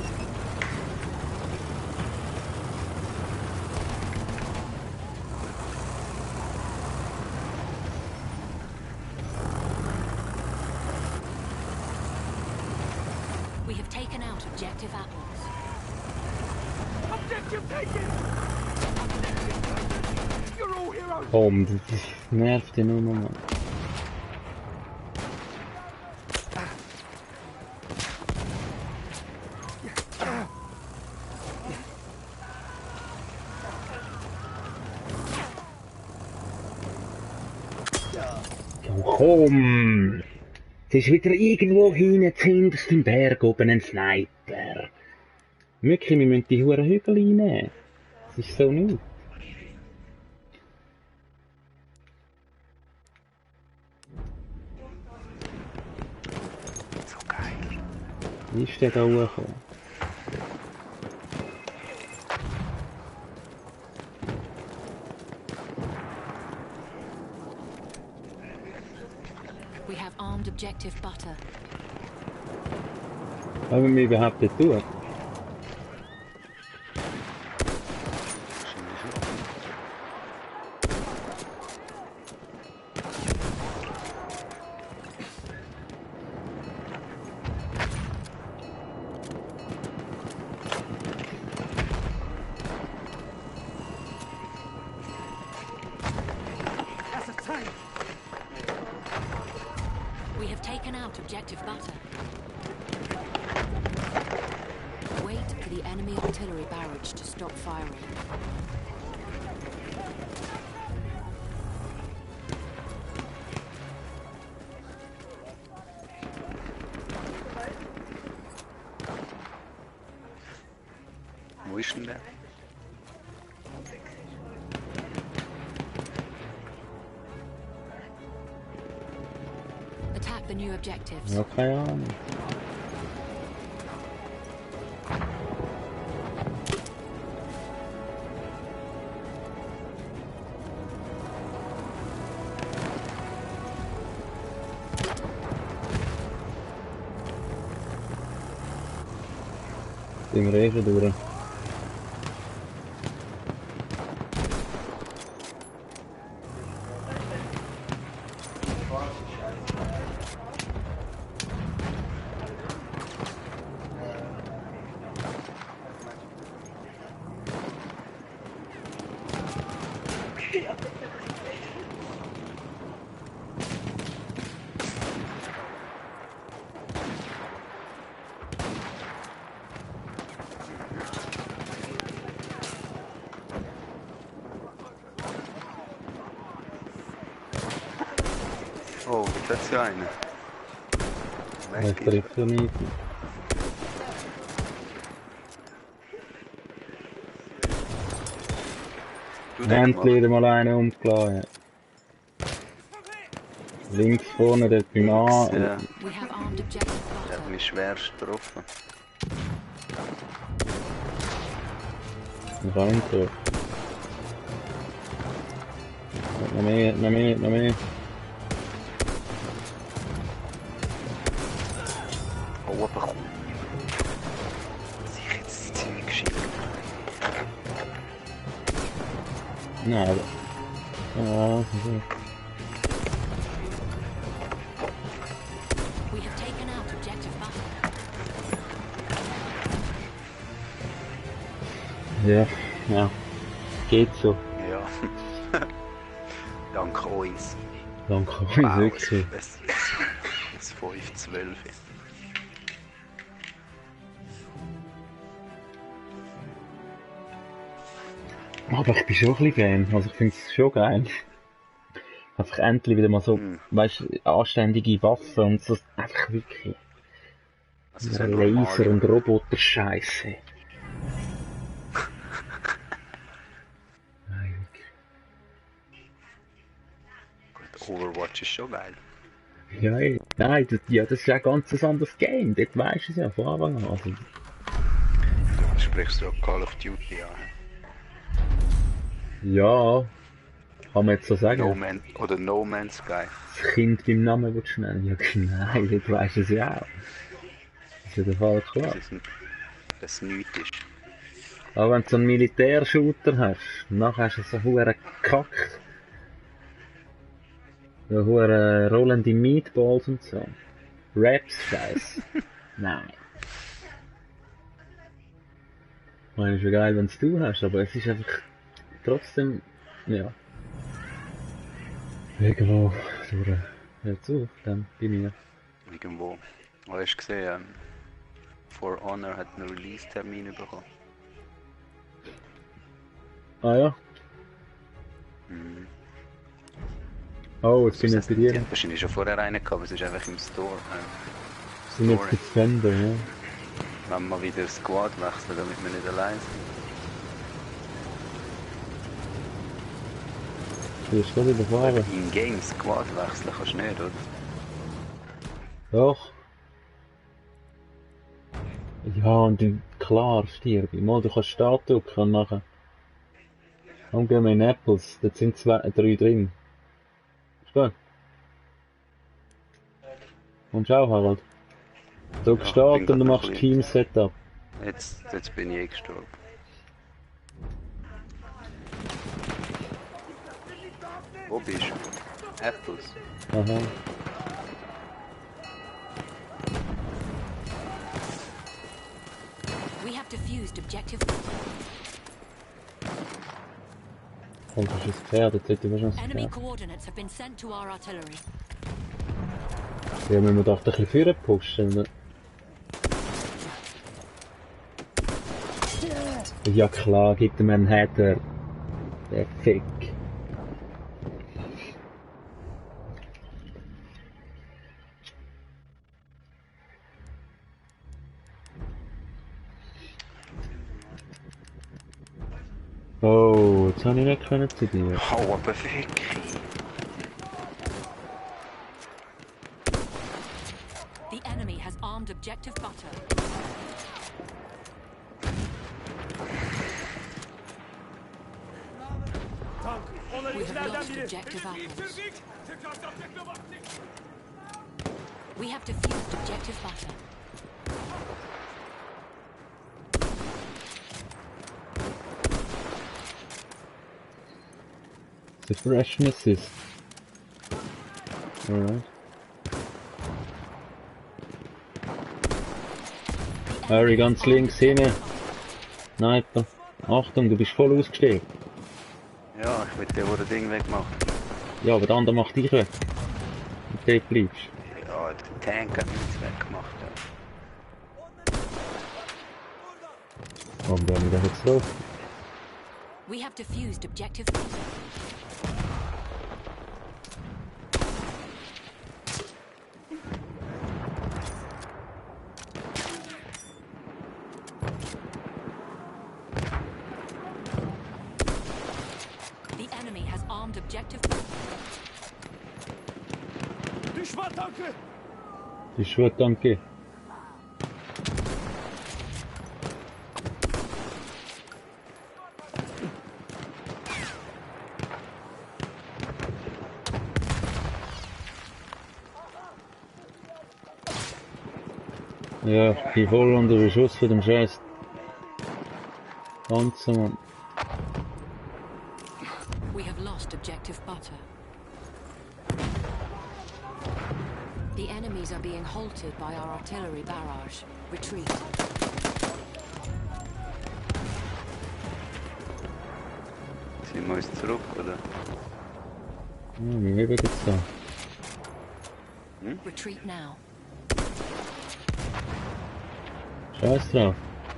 C: We have taken out objective apples.
D: Objective taken. You're all heroes.
A: Komm, das nervt ja nur noch. Oh, komm! Es ist wieder irgendwo hinten zuhinterst im Berg oben ein Sniper. Wirklich, wir müssen die huren Hügel reinnehmen. Das ist so nicht.
B: So geil.
A: Wie ist der da hochgekommen?
C: We have armed objective butter.
A: Haben wir überhaupt nicht tun?
D: That's a tank.
C: We have taken out objective butter. Wait for the enemy artillery barrage to stop firing.
B: Wo ist denn der?
C: Attack the new objectives.
A: Ja, keine Ahnung. Sind wir eh schon durch.
B: Oh, da trifft ja einer.
A: Das trifft ja nicht.
B: Du denkst
A: Endlich wieder mal einen umgeladen. Links vorne, dort beim A.
B: Ja,
C: We have armed objective
B: der hat
C: butter.
B: mich schwerst getroffen.
A: Noch ein so. Noch mehr, noch mehr, noch mehr.
B: Oh, aber komm. Sich jetzt das Zeug geschickt.
A: Nein, aber... Ja, so.
C: We have taken out objective butter.
A: Ja, ja. Geht so.
B: Ja. Dank uns.
A: Danke euch, wirklich.
B: Es 5-12.
A: Aber ich bin schon ein bisschen Fan. Also ich finde es schon geil. Einfach endlich wieder mal so, weißt du, anständige Waffen und so. Einfach wirklich.
B: Also so
A: Laser und Roboter-Scheiße. Nein, wirklich.
B: Gut, Overwatch ist schon geil.
A: Ja, nein, das ist ja ein ganz anderes Game. Dort weisst du es ja von Anfang an. Also,
B: Du sprichst du auch Call of Duty an.
A: ja, kann man jetzt so sagen.
B: No Man's Sky.
A: Das Kind beim Namen willst du nennen? Ja, nein, dort weisst du es ja auch. Das ist ja der Fall klar.
B: Das nichts ist.
A: Aber wenn du so einen Militärshooter hast, dann hast du so hure gekackt. So hure rollende Meatballs und so. Raps-Scheiß. Nein. Ich meine, es ist ja geil, wenn es du hast, aber es ist einfach trotzdem, ja. Irgendwo durch. Hör zu, dann bin ich.
B: Irgendwo. Aber hast du gesehen, For Honor hat einen Release-Termin bekommen.
A: Ah ja.
B: Mhm.
A: Oh, jetzt bin ich bei
B: Die
A: dir.
B: hat wahrscheinlich schon vorher reingekommen, aber es ist einfach im Store.
A: Sind jetzt die Defender, ja.
B: Wenn wir mal wieder Squad wechseln, damit wir nicht allein sind.
A: Du bist gerade in der Farbe.
B: In-game Squad wechseln kannst du nicht, oder?
A: Doch. Ja, und klar, stirb. Mal, du kannst Start drücken und nachher. Dann gehen wir in Apples. Dort sind 3 drin. Ist gut. Und schau, Harald. Drück
B: Ja,
A: Start
B: bin
A: und du
B: grad
A: machst
B: noch
A: Team Setup.
B: Jetzt bin ich eh gestorben. Wo bist du? Apples.
A: Aha.
C: We have defused objective.
A: Und das ist Pferd, jetzt hätte ich wahrscheinlich das
C: Enemy
A: Pferd.
C: coordinates have been sent to our artillery.
A: Ja, müssen wir doch ein bisschen vorne pushen. Ne? Ja klar, gibt ihm einen Header. Der Fick. Oh, jetzt habe ich nicht können zu dir.
B: Oh, aber Fick.
C: The enemy has armed objective butter.
D: Tank. Onları
C: We have
D: içlerden
C: lost
D: biri.
C: objective apples.
D: Bitirdik. Tekrar taktikle baktık.
C: We have defused objective butter.
A: The freshness is. Alright. Harry, ganz links hinten. Sniper. Achtung, du bist voll ausgestellt.
B: Ja, ich will dir wo das Ding wegmachen.
A: Ja, aber der andere macht dich weg. Und dort bleibst.
B: Ja, der Tank hat nichts weggemacht. Ja.
A: Warum bin ich da jetzt drauf?
C: We have defused objective butter. The enemy has armed objective butter.
D: Düşman tankı.
A: Die Schuhe, danke. Ja, ich bin voll unter Beschuss von dem scheiß Panzer, Mann.
C: We have lost objective butter. The enemies are being halted by our artillery barrage. Retreat.
B: Ziehen wir uns zurück, oder?
A: Ja, wir leben jetzt da.
C: Retreat now.
A: Scheiß drauf.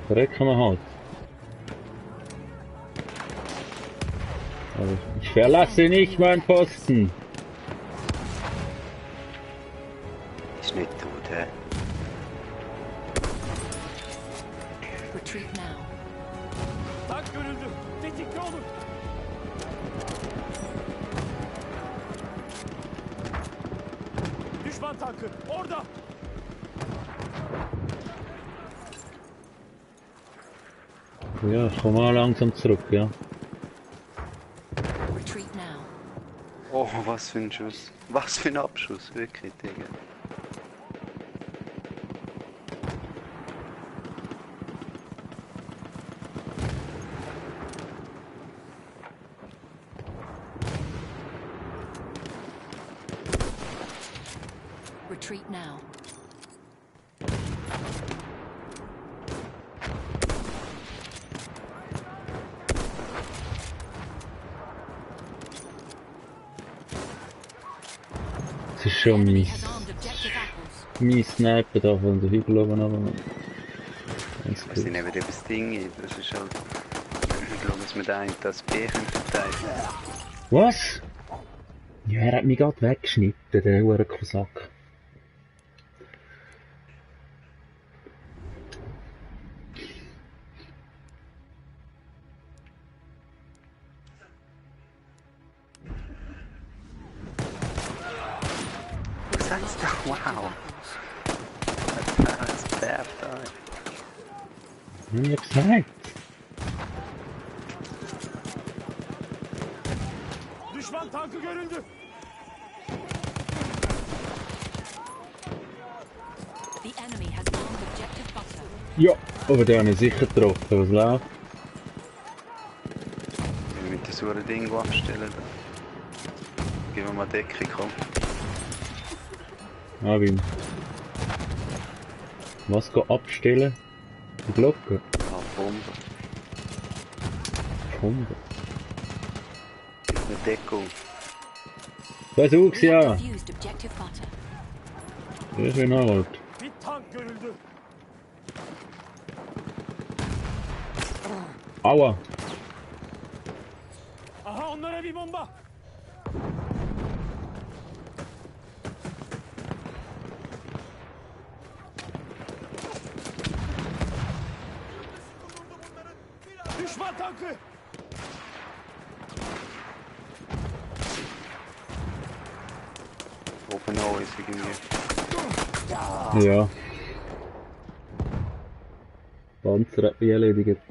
A: Verrecken wir halt. Aber ich verlasse nicht meinen Posten.
B: Ist nicht tot, hä?
C: Retreat now.
D: Tank görüldü. Tetikte olun. Düşman tankı. Orada.
A: Ja, ich komme mal langsam zurück, ja.
C: Retreat now.
B: Oh, was für ein Schuss. Was für ein Abschuss, wirklich, Digga.
C: Retreat now.
A: Es ist schon
C: Enemy
A: mies.
C: has armed objective apples.
A: Mies Sniper da von der Hügel oben runter. Ganz
B: Wir sind
A: gut.
B: eben das Ding, das ist halt... Ich glaube, dass wir da das B können verteidigen.
A: Was? Ja, er hat mich gerade weggeschnitten, der Hurenkosak.
B: Du sagst doch, wow. Das ist perfekt.
A: Hab ich ja gesagt.
D: Düşman tankı görüldü.
C: The enemy has armed objective butter.
A: Ja, aber der habe ich sicher getroffen. Was läuft?
B: Wir müssen das hure Ding abstellen. Da. Gib mir mal Deckung, komm.
A: Ah, wie? Was geht abstellen? Die Glocke?
B: Ah, Bombe.
A: Bombe.
B: Gib mir Deckung.
A: Versuch's
C: We have
A: ja!
C: defused objective butter.
A: Das ist ein Harald.
D: Bir tank görüldü.
A: Aua!
D: Aha onlara bir bomba. Düşman tankı.
B: Open always, irgendwie.
A: Ja. Panzer hat mich erledigt.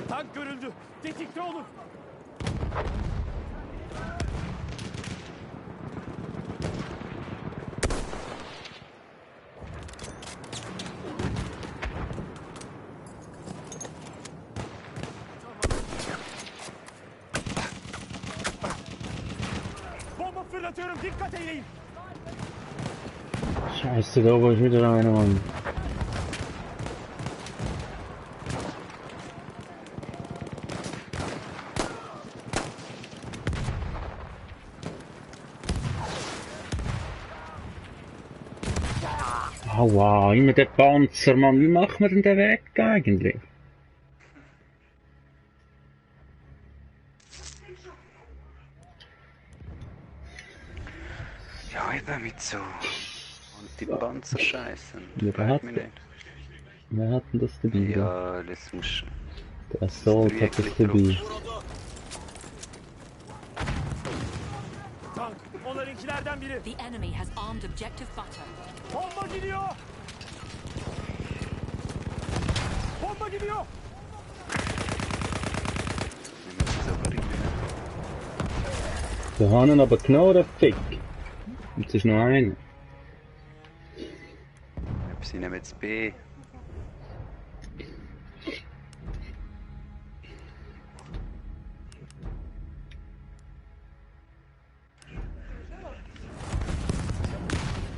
D: Tank görüldü. Tetikte olun. Bomba fırlatıyorum. Dikkat eyleyin.
A: Scheiße, da war ich wieder einer, Mann. Aua, immer der Panzer, Mann. Wie macht man denn den weg eigentlich?
B: Ja, eben mit so. Und die Panzer scheißen.
A: Ja, wer hat
B: mich
A: das?
B: nicht.
A: Wer hat denn das dabei?
B: Ja, das muss.
A: Der Assault hat das dabei.
D: Tank. Onlarınkilerden biri.
C: The enemy has armed objective butter.
D: Bomba gidiyor. Bomba gidiyor.
B: Wir müssen es aber rein.
A: Der hat ihn aber genommen, der Fick. Jetzt ist noch einer.
B: Sie nehmen jetzt B.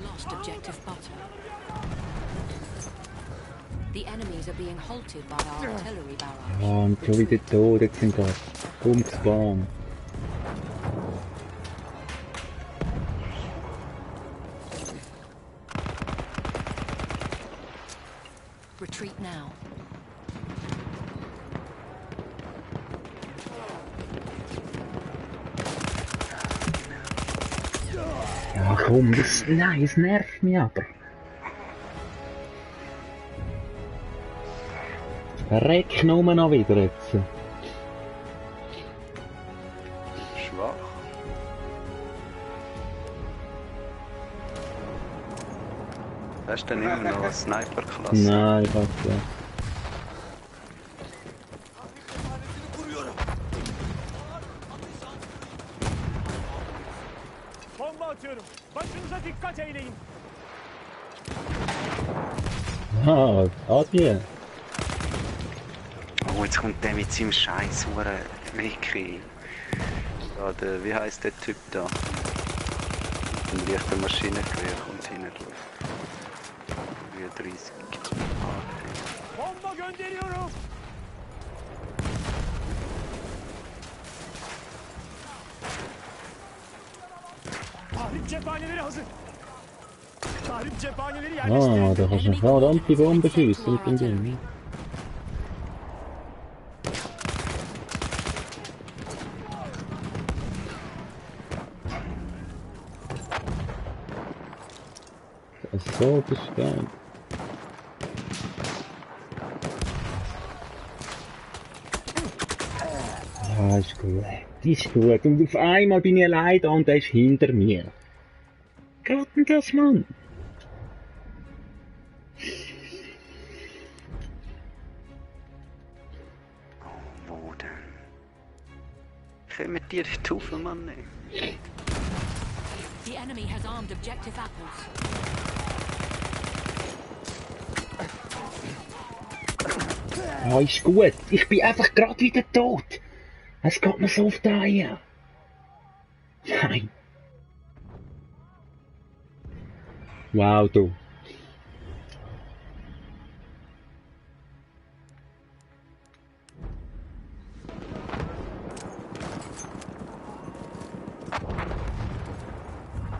C: Lost objective butter. The enemies are being halted by our artillery barrage.
A: Ah, und schon wieder tot, jetzt sind wir umgespawnt.
C: Retreat now.
A: Ja komm, nein, es nervt mich aber. Reck nur noch wieder jetzt.
B: Schwach. Hast du denn immer noch eine Sniper-Klasse?
A: Nein, ich hab's ja.
D: Bomba atıyorum. Başınıza dikkat eyleyin.
A: Ah, Adje.
B: Oh, jetzt kommt der mit seinem scheiß Wiki. Ja, wie heisst der Typ da? Mit dem leichten Maschinengewehr kommt hinten drauf. Wie 30.
D: Bomba gönderiyorum. Tahrip cephaneleri hazır. Tahrip cephaneleri
A: Ah,
D: yerleştirildi.
A: da kannst du eine verdammte Bombe schiessen mit dem Ding. So, das ist geil. Ah, ist gut. Ist gut. Und auf einmal bin ich allein da und der ist hinter mir. Geht denn das, Mann?
B: Wo denn? Kommen die dort rauf, Mann?
C: The enemy has armed objective apples.
A: Ah, ist gut. Ich bin einfach gerade wieder tot. Es geht mir so auf die Eier. Nein. Wow, du.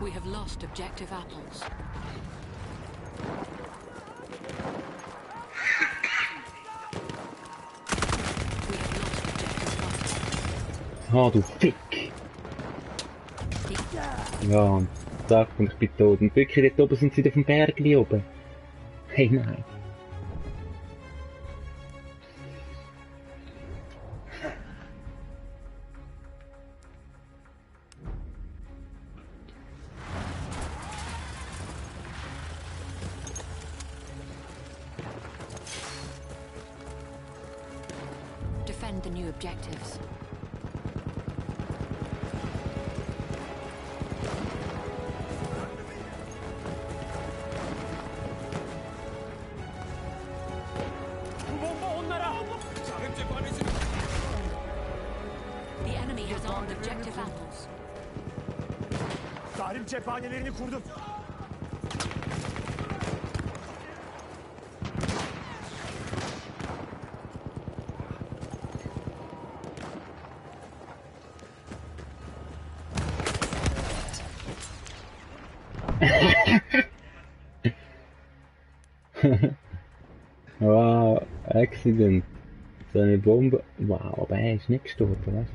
C: We have lost objective apples. We have lost objective apples.
A: Ah, du Fick. Ja, und zack, und ich bin tot. Und wirklich, dort oben sind sie auf dem Berg oben. Hey, nein.
C: Defend the new objectives.
D: Bu bomba onlara. Tahrip cephanesi.
C: The enemy has armed objective apples.
D: Tahrip cephanelerini kurdum.
A: Wow, Accident. So eine Bombe. Wow, aber er ist nicht gestorben, weißt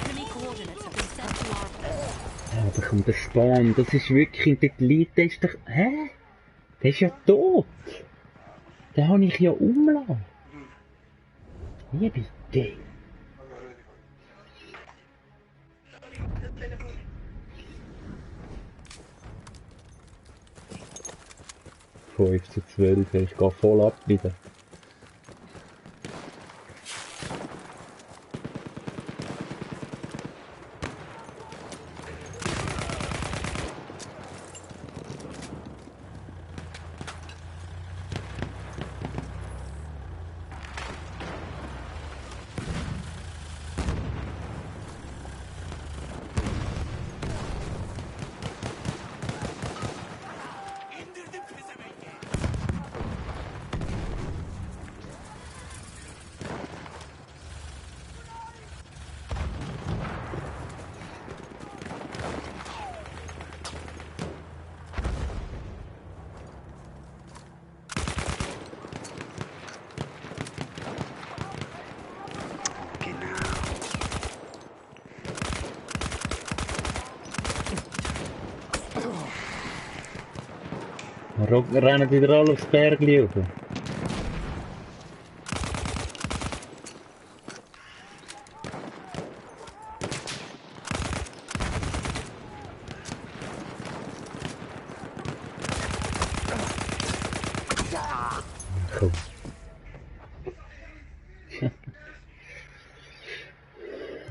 C: Enemy coordinates have been sent to our place.
A: du? Ja, aber komm, der Spawn, das ist wirklich in dort liegt, der ist doch. Hä? Der ist ja tot! Den habe ich ja umgelassen. Wie bitte? Fünf zu 12, ich gehe voll ab wieder. Rennen wieder alle aufs Berg rauf. Komm.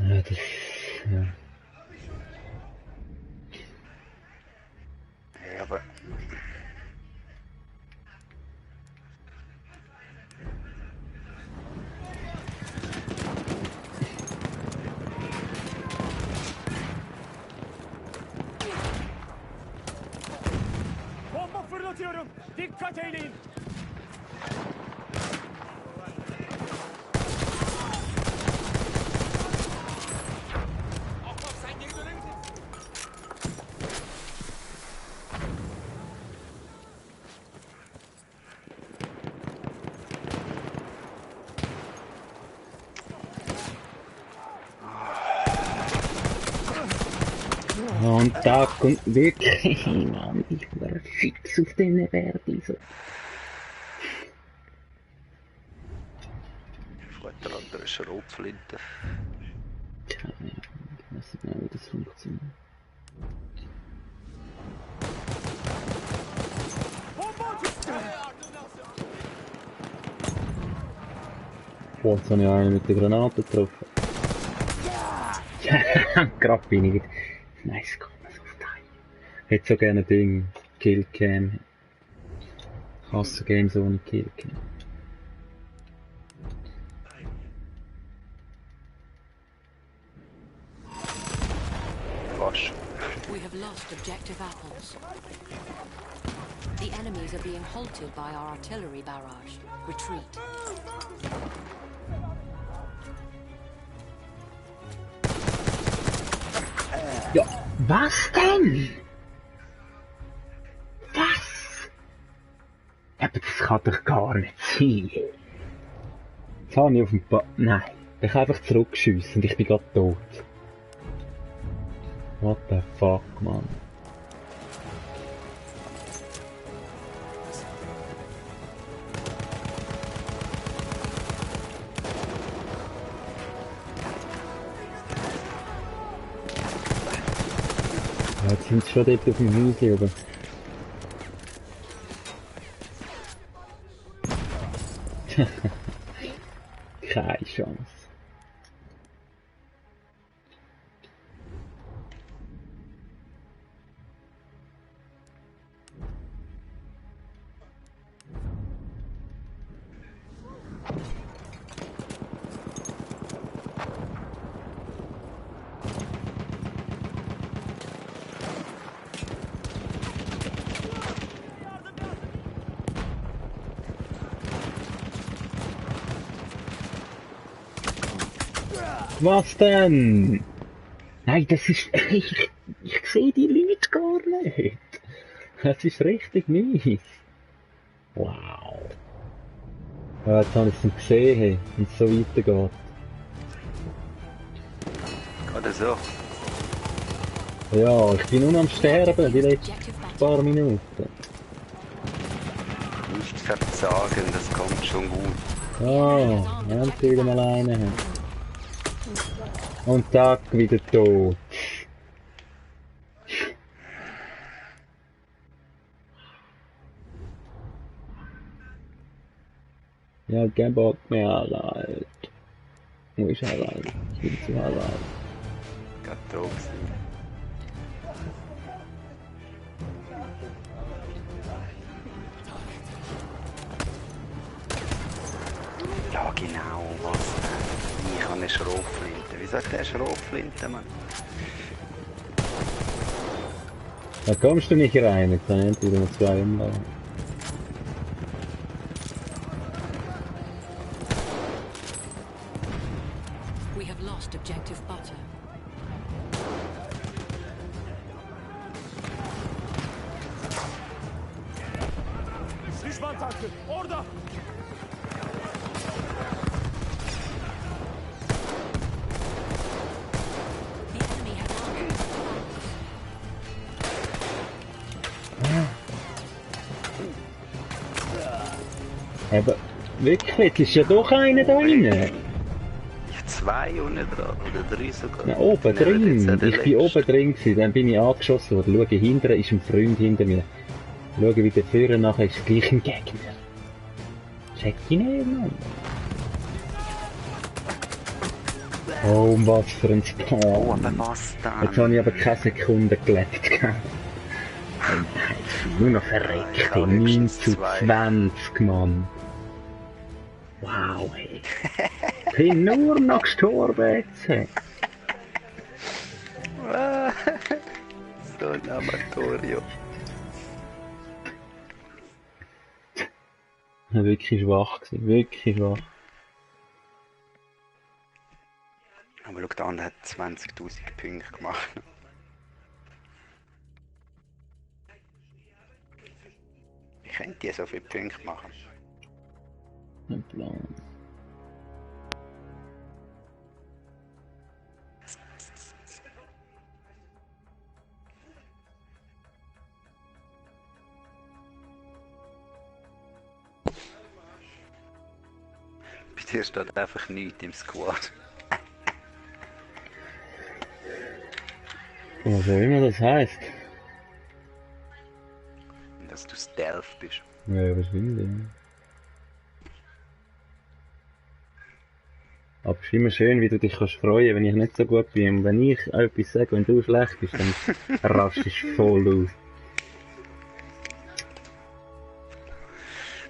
A: Ja, das... Ja.
B: Ja, aber
D: Komutanım, dikkat eyleyin. Ahbap sen geri döner misin?
A: Und da kommt wirklich, Mann, ich war fix auf diesen Bergen. So.
B: Vielleicht der andere Schrotflinte.
A: Keine Ahnung, ich weiß nicht genau, wie das funktioniert. Oh, jetzt habe ich einen mit der Granate getroffen. Ja, gerade bin ich wieder. Nice, komm, so auf Teil. Hätte so gerne ein Ding, Killcam. Ich hasse Games ohne Killcam.
B: Fast.
C: We have lost objective apples. The enemies are being halted by our artillery barrage. Retreat.
A: Ja, was denn? Was? Aber das kann doch gar nicht sein. Jetzt habe ich auf dem Nein, ich kann einfach zurückschiessen und ich bin gerade tot. What the fuck, man. Ja, jetzt sind sie schon dort auf dem Haus oben. Keine Chance. Was denn? Nein, das ist... Ich sehe die Leute gar nicht. Das ist richtig mies. Wow. Ja, jetzt habe ich es nicht gesehen, wenn es so weitergeht.
B: Oder so.
A: Ja, ich bin nur am Sterben, die letzten paar Minuten.
B: Nicht verzagen, das kommt schon gut.
A: Ah, endlich wieder mal einen. Und zack, wieder tot. Ja, kein Bock mehr, Alter. Wo ist er, Alter? Ich bin zu alt.
B: Gerade da gewesen. Ja genau, was? Ich habe eine Schrotflinte. Wie sagt der Schrotflinte, Mann?
A: Da kommst du nicht rein, jetzt habe ich entweder noch 2 umladen.
C: We have lost objective butter.
D: Düşman tankı, orada.
C: The enemy has
A: Aber wirklich, jetzt ist ja doch einer da rein.
B: Ich 2 unten dran, oder 3 sogar.
A: Na, oben drin. Ich bin oben drin gewesen, dann bin ich angeschossen worden. Schau, hinterher ist ein Freund hinter mir. Schau, wie der Führer nachher ist gleich ein Gegner. Check ich nicht, Mann. Oh, was für ein Spawn.
B: Oh, aber was
A: Jetzt
B: dann?
A: habe ich aber keine Sekunde gelebt. Gell? Nur noch verreckt.
B: Ich habe
A: 9
B: höchstens
A: zu
B: 2.
A: 20, Mann. Wow, ey. Ich bin nur noch gestorben jetzt.
B: So ein Amatorium.
A: Wirklich schwach gewesen, wirklich schwach.
B: Aber schau, der andere hat 20.000 Punkte gemacht. Wie könnt ihr so viele Punkte machen?
A: Ein Plan.
B: Bei dir steht einfach nichts im Squad.
A: Was auch immer das heisst.
B: Dass du Stealth bist.
A: Ja, wahrscheinlich. Ja. Aber es ist immer schön, wie du dich kannst freuen, wenn ich nicht so gut bin. Und wenn ich etwas sage und du schlecht bist, dann rastest du voll aus.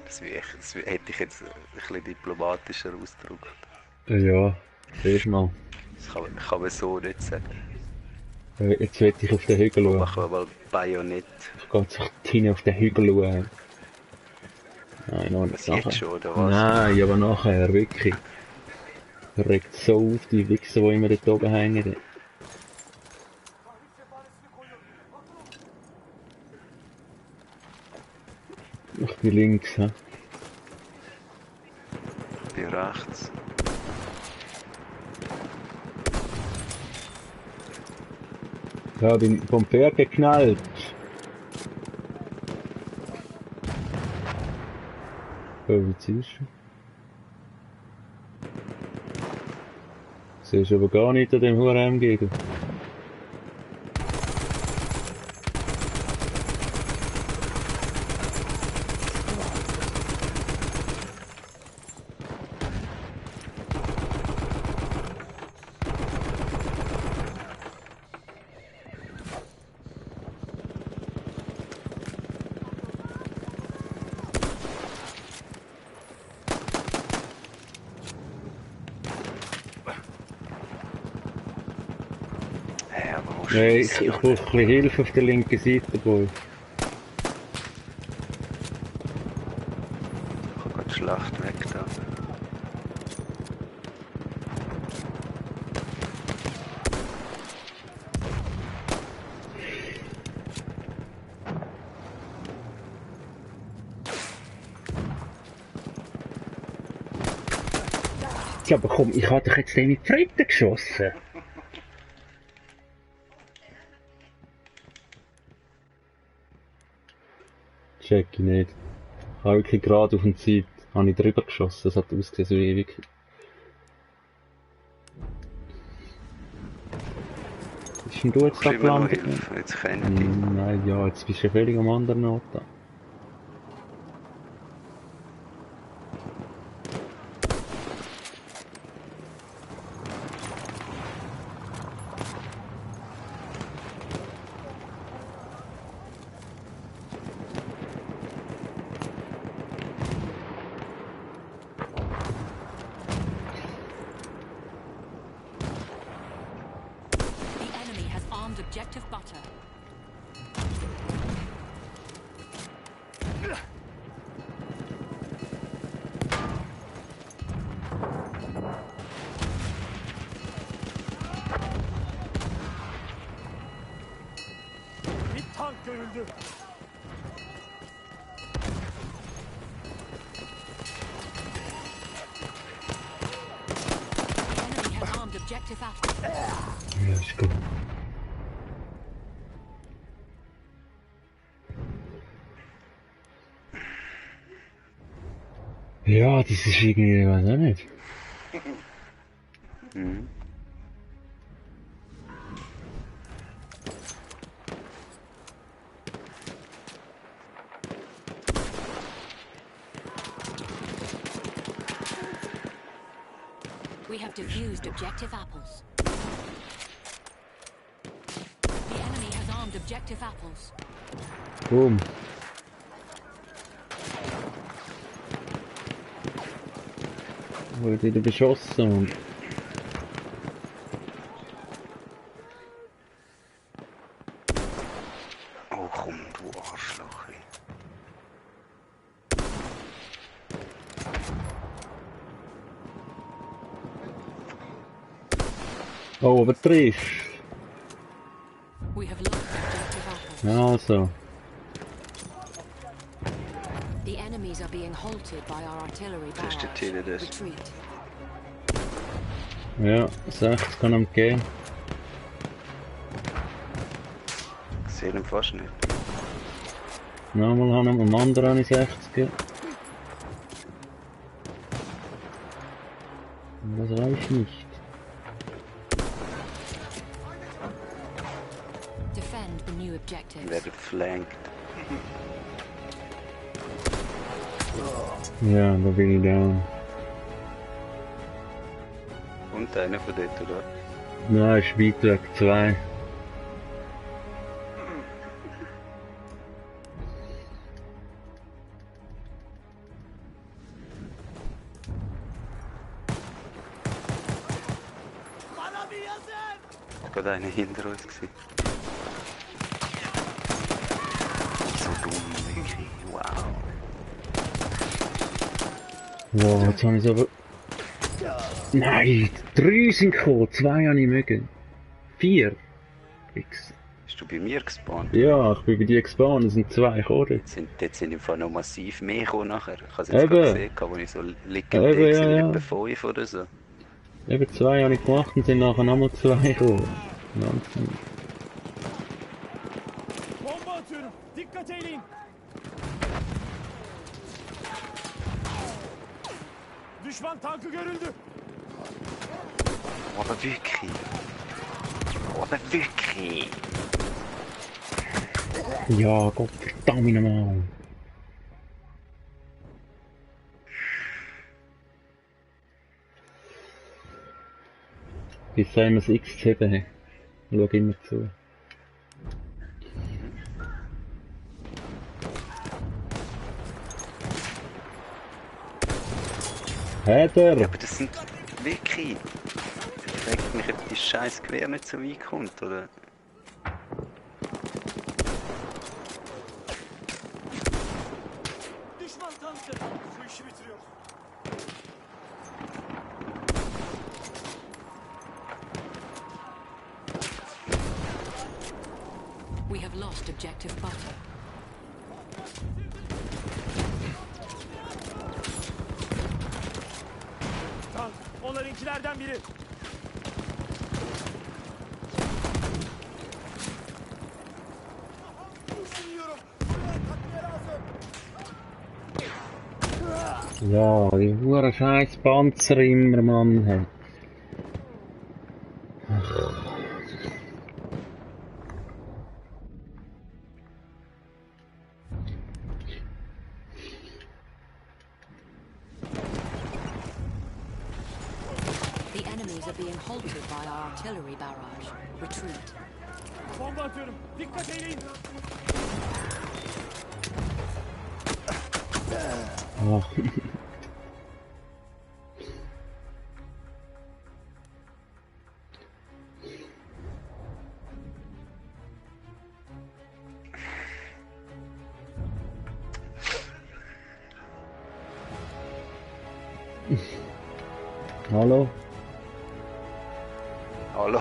B: Das hätte ich jetzt ein bisschen diplomatischer ausgedrückt.
A: Ja, siehst mal.
B: Das kann man so nicht sagen.
A: Jetzt will ich auf den Hügel schauen.
B: Machen wir mal Bajonett.
A: Ich gehe jetzt hinten auf den Hügel schauen. Nein, noch nicht
B: Was
A: nachher.
B: jetzt schon, oder was?
A: Nein, aber nachher, wirklich. Regt so auf, die Wichser, die immer dort oben hängen. Ich bin links, hä?
B: Ich bin rechts.
A: Ja, bin vom Pferd geknallt. Oh, wie ziehst du? Siehst aber gar nicht an dem HMG, du.
B: Aber wo
A: Nee, ich
B: schießt
A: brauche ein bisschen Hilfe auf der linken Seite, Boy.
B: Ich kann gerade schlecht weg da.
A: Ja, aber komm, ich habe doch jetzt den in die Fritten geschossen. Check ich nicht. Ich habe wirklich gerade auf den Zeit, habe ich drüber geschossen, das hat ausgesehen so ewig. Ist denn du jetzt da
B: Brauchst immer noch
A: gelandet?
B: Hilfe, jetzt kenne ich dich.
A: Nein, ja, jetzt bist du ja völlig am anderen Ort da.
C: The enemy has armed objective butter.
D: Bir tank görüldü.
C: The enemy has armed objective apples.
A: Ja, ist gut. Ja, das ist irgendwie, ich weiß auch nicht.
B: Mhm.
C: We have defused objective apples. The enemy has armed objective apples.
A: Boom. Wurde wieder beschossen und...
B: Oh komm, du Arschloch. Ey.
A: Oh, aber triffst.
C: We have lost objective apples.
A: Ja, also.
C: The enemies are being halted by our artillery
B: Das ist der
C: barrage.
B: Ziel, das.
C: Retreat.
A: Ja, 60 kann ihm gehen.
B: Ich sehe ihn fast nicht.
A: Nochmal haben wir am anderen habe ich 60 gegeben. Aber das reicht nicht.
C: Defend the new
B: Wir
C: objectives.
B: werden flankt.
A: Ja, da bin ich down.
B: Und einer von dort, oder?
A: Nein, ist weit weg, 2.
B: Da war einer hinter uns. Gewesen. So dumm, wirklich. Wow.
A: Wow, jetzt habe ich aber... Nein, 3 sind gekommen, 2 habe ich mögen. 4. X.
B: Bist du bei mir gespawnt?
A: Ja, ich bin bei dir gespawnt, es sind 2 gekommen.
B: Dort sind im Fall noch massiv mehr gekommen nachher. Ich habe es jetzt
A: Eben.
B: gerade gesehen, als ich so liegen
A: Eben,
B: sind
A: ja, ja.
B: etwa 5 oder so.
A: Eben 2 habe ich gemacht und sind nachher nochmal 2 gekommen. Wahnsinn.
D: Bomba atıyorum. Dikkat eyleyin. Düşman tankı görüldü.
B: Aber wirklich. Aber wirklich.
A: Ja, Gott verdammt nochmal. Bis wir das X zu heben haben. Schau immer zu. Hat er?
B: Ja, aber das sind wirklich. Fragt mich, ob die scheiß Gewehr nicht so weit kommt, oder?
D: Düşman tankı. Şu işi bitiriyor.
C: We have lost objective butter.
D: Tank. Onlarınkilerden biri. Düşünüyorum. Takviye lazım.
A: Ja, die hure scheiß Panzer immer, Mann. Hey.
C: The enemies are being halted by our artillery barrage. Retreat.
D: Bomba atıyorum. Dikkat eyleyin.
A: Ach. Hallo?
B: Hallo?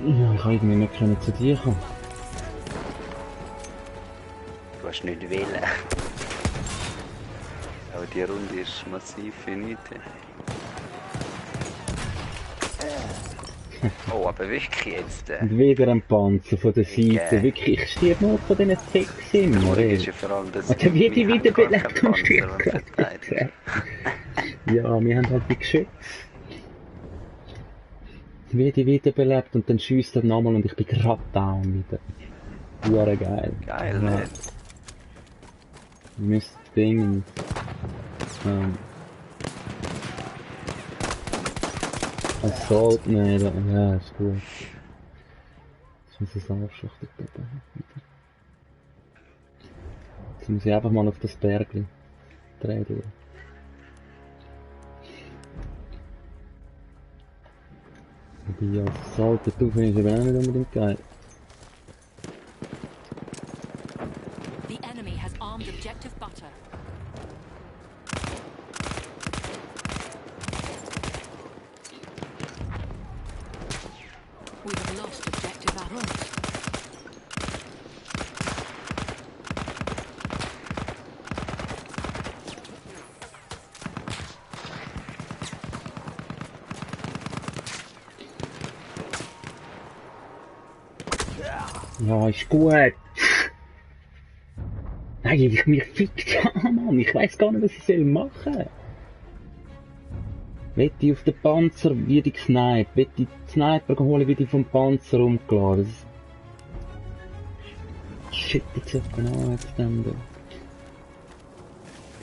A: Ja, ich kann irgendwie nicht können zu dir kommen.
B: Du hast nicht wählen. Aber die Runde ist massiv finite. Oh, aber wirklich jetzt.
A: Und wieder ein Panzer von der Seite.
B: Ja.
A: Wirklich, ich stirb nur von diesen Ticks immer.
B: Traurig
A: ey.
B: ist ja vor allem, dass
A: Und dann wird die
B: wir
A: wieder
B: haben gar
A: belebt
B: keinen
A: und
B: Panzer
A: stirbt
B: und
A: gerade.
B: verteidigt.
A: Ja, wir haben halt die Geschütze. Wird die wiederbelebt und dann schießt er nochmal und ich bin gerade down wieder. Hure geil.
B: Geil,
A: Ja.
B: ne?
A: Wir müssen Dinge. Assault nehmen. Ja, ist gut. Jetzt muss ich das Arschloch dort oben. Jetzt muss ich einfach mal auf das Bergli drehen. Wobei, ja, Assault dort rauf ist aber auch nicht unbedingt geil.
C: The enemy has armed objective butter.
A: Ja, ist gut. Nein, mir fickt an, Mann. Ich weiss gar nicht, was ich machen soll. Will ich auf den Panzer wie die gesniped? Will ich die Sniper holen, wie die vom Panzer rumgeladen? Shit, jetzt hat genau jetzt dann da.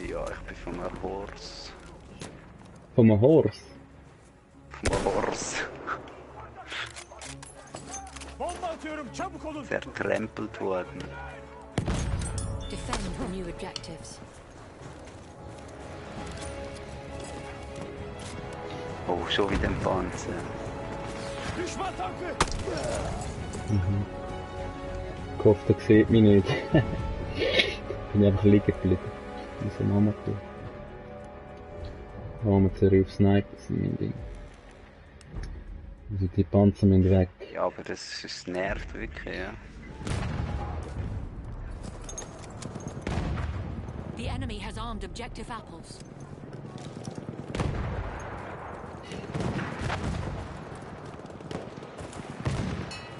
B: Ja, ich bin von einem Horse.
A: Von einem Horse?
B: Vom Horse.
D: Bomba atıyorum. Çabuk olun.
B: Zerkrempelt worden.
C: Defend the new objectives.
B: Oh, schon wieder ein Panzer.
D: Düşman tankı.
A: Ich hoffe, der sieht mich nicht. Bin einfach liegen geblieben. Wie so ein Amateur. Amateur auf Sniper sind mein Ding. Also die Panzer müssen weg.
B: Ja, aber das nervt wirklich, ja.
C: The enemy has armed objective apples.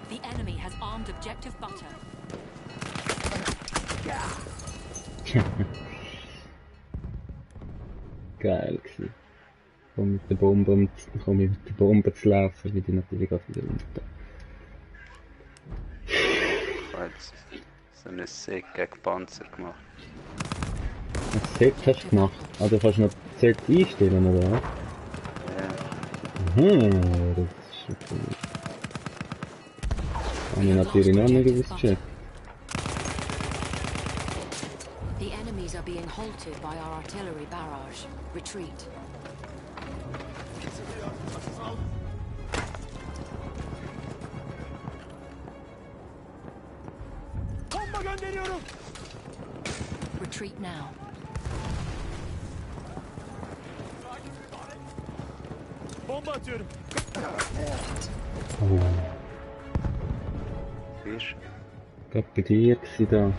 C: The enemy has armed objective butter.
A: Geil gewesen. Komm mit der Bombe zu laufen, wie die natürlich auch wieder runter.
B: Ich habe jetzt so eine Säge gegen Panzer gemacht.
A: Was Set hast du gemacht? Ah, du kannst noch Set einstellen, oder was?
B: Ja.
A: Das ist schon cool. Habe ich natürlich noch nicht gewusst, Chef.
C: The enemies are being halted by our artillery barrage. Retreat.
D: Bomba gönderiyorum.
C: Retreat now.
D: Bomba atıyorum.
B: Siehst
A: Gerade bei dir gewesen da.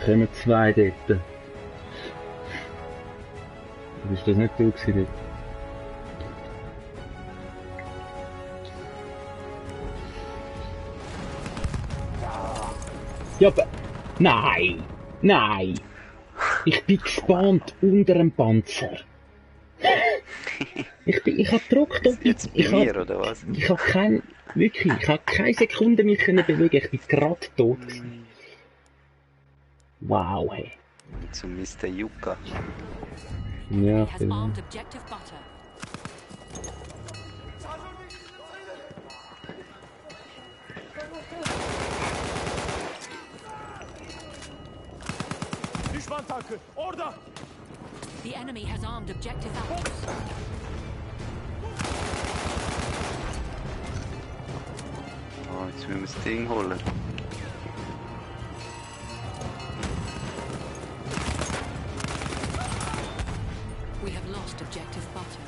A: Kommen zwei dort. Bist das nicht du gewesen dort? Ja, aber... Nein! Nein! Ich bin gespannt unter dem Panzer. Ich hab gedruckt,
B: du?
A: ob
B: Jetzt bei mir, oder was?
A: ich hab wirklich, ich hab keine Sekunde mich können bewegen, ich bin gerade tot gewesen. Wow, hey.
B: Zu Mr. Yuka.
A: Ja,
C: Has
A: vielleicht.
C: armed objective butter.
D: Düşman tankı. Orada.
C: The enemy has armed objective apples.
B: Oh, jetzt müssen wir das Ding holen.
C: We have lost objective butter.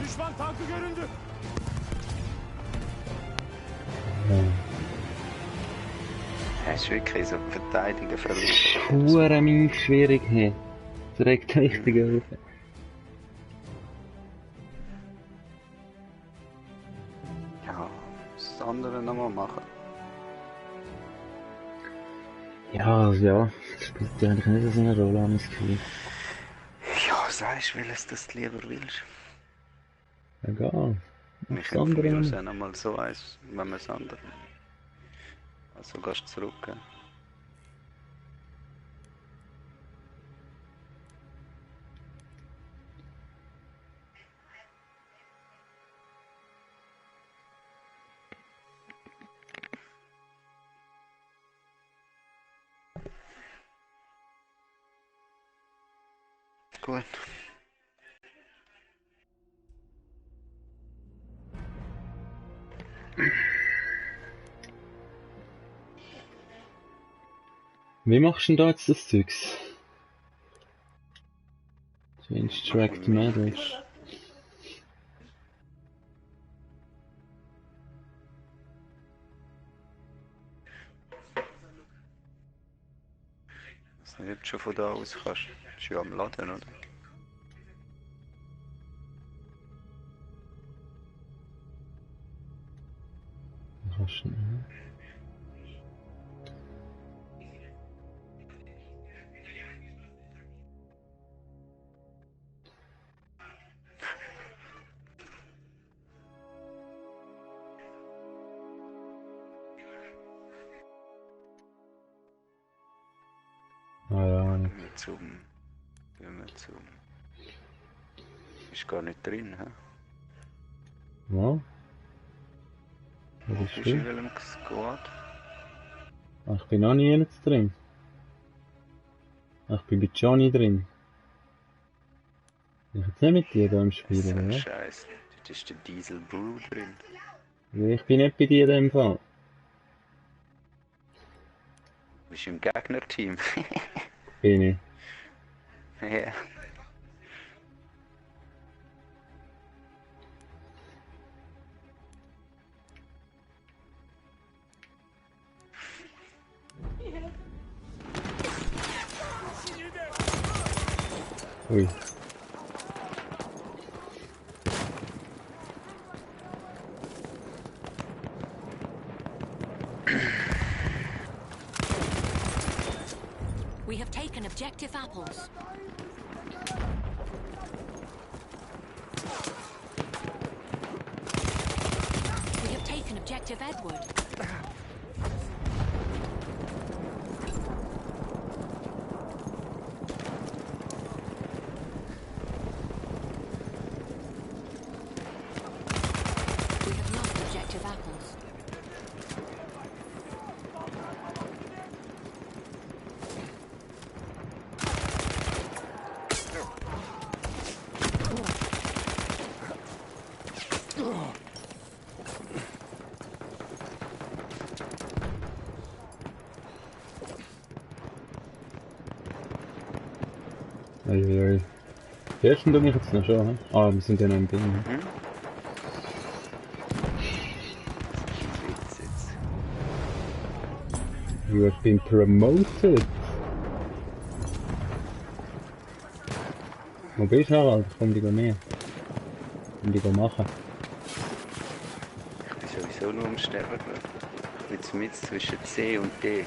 D: Düşman tankı göründü.
B: Das ist wirklich so Verteidiger verlust.
A: Hure mies schwierig, hey. Das regt richtig auf.
B: Ja, das andere nochmal machen.
A: Ja, ja. Das spielt ja eigentlich nicht so eine Rolle, habe ich das Gefühl.
B: Ja, sagst du, welches das du lieber willst.
A: Egal.
B: Wir
A: Das
B: können von mir aus
A: andere.
B: auch nochmal so eins, wenn wir das andere. Also gehst du zurück. Ja? Gut.
A: Wie machst du denn da jetzt das Zeugs? Change Tracked Medals.
B: Wenn du schon von da aus kannst. Ist ja am Laden, oder?
A: Kannst du nicht. Ah ja, nicht.
B: Gehen wir zum... Ist gar nicht drin, hä?
A: Ja.
B: Wo
A: Das ist
B: bist du
A: schön.
B: in welchem Squad?
A: Ah, ich bin noch nie jetzt drin. Ah, ich bin bei Johnny drin. Ich jetzt nicht mit dir da im Spiel,
B: So
A: oder
B: ein
A: was?
B: Scheiß. Dort ist der Diesel Brew drin.
A: Nee, ich bin nicht bei dir in dem Fall.
B: Du bist im Gegnerteam.
A: Bin ich.
B: Ja.
A: Ui.
C: We have taken objective apples. We have taken objective Edward. We have lost objective apples.
A: Uiuiui. Testen du mich jetzt noch schon, hä? Ah, wir sind ja noch im Ding. Hä?
B: Jetzt.
A: You have been promoted. Wo bist du, Harald? Ich komm dich näher. Komm dich machen.
B: Ich bin sowieso nur am Sterben. Ich bin mit zwischen C und D.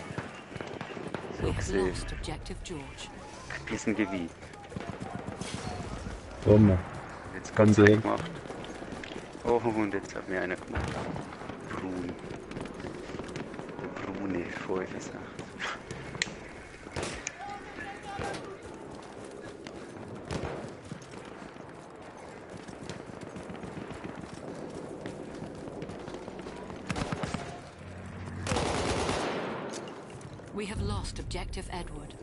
B: So
C: We have
B: gesehen,
C: lost objective George.
B: diesen Gebiet.
A: Komm.
B: Jetzt
A: Komm
B: ganz
A: direkt.
B: gemacht. Oh, und jetzt hat mir einer gemacht. Brun. Der Brune 65.
C: We have lost objective Edward.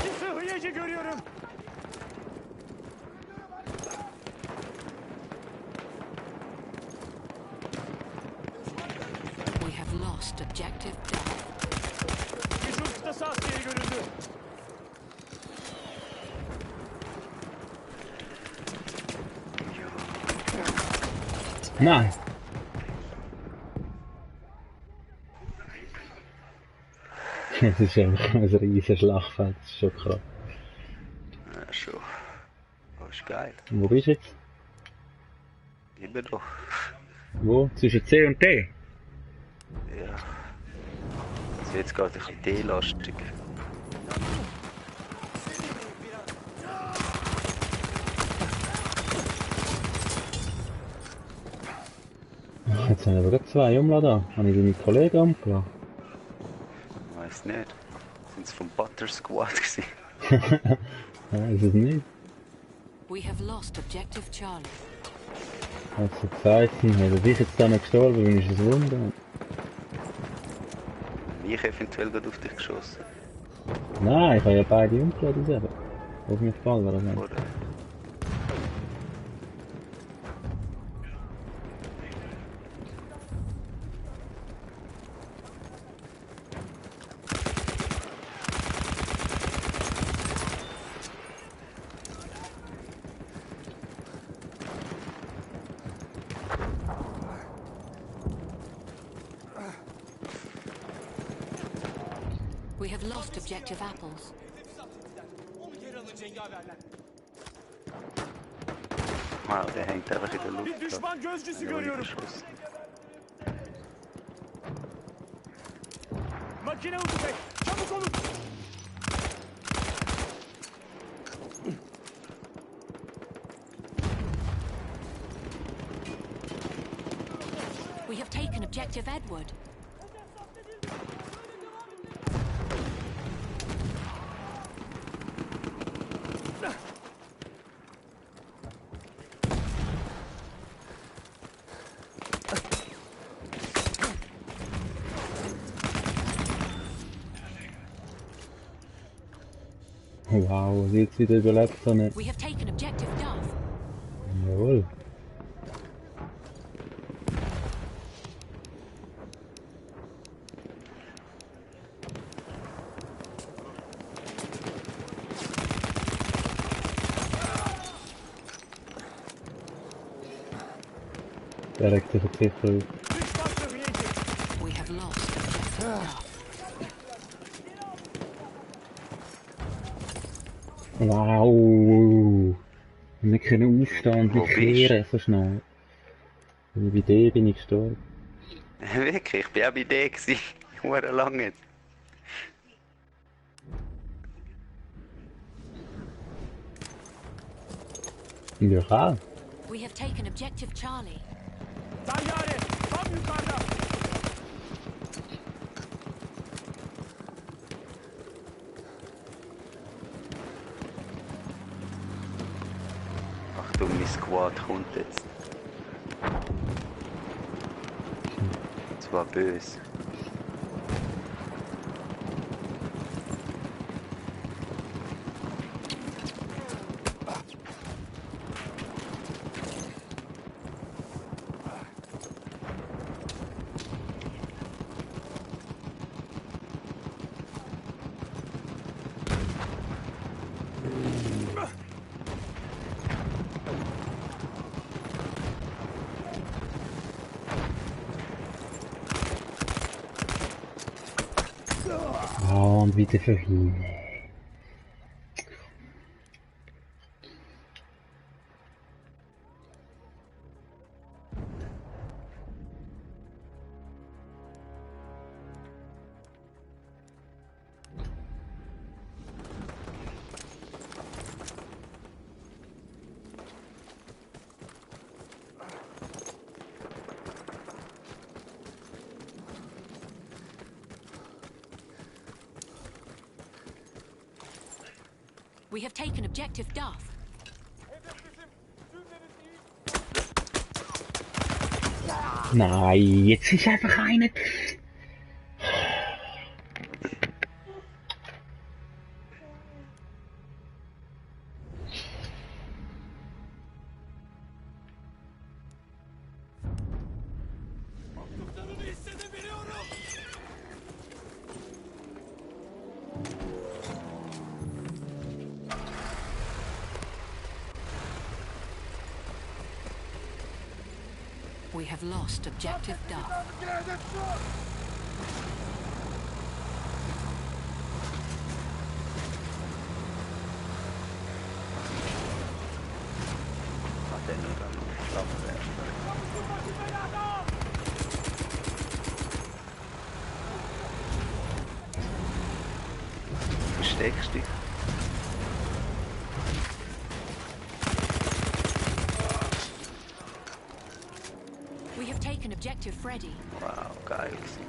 D: Bir sıhhiyeci görüyorum.
C: We have lost objective Duff.
D: Hücum kıtası askeri görüldü.
A: Nein! Es ist einfach ein riesiges Schlachtfeld, das ist schon krass.
B: Ja, schon. Oh, ist geil.
A: Und wo bist du jetzt?
B: Immer doch.
A: Wo? Zwischen C und D?
B: Ja. Also jetzt geht ein bisschen D-lastig.
A: Jetzt haben wir aber gerade zwei umgeladen. Habe ich deine Kollegen umgeladen?
B: Weiß nicht. Sind es vom Butter Squad gewesen?
A: Nein, ist es nicht.
C: We have lost objective Charlie.
A: Hat sie gesagt, hätte ich jetzt da noch gestorben bin, ist es Wunder.
B: Ich eventuell gerade auf dich geschossen.
A: Nein, ich habe ja beide umgeladen selber. Auf mich gefallen, war das nicht.
B: Oder?
C: We have lost objective apples.
B: Wow, der hängt einfach in der
D: Bir
B: Luft.
D: düşman gözcüsü görüyorum.
B: Schuss.
D: Makine tüfek. Çabuk olun.
C: We have taken objective Edward.
A: Wow, jetzt wieder überlebt so eine.
C: We have taken objective Duff.
A: Jawohl. Der regt sich jetzt sicher auf.
D: Düşman seviyeci.
C: We have lost objective Duff.
A: Wow! Wir können aufstehen und
B: Wo
A: mich kehren so schnell. Und bei dir bin ich gestorben.
B: Wirklich, ich bin auch bei dir gewesen. Hure lang jetzt.
A: Ja, klar.
C: We have taken objective Charlie.
D: Tayyare. Tam yukarıda.
B: Achtung, mein Squad kommt jetzt. Das war böse.
A: Ah, und wieder vorhin.
C: We have taken objective Duff.
A: Nein, jetzt ist einfach einer.
C: We have lost objective Duff.
B: Hat er nur dann schlafen werden. Versteckst dich.
C: We have taken objective Freddy.
B: Wow, geil gewesen.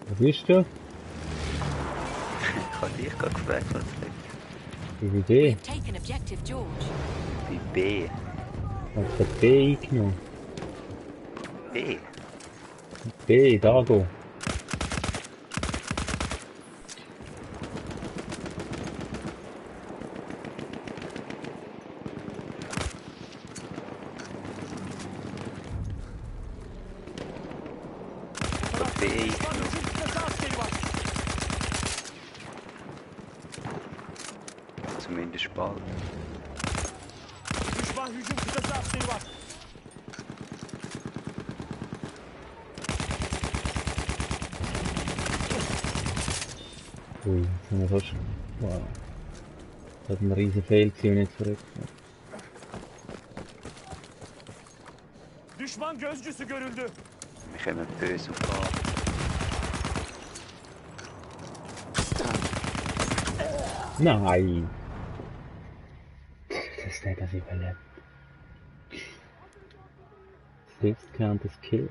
A: Was bist du?
B: Ich habe dich gerade gefragt, was es liegt.
A: Wie
C: We
A: Idee?
C: have taken objective George.
B: Bei B.
A: Hast du B eingenommen?
B: B?
A: B, Dago.
B: B.
D: Düşmanın çift kısa askeri var.
B: Zum zumindest bald.
D: Düşman hücum kıtası askeri var.
A: Ui, jetzt haben wir fast... Wow. Das hat ein riesen Fail gewesen und nicht verrückt.
D: Düşman gözcüsü görüldü.
B: Wir kommen böse auf an.
A: Nein! Das ist nicht, dass ich überlebt. Fifth count as kill.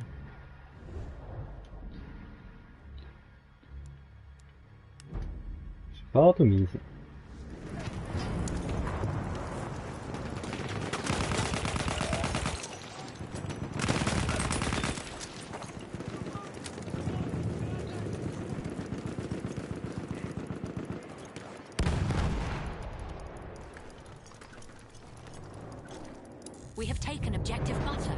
A: Schade, miese.
C: We have taken objective butter.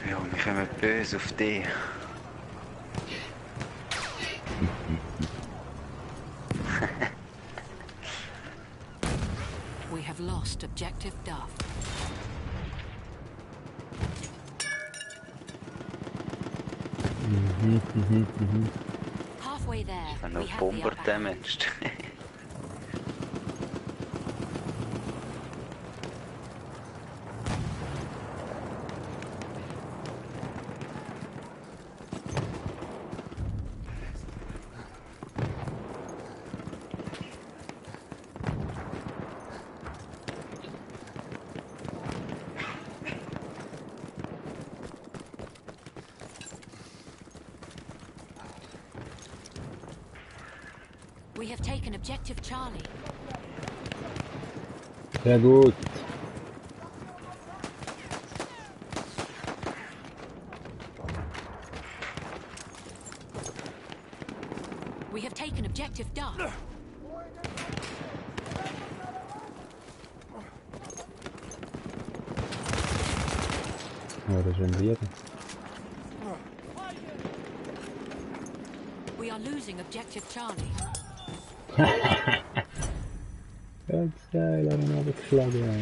B: Ja, wir kommen böse auf dich.
C: We have lost objective Duff. Halfway there,
B: Wenn
C: we
B: noch
C: have the
B: Bomber
C: upper hand.
B: damaged.
C: We have taken objective Charlie.
A: Sehr gut.
C: We have taken objective Duff.
A: Ja, das schon wieder.
C: We are losing objective Charlie.
A: Ganz geil, einen habe ich geschlagen. Ja.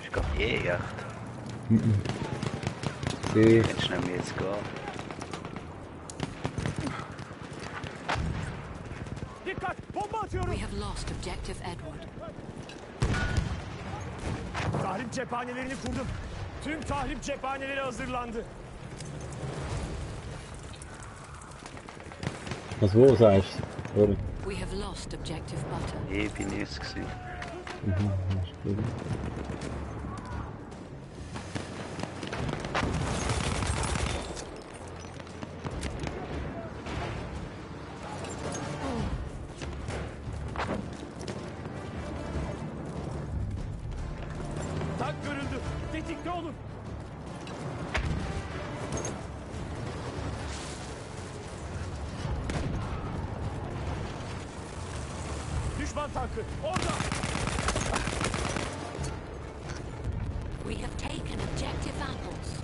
B: Ist gerade je echt.
A: See,
B: Kannst du nämlich jetzt gehen.
D: Dikkat! Bomba atıyorum.
C: We have lost objective Edward.
D: Tahrip cephanelerini kurdum. Tüm tahrip cephaneleri hazırlandı.
A: was wo sagst du? Oder?
C: We have lost objective Butter.
B: Je bin ich es gewesen.
A: Das ist gut.
D: Tank görüldü. Tetikte olun. Düşman tankı orada.
C: We have taken objective apples.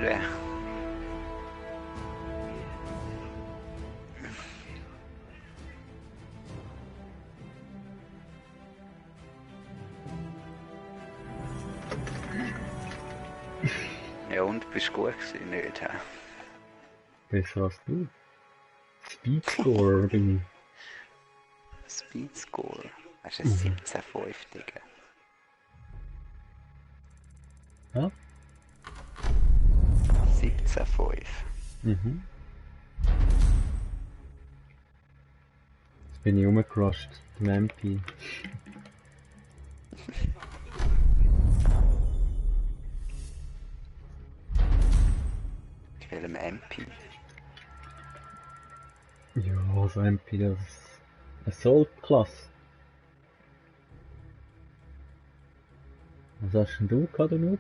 B: Ja. Ja, und bist du gut gewesen, nicht? Hä?
A: Besser als du. Speedscore bin
B: Speedscore. Hast du ein 17,5, Digga?
A: ich. Ja?
B: 17,5.
A: Mhm. Jetzt bin ich rumgerusht, im MP.
B: Ich will einen MP.
A: Ja, also MP, das ist Assault-Klasse. Was hast denn du gehabt, du Noob?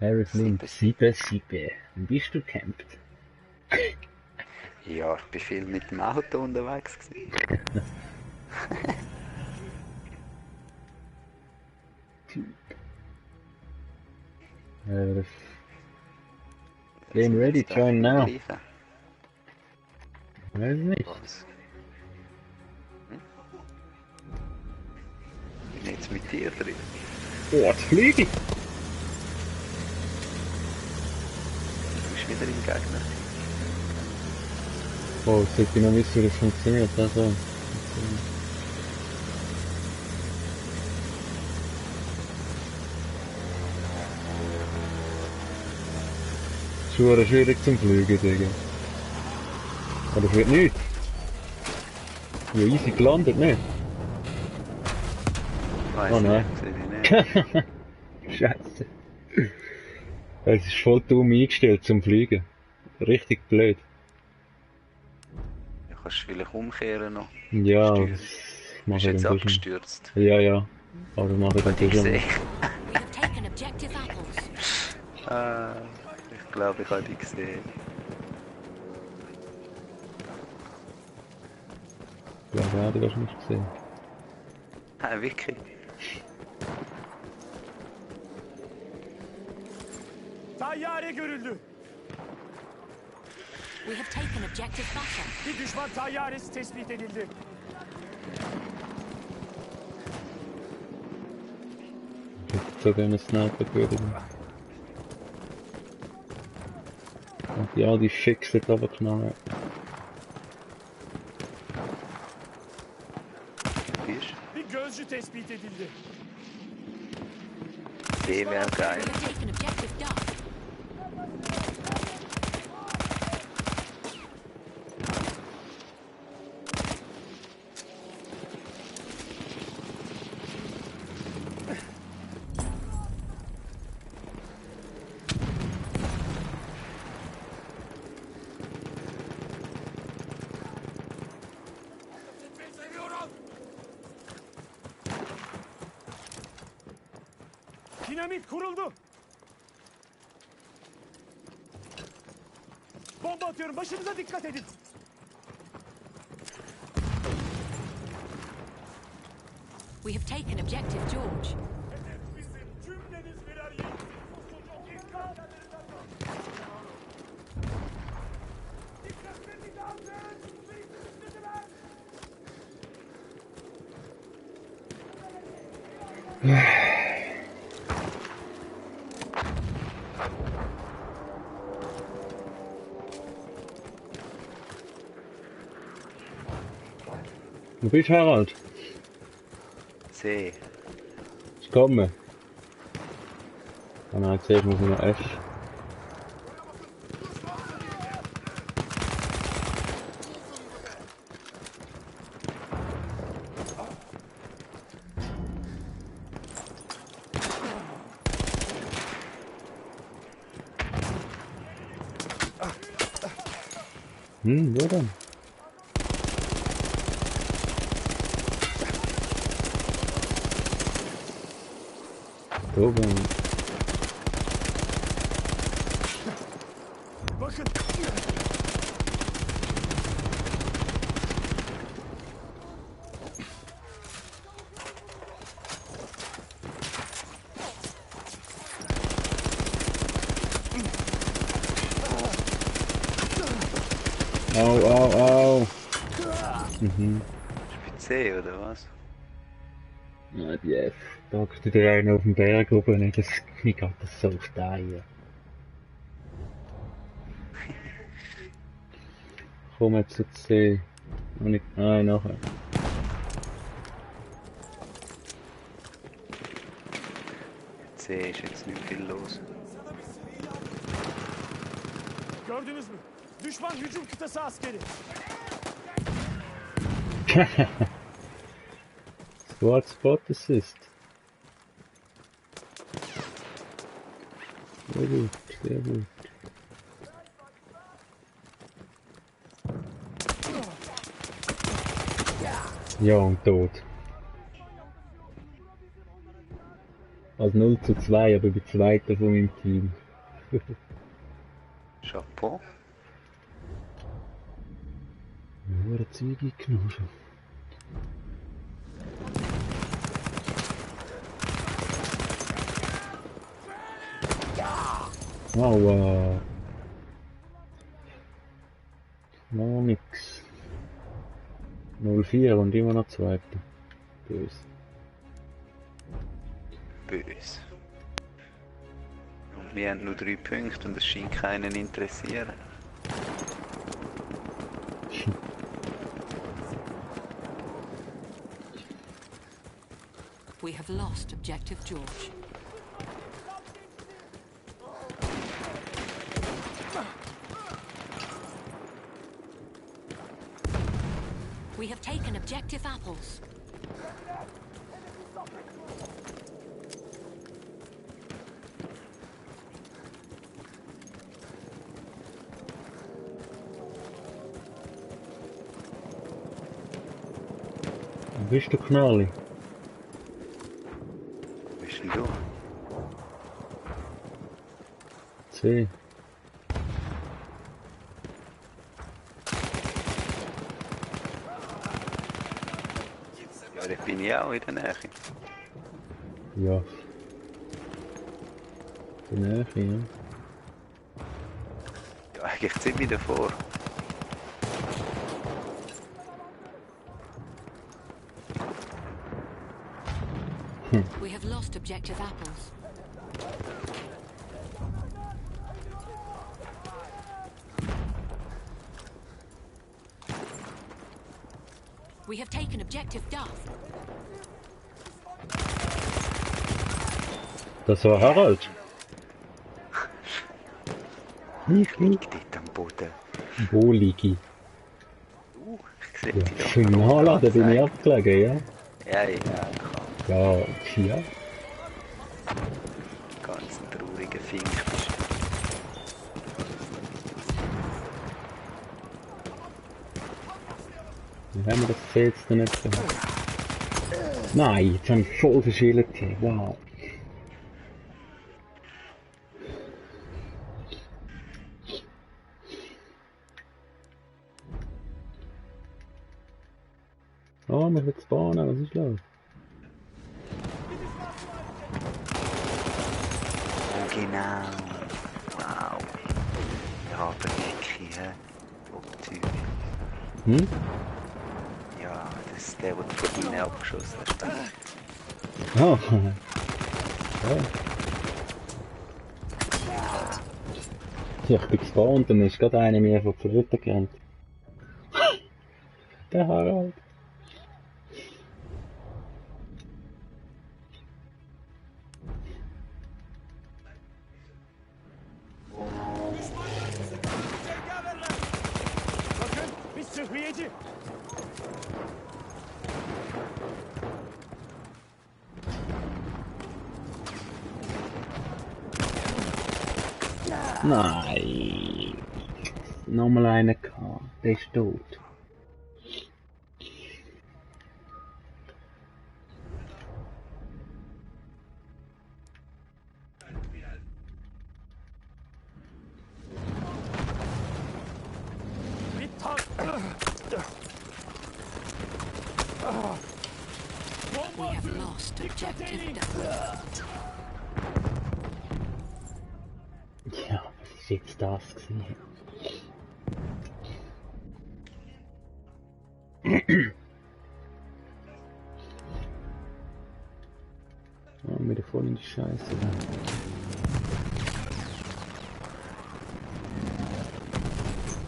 A: Harry Flint, 7-7. Wie bist du gecampt?
B: Ja, ich bin viel mit dem Auto unterwegs gewesen.
A: Das Game ready, join now. Weiß nicht.
B: Was? Bin jetzt mit dir drin.
A: Oh, jetzt fliege ich!
B: Du bist wieder im Gegner.
A: Oh, jetzt sollte ich noch wissen, wie das funktioniert. Also. Schon schwierig zum Fliegen, Digga. Aber das wird nicht. Ja, easy gelandet, ne?
B: Weiss
A: Oh nein.
B: nicht, sehe ich nicht.
A: Scheiße. Es ist voll dumm eingestellt zum Fliegen. Richtig blöd.
B: Du kannst vielleicht umkehren noch.
A: Ja,
B: Steuern.
A: das
B: Du
A: mache
B: bist
A: ich
B: jetzt
A: dann schon.
B: abgestürzt.
A: Ja, ja. Aber das mache ich dann
B: Ich
A: schon.
C: We
B: sehe.
C: have taken objective apples.
B: Ich glaube, ich habe dich gesehen.
A: Ja, ja, du hast nicht gesehen.
B: Wirklich?
D: Tayyare görüldü.
C: We have taken objective butter.
D: Bir düşman tayyaresi tespit edildi.
A: Ich hätte so gerne einen Sniper gewürdigt. Und ja, die Fixen aber knallen.
B: Bist
D: Bir gözcü tespit edildi.
B: der wäre
C: We
B: geil.
C: have taken objective duck.
D: Dinamit kuruldu. Bomba atıyorum. Başınıza dikkat edin.
C: We have taken objective George.
D: Bizim cümleniz birer yiğit. İnkar edin. Dikkatli dağıtın. Sıkıştırdılar.
A: Wo bist du, Harald?
B: See.
A: Ist gekommen. Ah nein, zuerst muss ich noch F. Wo denn? Da oben.
D: Bakın.
A: Au, au, au. Mhm.
B: C oder was?
A: Ja, die F. Da geht der einer auf dem Berg oben, das, mir geht das so steil. Komm jetzt zu C. Und nicht, nein, nachher.
B: C ist jetzt nicht viel los.
D: Gördünüz mü? Düşman hücum kıtası askeri.
A: Squad Spot Assist. Sehr gut, sehr gut. Ja, und tot. Also 0:2, aber ich bin Zweiter von meinem Team.
B: Chapeau.
A: Nur Zeug eingenommen schon. Aua. Noch nix. 0:4 und immer noch Zweiter. Böse.
B: Böse. Und wir haben nur 3 Punkte und es scheint keinen interessieren.
C: We have lost Objective George. We have taken Objective Apples.
A: Wo bist du, Knalli?
B: Wo bist denn du?
A: C.
B: Ja, da bin ich auch in der Nähe.
A: Ja. In der Nähe, ja.
B: Ja, eigentlich ziemlich davor.
C: We have lost Objective Apples. We have taken Objective Duff.
A: Das war Harald.
B: Ich liege dort am Boden.
A: Wo liege ich?
B: Ich sehe
A: Ja,
B: dich da.
A: schön nachladen bin ich abgelegen, ja?
B: Ja, ja,
A: Ja, ja.
B: ganz ein trauriger Fink.
A: Wie haben wir das jetzt denn nicht gehabt? Nein, jetzt habe ich voll verschiedene. Wow. Oh, mich wird spawnen, was ist los?
B: Oh, genau. Wow. Ja, aber wirklich, hä? Top-Typ.
A: Hm?
B: Ja, das ist der, der du von ihnen abgeschossen hast.
A: Oh. Ja, ich bin gespawnt und dann ist gerade einer mir von der Rütte gerannt. Der Harald.
D: Bakın bir sıhhiyeci.
A: Nein. Nochmal einen gehabt. Der ist tot.
D: Bir tank.
C: We have lost Objective Duff.
A: Ja, was ist jetzt das gewesen? Oh, wieder voll in die Scheiße.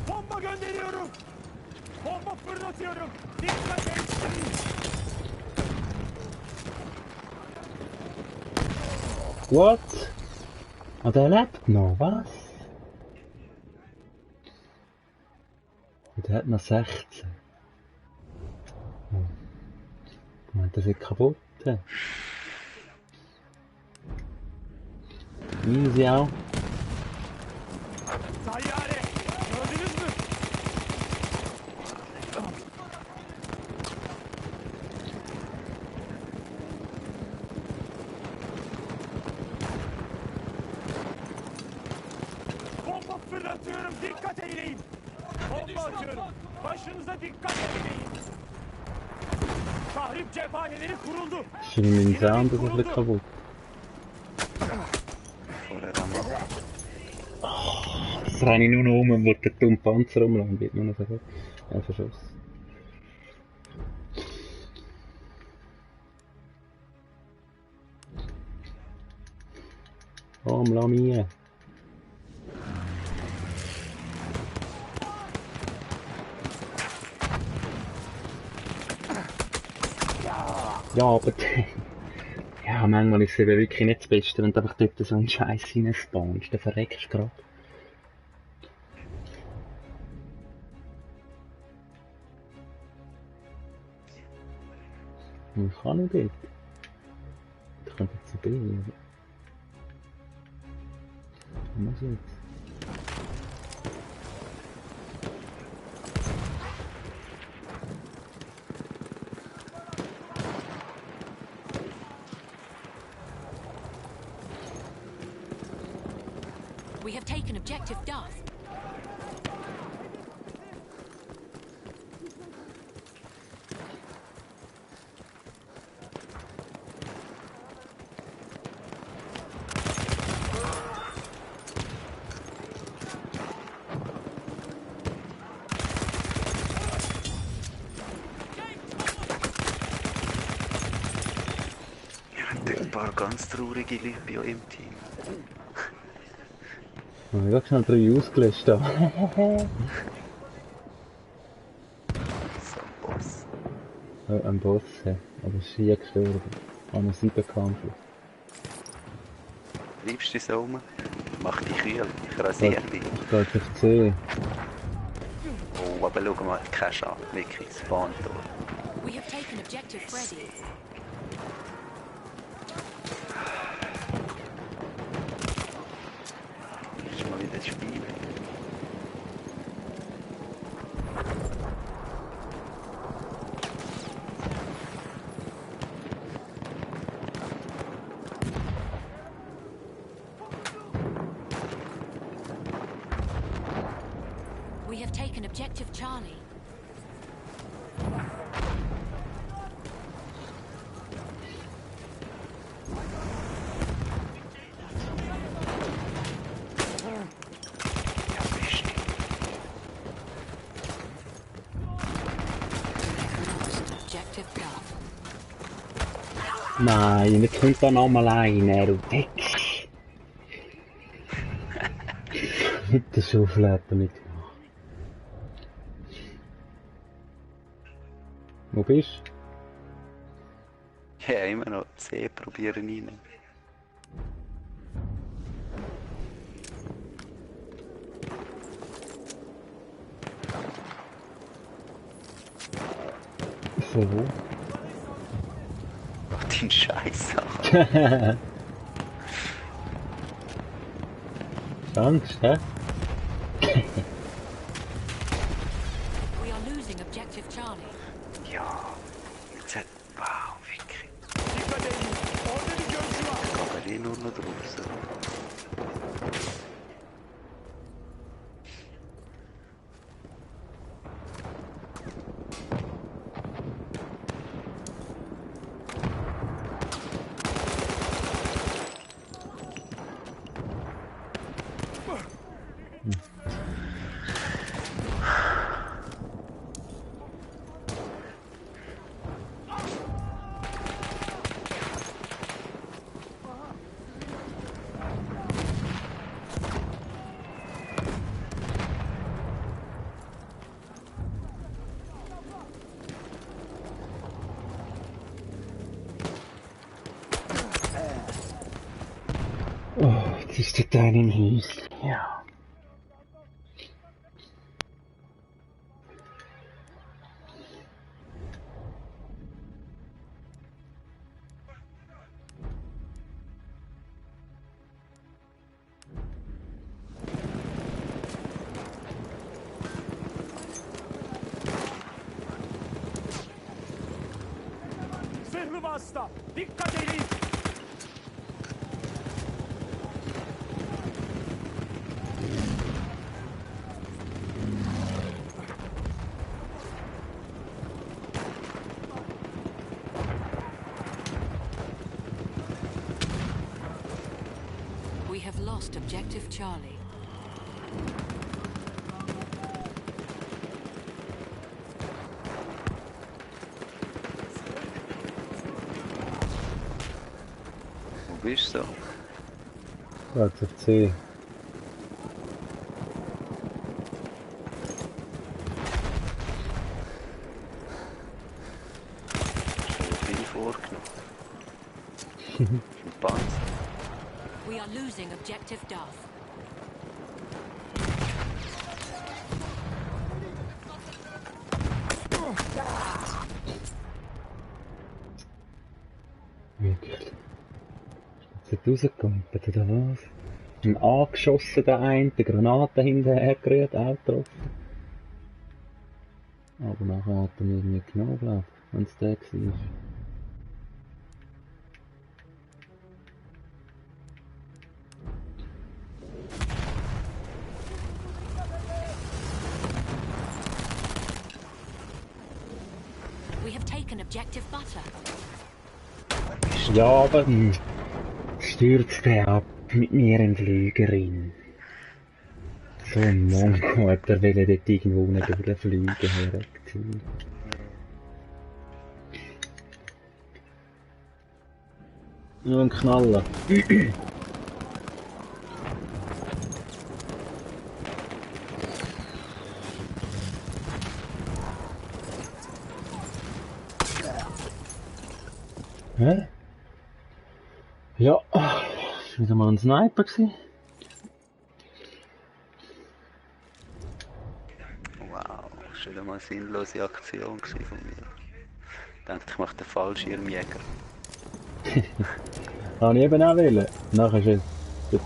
D: Bomba gönderiyorum. Bomba fırlatıyorum. Dikkat et.
A: What? Ah, der lebt noch, was? Und der hat noch 16. Oh. Ich meine, das ist kaputt. Easy auch.
D: Tayyare! Gördünüz mü? Bomba fırlatıyorum, dikkat eyleyin. Bomba atıyorum. Başınıza dikkat eyleyin. Tahrip cephaneleri kuruldu.
A: Ist mein Sound ein bisschen kaputt?
B: Vorher einmal.
A: Das renne ich nur noch um, wo der dumme Panzer rumläuft, wird nur noch so verschossen. Oh, lass mich. Ja, aber ja, manchmal ist es eben wirklich nicht das Beste, wenn du einfach dort so einen Scheiß reinspawnst, dann verreckst du gerade. Man kann nicht dort. Ich könnte jetzt B, aber... Was jetzt?
C: We have taken objective Duff.
B: Ja, und ein paar ganz traurige Leute bei euch im Team.
A: Ich habe schnell 3 ausgelöscht. Da.
B: So ein Boss.
A: Ein Boss, ja. Aber ist hier gestorben. An einem 7-Kampf.
B: Bleibst du so rum? Mach dich kühl, ich rasiere dich.
A: Ich gehe jetzt auf C.
B: Oh, aber schau mal, kein Schaden, wirklich, das Bahntor.
C: We have taken objective Freddy.
B: Ist mal wieder das Spiel.
C: We have taken objective Charlie.
B: Ja, bist du.
C: Lost objective Duff.
A: Nein, jetzt kommt da nochmal einer, du Dex. Mit der Schaufel hat er mitgemacht. Wo bist
B: Ja, immer noch C probieren rein.
A: du? Von wo?
B: Mach deinen Scheiß an.
A: Angst, hä?
C: We are losing objective Charlie.
B: Ja, jetzt hat... Wow, wirklich.
D: Dikkat eyleyin. Orada bir gözcü var.
B: Aber eh nur noch draußen.
A: Oh, jetzt ist der Teil im Häuschen. Ja.
D: basta. Dikkat edin.
C: We have lost objective Charlie.
B: Wo bist du?
A: Warte, auf C.
B: Ich habe viel vorgenommen. Ein Panzer.
C: We are losing objective Duff.
A: Wirklich. Ist jetzt rausgekommen, oder was? Ein angeschossen, der eine, die Granate hinterher gerührt, auch getroffen. Aber nachher hat er mich nicht genommen, glaube ich, wenn es der war.
C: We have taken objective Butter.
A: Ja, aber stürzt er ab mit mir in Flügerin. So ein Mongo hat er will dort irgendwo nicht durchfliegen, hergezogen. Nur ein Knaller. Hä? Ja, ist wieder mal ein Sniper gewesen.
B: Wow, das war wieder mal eine sinnlose Aktion gewesen von mir. Ich dachte, ich mache den Fallschirmjäger.
A: Habe ich eben auch wollen. Nachher ist es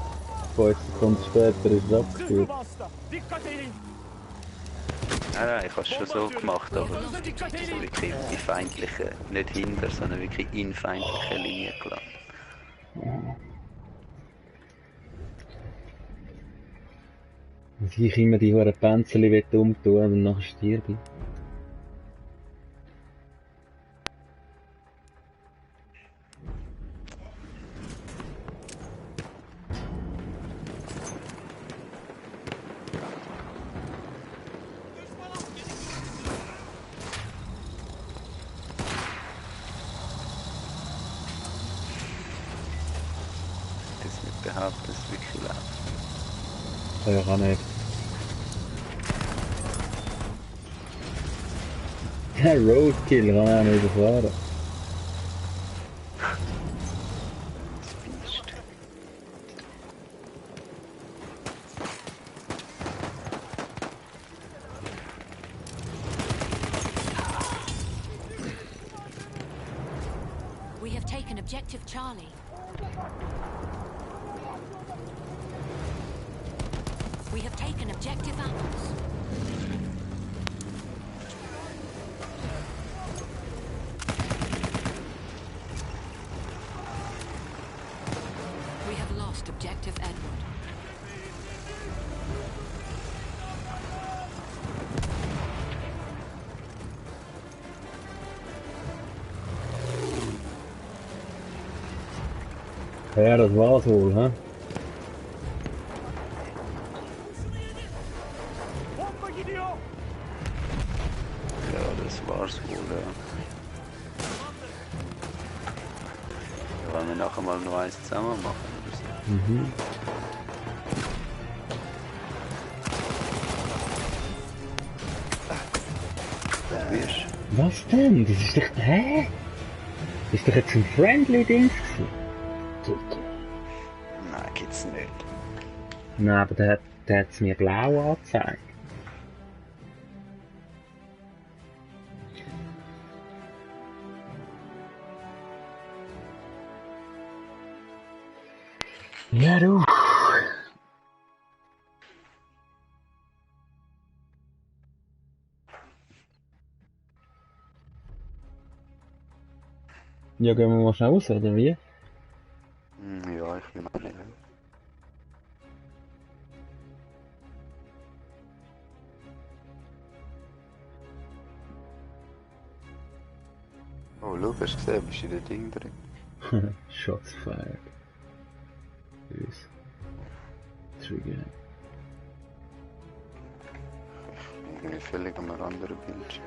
A: 5 Sekunden später ist es
D: Zırhlı
A: abgeführt.
D: basta. Dikkat edin.
B: Nein, ich habe es schon so gemacht, aber
D: Bombardıyorum. Dikkat
B: so
D: edin.
B: wirklich die feindliche, nicht hinter, sondern wirklich in feindliche Linie gelandet.
A: Dass ich immer die hohen Panzerli umtun und nachher stirbe.
B: Das nicht behaupten, dass es wirklich läuft.
A: Ja, kann nicht. Der Roadkill kann er nicht überfahren.
B: Das Biest.
C: We have taken objective Charlie. We have taken objective Apples. We have lost objective Edward.
A: Ja, das war's wohl, hä?
D: Bomba gidiyor.
B: Ja, das war's wohl, ja. Ja, wollen wir nachher mal noch eins zusammen machen oder so?
A: Mhm.
B: Du wirst.
A: Was denn? Das ist doch... Hä? Das ist doch jetzt ein Friendly-Dings gewesen.
B: Nein, gibt's nicht.
A: Nein, aber der hat's mir blau angezeigt. Ja, du. Ja, gehen wir mal schnell raus, oder wie?
B: Ja, ich will auch nicht. Oh, schau, hast du gesehen, bist du in dem Ding drin?
A: Shots fired. Tschüss. Trigger.
B: Irgendwie völlig an einem anderen Bildschirm.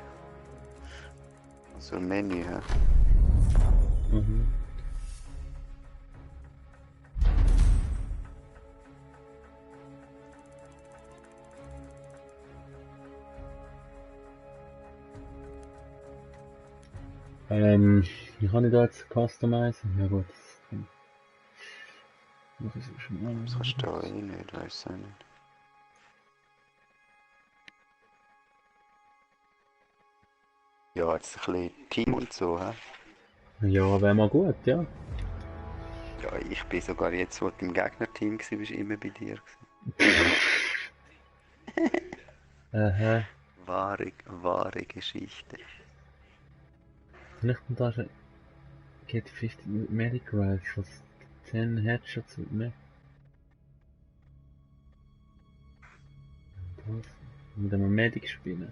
B: Also ein Menü, hä?
A: Mhm. Wie kann ich da jetzt customizen? Ja gut. Das ist schon mal.
B: Das kannst du da eh nicht, weiss auch nicht. Ja, jetzt ein bisschen Team und so, hä?
A: Ja, wäre mal gut, ja.
B: Ja, ich bin sogar jetzt, wo du im Gegnerteam warst, bist immer bei dir gewesen.
A: Aha.
B: Wahre Geschichte.
A: Vielleicht da schon. Get 15 Medic Rifles. 10 Headshots mit mir. Was? Mit einem Medic spielen.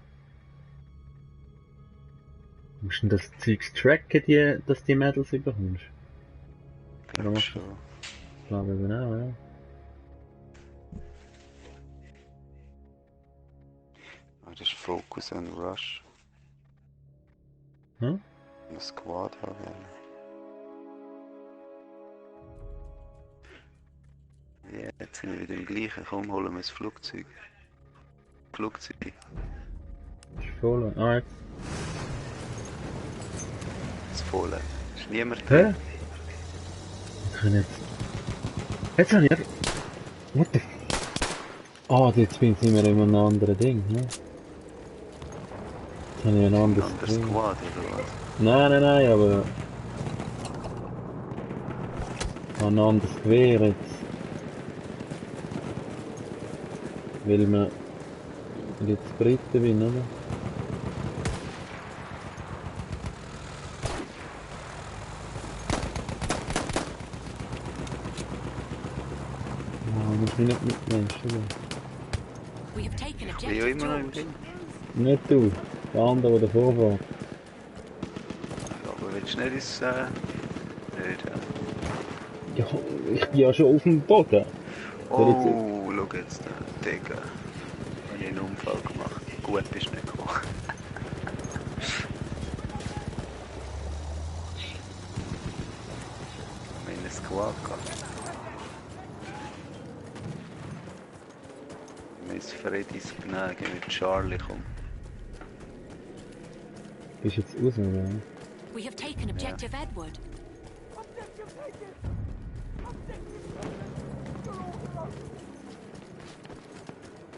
A: Musst du denn das Zeugs tracken, dass du die Medals bekommst?
B: Ich
A: Oder
B: glaube
A: machst du
B: schon.
A: Ich glaube eben auch, ja.
B: Ah, das ist Focus and Rush.
A: Hm?
B: Ein Squad haben. Ja, jetzt sind wir wieder im gleichen. Komm, holen wir das Flugzeug. Flugzeug.
A: Ist voll. Ah, jetzt.
B: Das Volle. Ist niemand
A: Hä?
B: drin.
A: Ich kann jetzt. Jetzt habe ich. What the f. Ah, jetzt sind wir in einem anderen Ding, ne? Jetzt habe ich ein
B: Ein
A: anderes
B: anderes
A: Ding.
B: Squad oder was?
A: Nein, aber. Ein anderes Gewehr jetzt. Weil wir jetzt Briten bin, oder? Ja, muss mich nicht mitnehmen, oder?
C: We have taken
B: Ich bin ja
C: objective
B: immer noch im
C: George.
B: Ding.
A: Nicht du, der andere, der davor war.
B: Ja, aber willst du nicht ins... Nicht, ja.
A: Ja, ich bin ja schon auf dem Boden.
B: Oh, schau jetzt da. Digga. Ich habe einen Unfall gemacht. Gut bist du nicht gekommen. Wir haben einen Squad gehabt. Miss Freddys Gnade mit Charlie kommen.
A: Bist jetzt raus, oder?
C: We have taken objective Edward.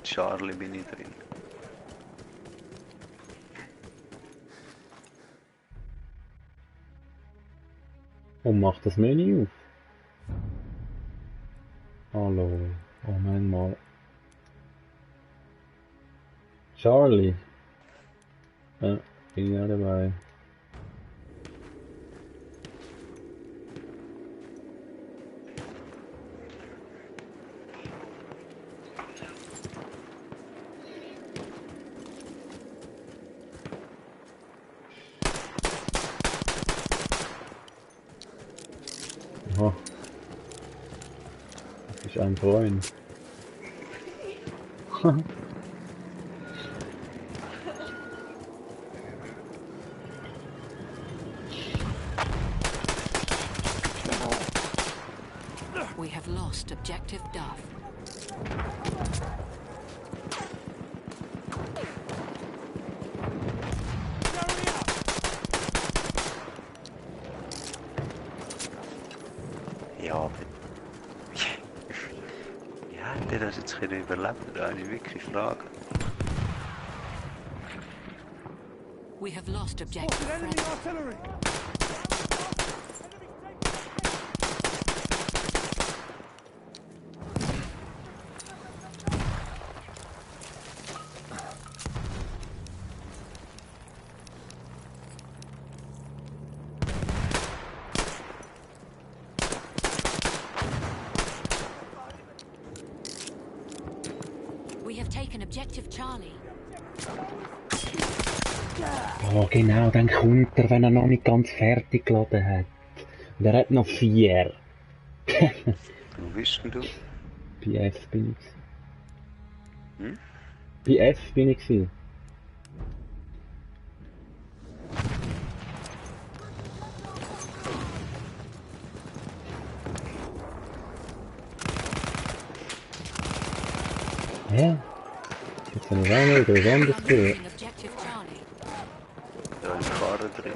B: Charlie bin ich drin.
A: Und mach das Menü auf. Hallo. Oh mein mal. Charlie. Ja, bin ja dabei. Aha. Das ist ein Freund.
C: We have lost objective Duff.
B: Ja, aber... Ja, der hat jetzt können überleben, da habe ich wirklich Fragen.
C: We have lost objective
D: Spotted enemy
C: Fred.
D: artillery!
A: Oh, genau, dann kommt er, wenn er noch nicht ganz fertig geladen hat. Und er hat noch 4.
B: Wo bist denn du?
A: Bei F bin ich.
B: Hm?
A: Bei F bin ich gewesen. Hä? Jetzt habe ich auch mal etwas
C: We are
A: anderes gehört.
C: losing objective Charlie.
B: Da ist Fahrer drin.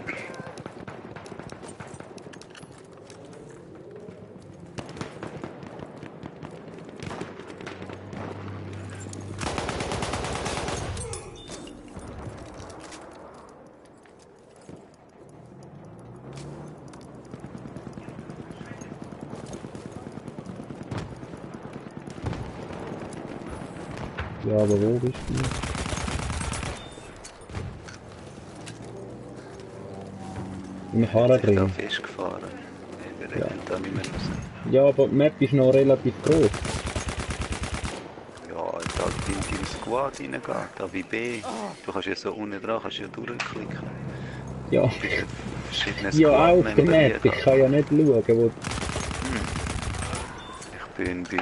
A: Ja, aber wo bist du? Im Karren
B: Hat sich da
A: drin.
B: festgefahren. Wir
A: Ja.
B: rennen da nicht mehr raus.
A: Ja, aber die Map ist noch relativ groß.
B: Ja, da in deinen Squad reingehen, da wie B. Du kannst ja so unten dran kannst ja durchklicken.
A: Ja,
B: Bei den verschiedenen
A: ja auch auf der
B: Squad-Member
A: Map. Ich kann ja nicht schauen, wo...
B: Ich bin bei...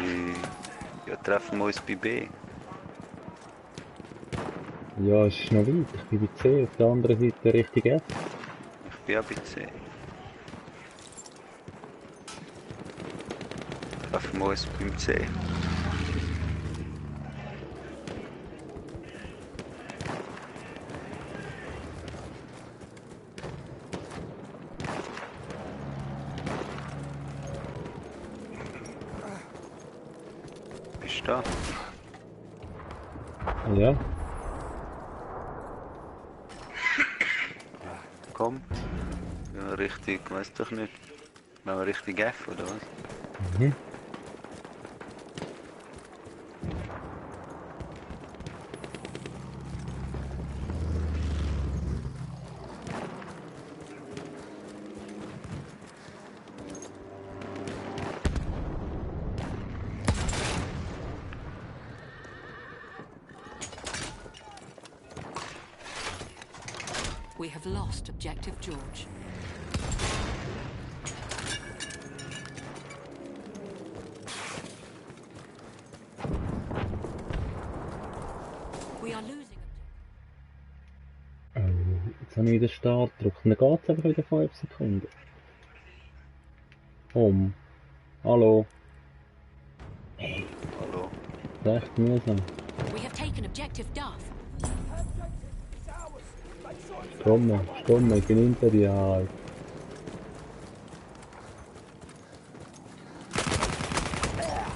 B: Ja, treffen wir uns bei B.
A: Ja, es ist noch weit. Ich bin bei C, auf der anderen Seite Richtung F.
B: Ich bin auch bei C. Treffen wir uns beim C. Bist du da?
A: Ja.
B: Komm. Ja, richtig, weiß doch nicht. Machen wir richtig F oder was?
A: Mhm.
C: We have lost objective George. We are losing.
A: Oh, jetzt habe ich wieder Start gedrückt. Und dann geht es einfach wieder 5 Sekunden. Hallo.
B: Hallo.
A: Das ist echt mühsam.
C: We have taken objective Duff.
A: Komm, ich bin hinter dir. Halt.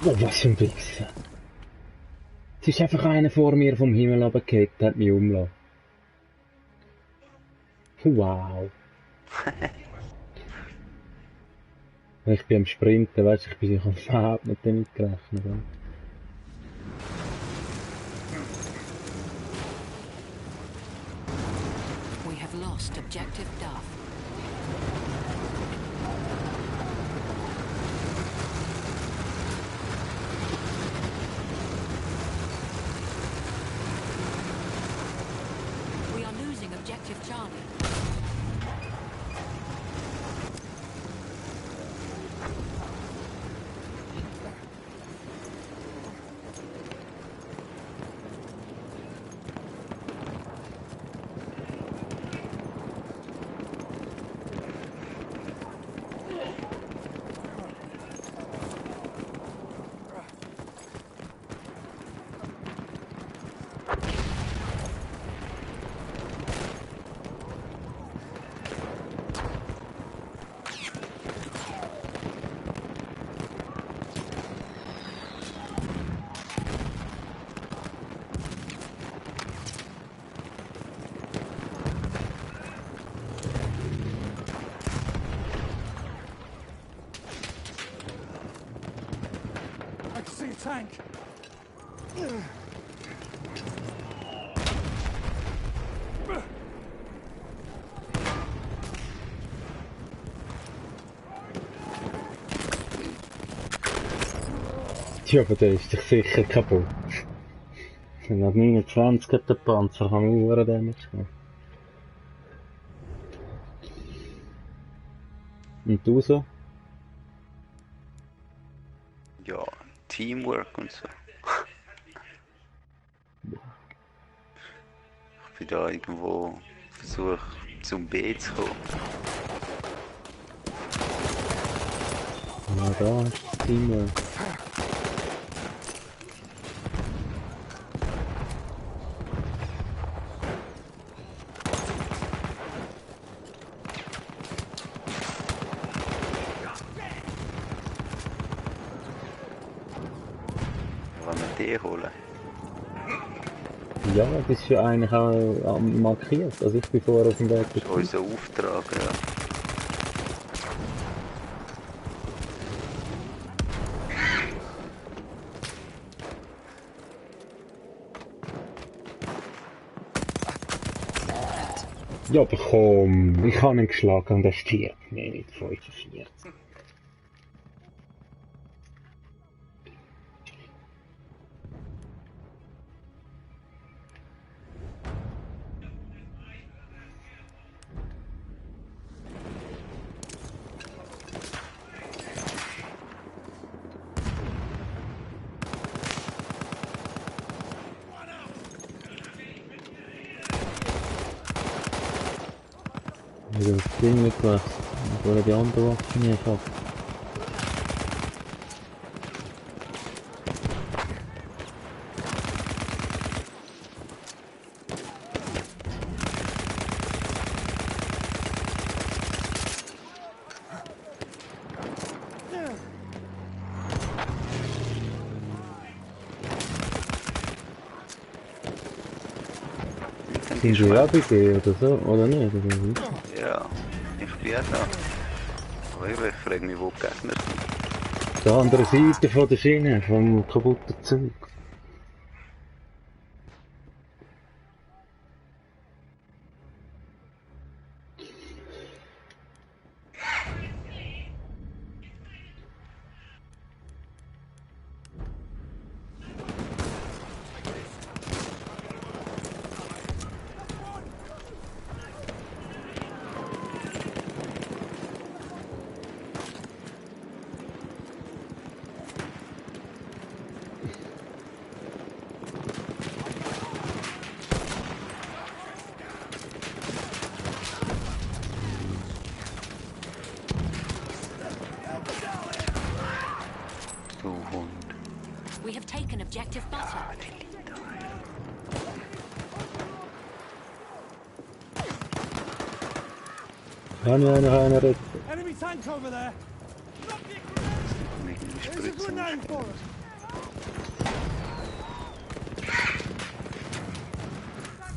A: Oh, was für ein Wichser. Es ist einfach einer vor mir vom Himmel runtergekickt, hat mich umgelassen. Wow. Ich bin am Sprinten, weißt du, ich bin überhaupt nicht damit gerechnet. Oder?
C: We have lost objective Duff. We are losing objective Charlie.
D: I can see a tank.
A: Ja, aber der ist doch sicher kaputt. Nach 29 hat der Panzer, kann ich auch Damage machen. Und du so?
B: Ja, Teamwork und so. Ich bin da irgendwo versuche zum B zu kommen.
A: Ja, da ist das Teamwork.
B: Wollen wir den holen?
A: Ja, das ist ja eigentlich auch markiert. Also ich bin vorher auf dem Weg.
B: Das ist unser Auftrag, ja.
A: Ja, aber komm, ich habe ihn geschlagen und er stirbt mir nicht 45. Ich habe das Ding nicht gewechselt, obwohl er die andere Waffe nicht hat. Sind die ABG oder so, oder nicht? Oder wie?
B: Ja, ich bin auch da. Aber ich frage mich, wo die Gegner sind.
A: Auf der anderen Seite von der Schiene, vom kaputten Zug.
B: Du Hund.
C: We have taken objective butter.
A: Kann ich einer retten?
D: Enemy tank over there.
B: Mit dem
D: There's a
B: Spritzen.
D: grenade for us.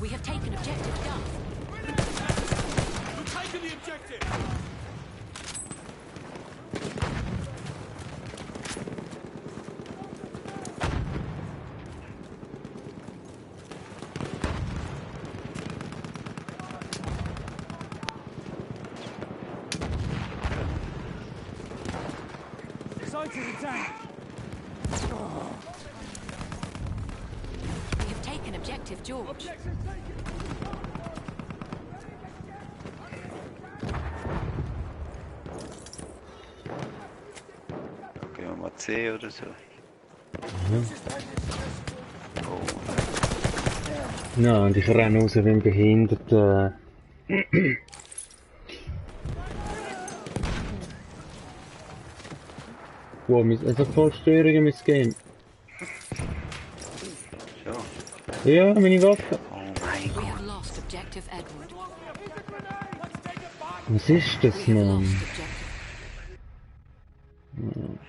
C: We have taken objective Duff.
D: We've taken the objective. Sighted the tank.
C: We have taken objective George.
B: Gehen wir mal C oder so. Oh,
A: Ja, und ich renne raus wie ein Behinderter. Wow, also voll Störungen mit dem Game.
B: so.
A: Ja, meine Waffe.
B: Oh mein
C: We
B: Gott.
C: have lost objective Edward.
A: Was ist das,
C: We have
A: Mann?
C: lost objective.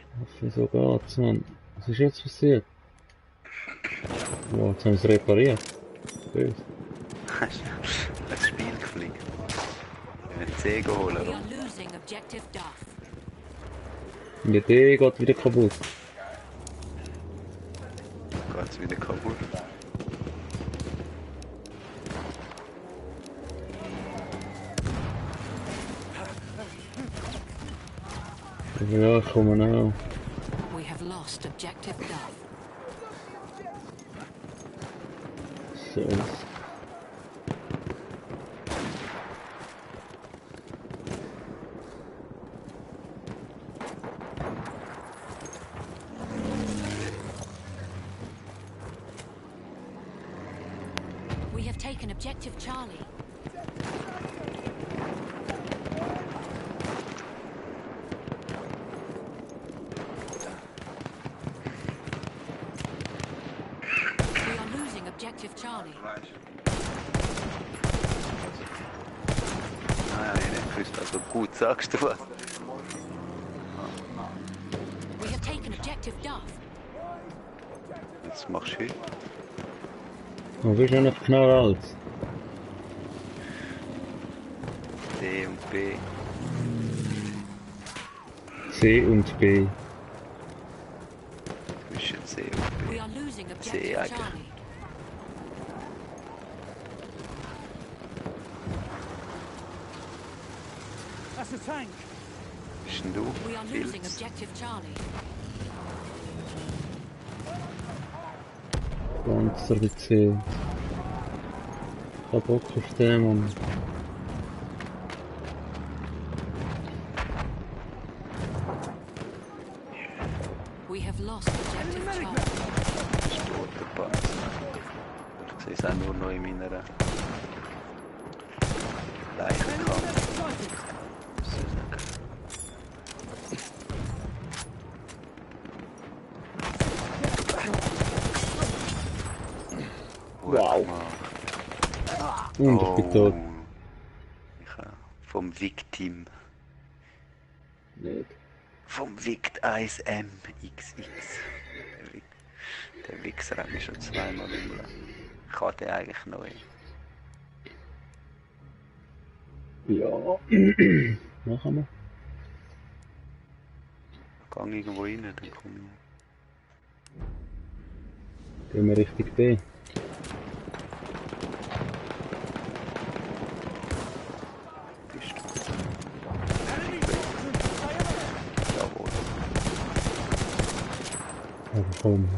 A: Wieso geht's, Mann? Was ist jetzt passiert? Wow, jetzt haben sie es repariert. Böse.
B: Das Spiel gefliegt. Wir werden C holen.
C: We are losing objective Duff.
A: Die Idee geht wieder kaputt.
B: Geht's wieder kaputt.
A: Ja, ich komme auch.
C: We have lost objective Duff.
A: soll's.
C: We have taken objective Charlie. We are losing objective Charlie.
B: Ah ja, ich nicht gewusst, also gut sagst du was.
C: We have taken objective Duff.
B: Jetzt machst du hin.
A: Wo bist du noch knallhart?
B: D und B.
A: C und B.
B: Zwischen C und B.
C: We are losing objective
B: Jager.
C: Charlie.
D: That's a tank.
B: Bist denn du?
C: We are losing
B: Pilz.
C: objective Charlie.
A: Panzer bei C. Ich hab Bock auf den, Mann.
C: We have lost objective Charlie.
B: Steht der Panzer. Ich sehe es auch nur noch in meiner Leichenkammer.
A: Wow. Und ich bin tot.
B: Vom Victim.
A: Nicht.
B: Vom Vict 1MXX. Der Wichser hat mich schon zweimal umgelassen. Ich hatte eigentlich neu.
A: Ja. Machen wir.
B: Gang irgendwo rein, dann komme ich.
A: Gehen wir Richtung B.
B: Bist du? Jawohl.
A: Aber komm.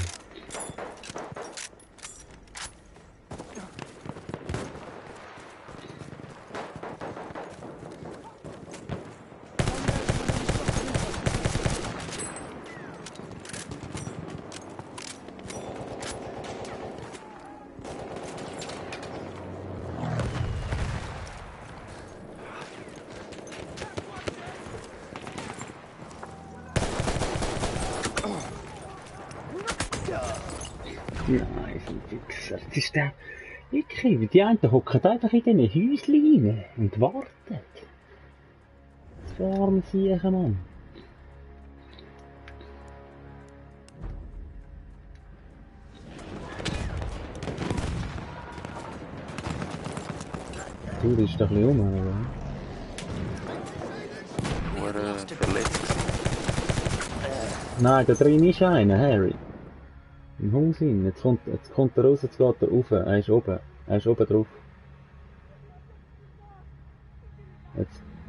A: Nein, so ein Wichser. Das ist der... Wirklich, die einen hocken einfach in diesen Häuschen rein und warten. Das arme Siechen, Mann. Du bist doch ein bisschen rum, oder?
C: We have
B: Nur
C: lost objective.
B: verletzt.
A: Nein, da drin ist einer, Harry. Im Haus hin. Jetzt kommt er raus, jetzt geht er rauf. Er ist oben. Er ist oben drauf.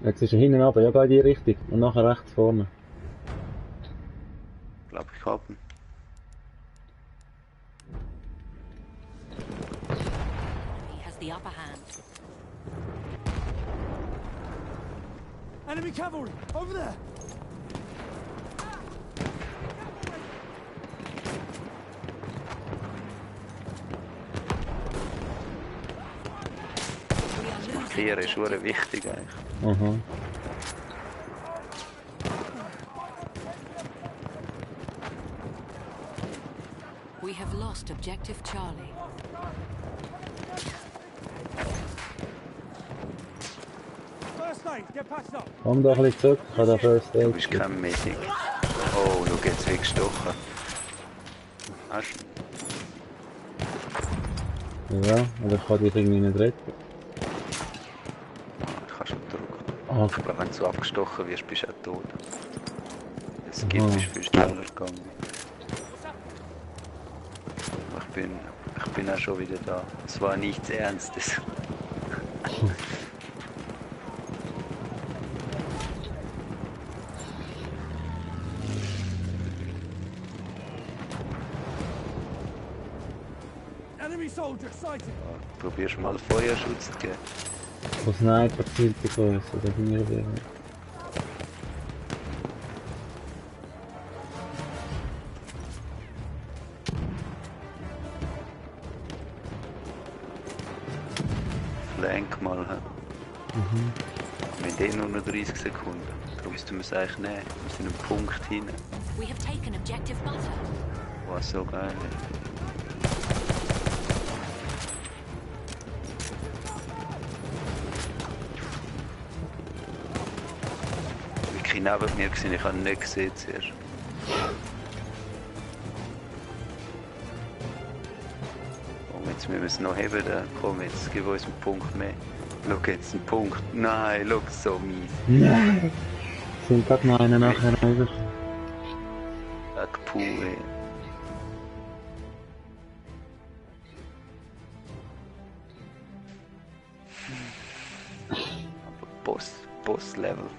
A: Jetzt ist er hinten runter. Ja, geh in die Richtung. Und nachher rechts vorne.
B: Ich glaube, ich hab ihn.
C: He has the upper hand.
D: Enemy cavalry, over there.
C: We are losing
B: Kehren ist
C: objective
B: schon wichtig eigentlich.
A: Aha.
C: We have lost objective Charlie.
D: First aid, get patched up.
A: Komm doch ein bisschen zurück. Ich habe den First
B: Du
A: Aid.
B: bist kein Medic. Oh, schau jetzt wie gestochen. Hast du?
A: Ja, aber ich kann dich irgendwie nicht retten.
B: Ich kann schon drücken.
A: Ah,
B: Ich glaube, wenn du so abgestochen wirst, bist du auch tot. Das
A: Aha.
B: Gift ist viel schneller gegangen. Ich bin auch schon wieder da. Es war nichts Ernstes.
D: Enemy Enemy soldier sighted.
B: Probierst mal Feuerschutz zu geben.
A: Von Sniper zielt auf uns, oder wir werden.
B: Flank mal.
A: Mhm.
B: Wir haben eh nur noch 30 Sekunden. Darum müssten wir es eigentlich nehmen. Wir sind einen Punkt hinten.
C: We have taken objective butter.
B: Was so geil ist. Wirklich neben mir gesehen, ich habe ihn nicht gesehen zuerst. Komm, jetzt müssen wir es noch heben. Komm, jetzt gib uns einen Punkt mehr. Schau jetzt einen Punkt. Nein, schau, so mies.
A: Nein! Sind gerade noch einer nachher rüber.
B: Ach, puh, ey. Aber Boss-Level.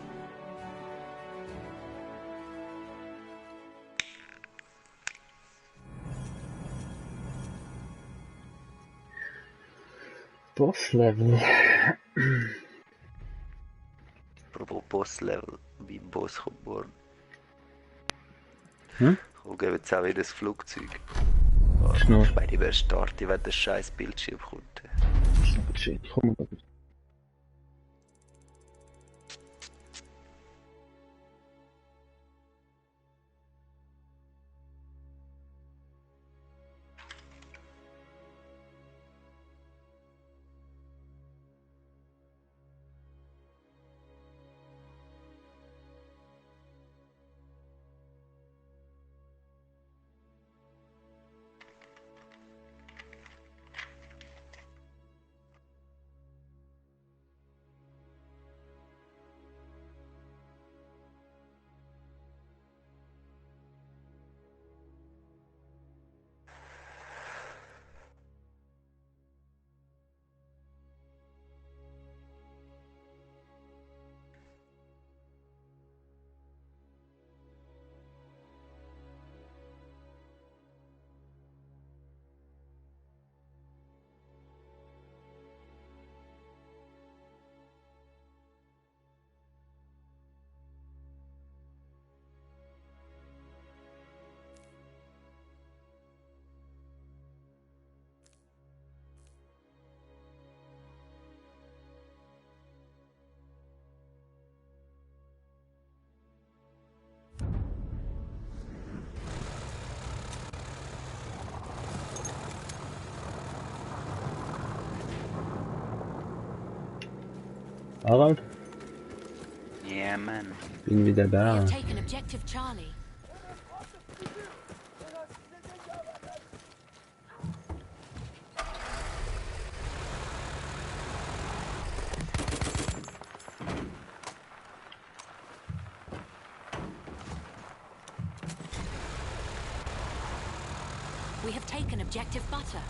A: Boss-Level.
B: Apropos Boss-Level, wie ein Boss kommt worden.
A: Hm?
B: Ich gebe jetzt auch wieder das Flugzeug.
A: Schnurr.
B: Ich meine, wer startet, wenn der scheiß Bildschirm kommt.
A: Shit, komm mal. Harald,
B: Yeah, man.
A: bin wieder
C: We
A: da.
C: have taken objective Charlie. We have taken objective butter.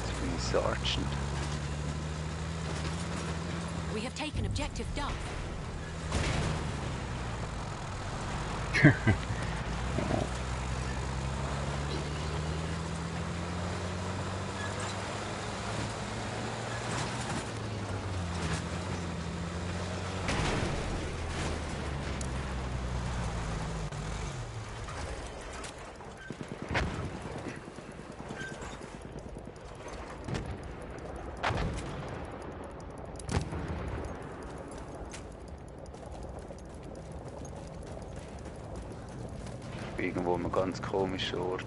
B: Jetzt bin ich Sergeant.
C: We have taken objective Duff.
B: Irgendwo an einem ganz komischen Ort.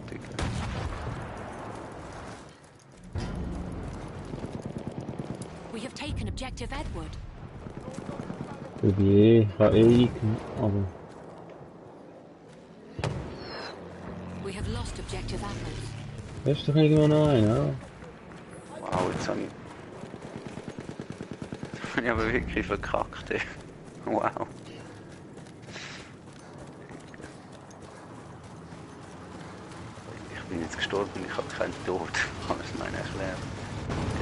C: We have taken objective Edward.
A: Ich habe aber
C: We have lost objective apples.
A: da ist doch irgendwo noch einer.
B: Wow, jetzt habe ich aber wirklich verkackt. Ey. Wow. Ich bin jetzt gestorben, ich habe keinen Tod. Kann es mir erklären.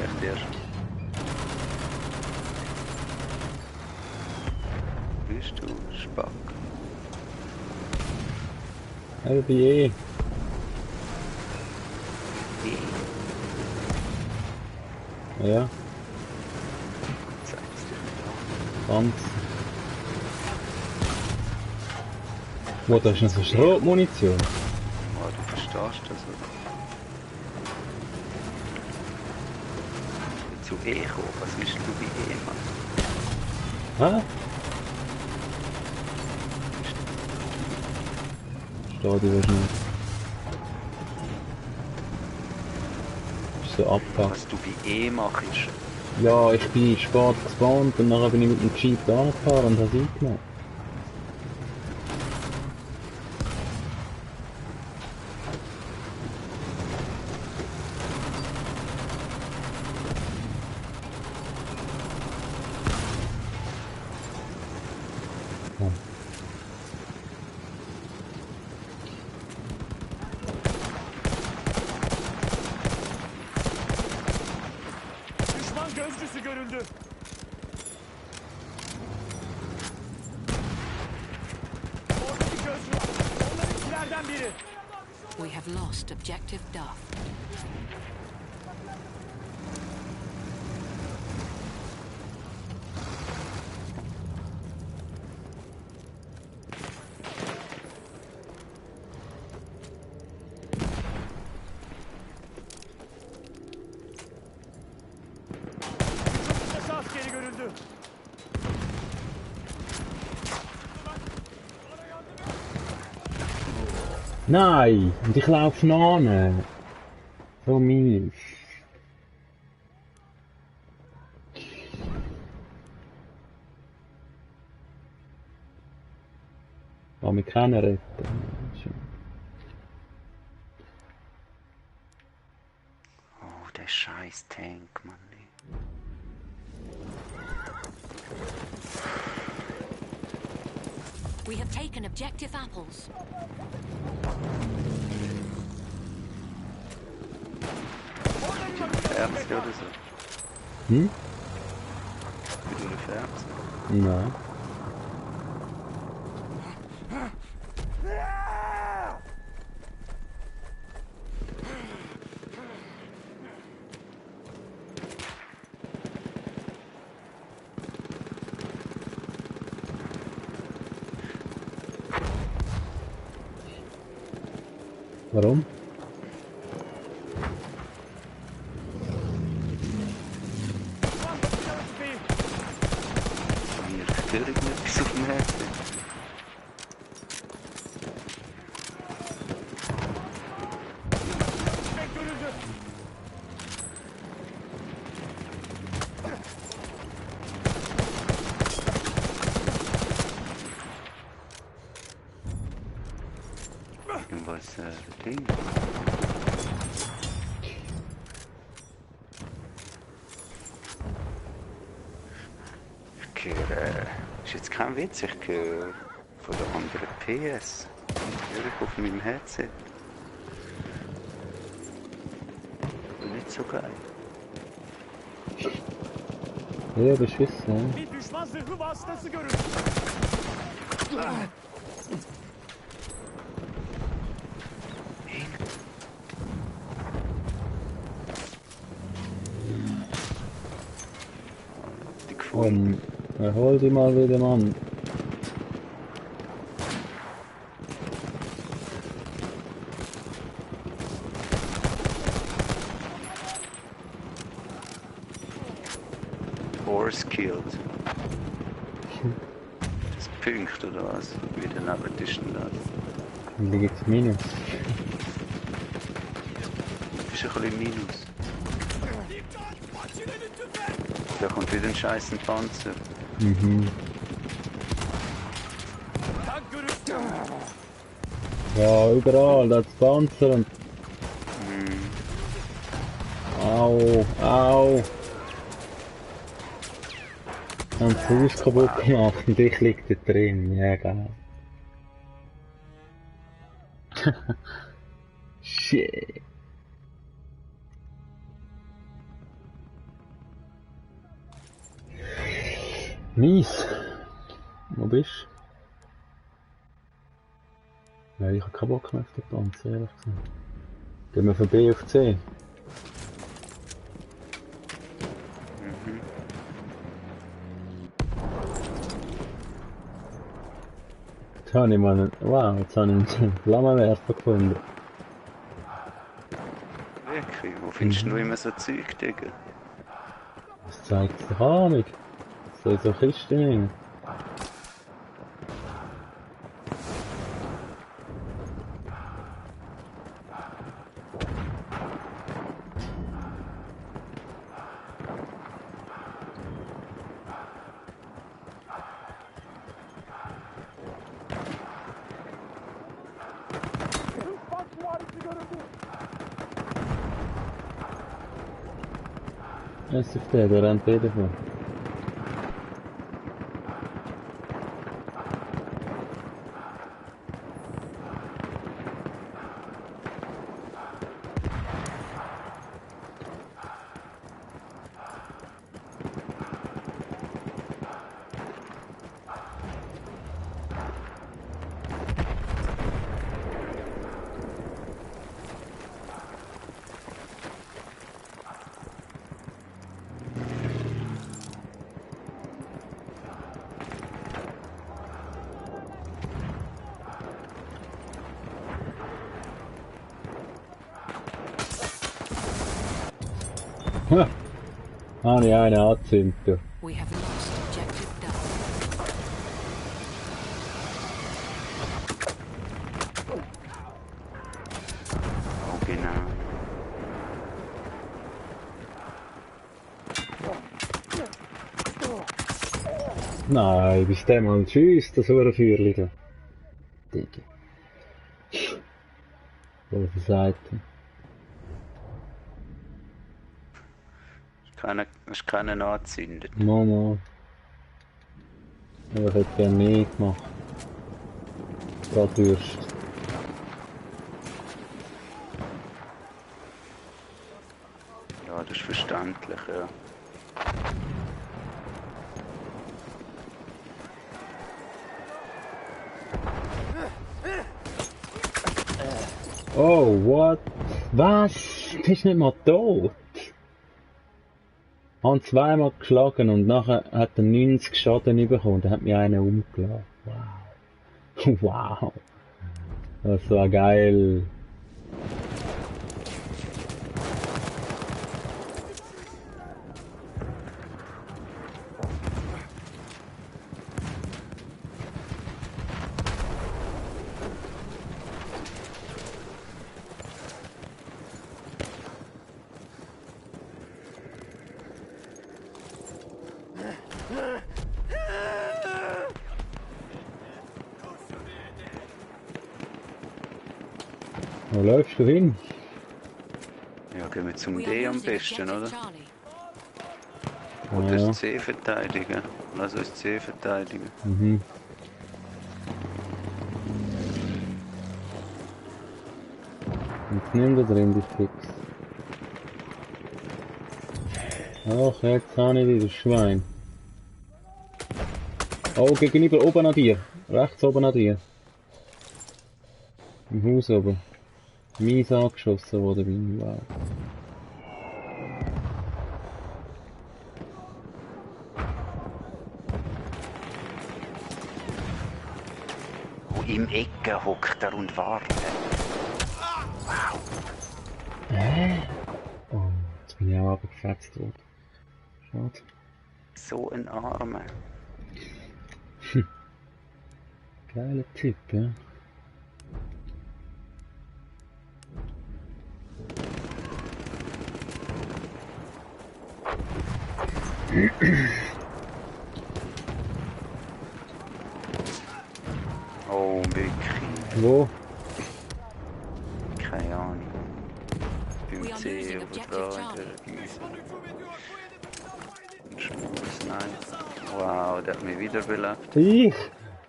B: Echt erst. Bist du Spack?
A: Ja, bei eh. Ja,
B: Zeig's dir.
A: ganz. Wo, da ist noch so Schrotmunition.
B: Oh, du verstehst das, oder? Zu Echo, was willst du bei E, Mann?
A: Hä? Steht die wahrscheinlich. Ist so abgehakt.
B: Was du bei E machst.
A: Ja, ich bin spät gespawnt und nachher bin ich mit dem Jeep da gefahren und hab's eingenommen. Ja.
D: Düşman gözcüsü görüldü. Orada bir gözcü var. Onlarınkilerden biri.
C: We have lost objective Duff.
D: Kısa askeri görüldü.
A: Nein! Und ich laufe nach. So mies. Kann mich keiner retten.
B: Oh, der scheiß Tank, Mann.
C: We have taken objective apples.
B: Fernsehen oder so?
A: Hm?
B: Wie du eine Fernsehen?
A: Nein. Warum?
D: Düşman bakıcıları tüfeği.
B: Mir irgendetwas auf dem Herzen.
D: Tüfek görüldü.
B: Irgendwas, Ding. Ich höre, ist jetzt kein Witz, ich höre von der anderen PS. Höre ich auf meinem Headset. Nicht so geil.
A: Ja, beschissen.
D: Bir düşman zırhlı vasıtası görüldü.
B: Die gefunden.
A: Erhol dich mal wieder, Mann.
B: Horse killed. Das Punkt oder was? Wieder neben dir stehen lassen.
A: Und wie geht's Minus?
B: Ist ein bisschen Minus.
D: Dikkat! Makinenin tüfek!
B: Da kommt wieder ein scheiß Panzer.
A: Mhm.
D: Tank görüldü.
A: Ja, überall, das Panzer und... Au, au! Und das Haus kaputt gemacht und ich lieg da drin, ja geil. Shit. Mies. Wo bist du? Ja, ich hab keinen Bock mehr auf den Panzer, ehrlich gesagt. Gehen wir von B auf C. Jetzt habe ich mal einen... Wow, jetzt habe ich einen Flammenwerfer gefunden.
B: Wirklich? Wo findest du immer so Zeug, Digga?
A: Das zeigt es doch an, nicht? So Kisten drin. Es ist der rennt wieder vor. Ha! Habe ich einen angezündet.
C: We have lost objective Duff.
B: Oh, genau.
A: Nein, bis der mal schiesst, das Uhrenfeuerli da. Digga. Auf der Seite.
B: Hast keinen angezündet?
A: Mama. Aber ich hätte gerne mehr gemacht. Gerade Würst.
B: Ja, das ist verständlich, ja.
A: Oh, what? Was? Du bist nicht mal tot? Ich habe zweimal geschlagen und nachher hat er 90 Schaden bekommen. Dann hat mich einer umgelassen. Wow. Wow. Das war geil. Wo läufst du hin?
B: Ja, gehen wir zum
C: We
B: D
C: are
B: am
C: losing
B: besten,
C: objective
B: oder?
C: Charlie.
B: Oder
A: Ja.
B: das C verteidigen. Lass uns C verteidigen.
A: Mhm. Jetzt nimm da drin die Fix. Ach, jetzt habe ich wieder Schwein. Oh, gegenüber oben an dir. Rechts oben an dir. Im Haus oben. Mies angeschossen worden bin. Wow.
B: Wo im Ecke hockt er und wartet.
A: Oh, jetzt bin ich auch abgefetzt worden. Schade.
B: So ein Armer.
A: Geiler Typ, ja.
B: Oh, wirklich.
A: Wo?
B: Keine Ahnung.
C: We
B: Beim
C: are
B: C
C: losing
B: oder
C: objective
B: da in
C: Charlie.
B: der Wiese. Ein Schmuss, nein. Wow, der hat mich wieder belebt.
A: Ich?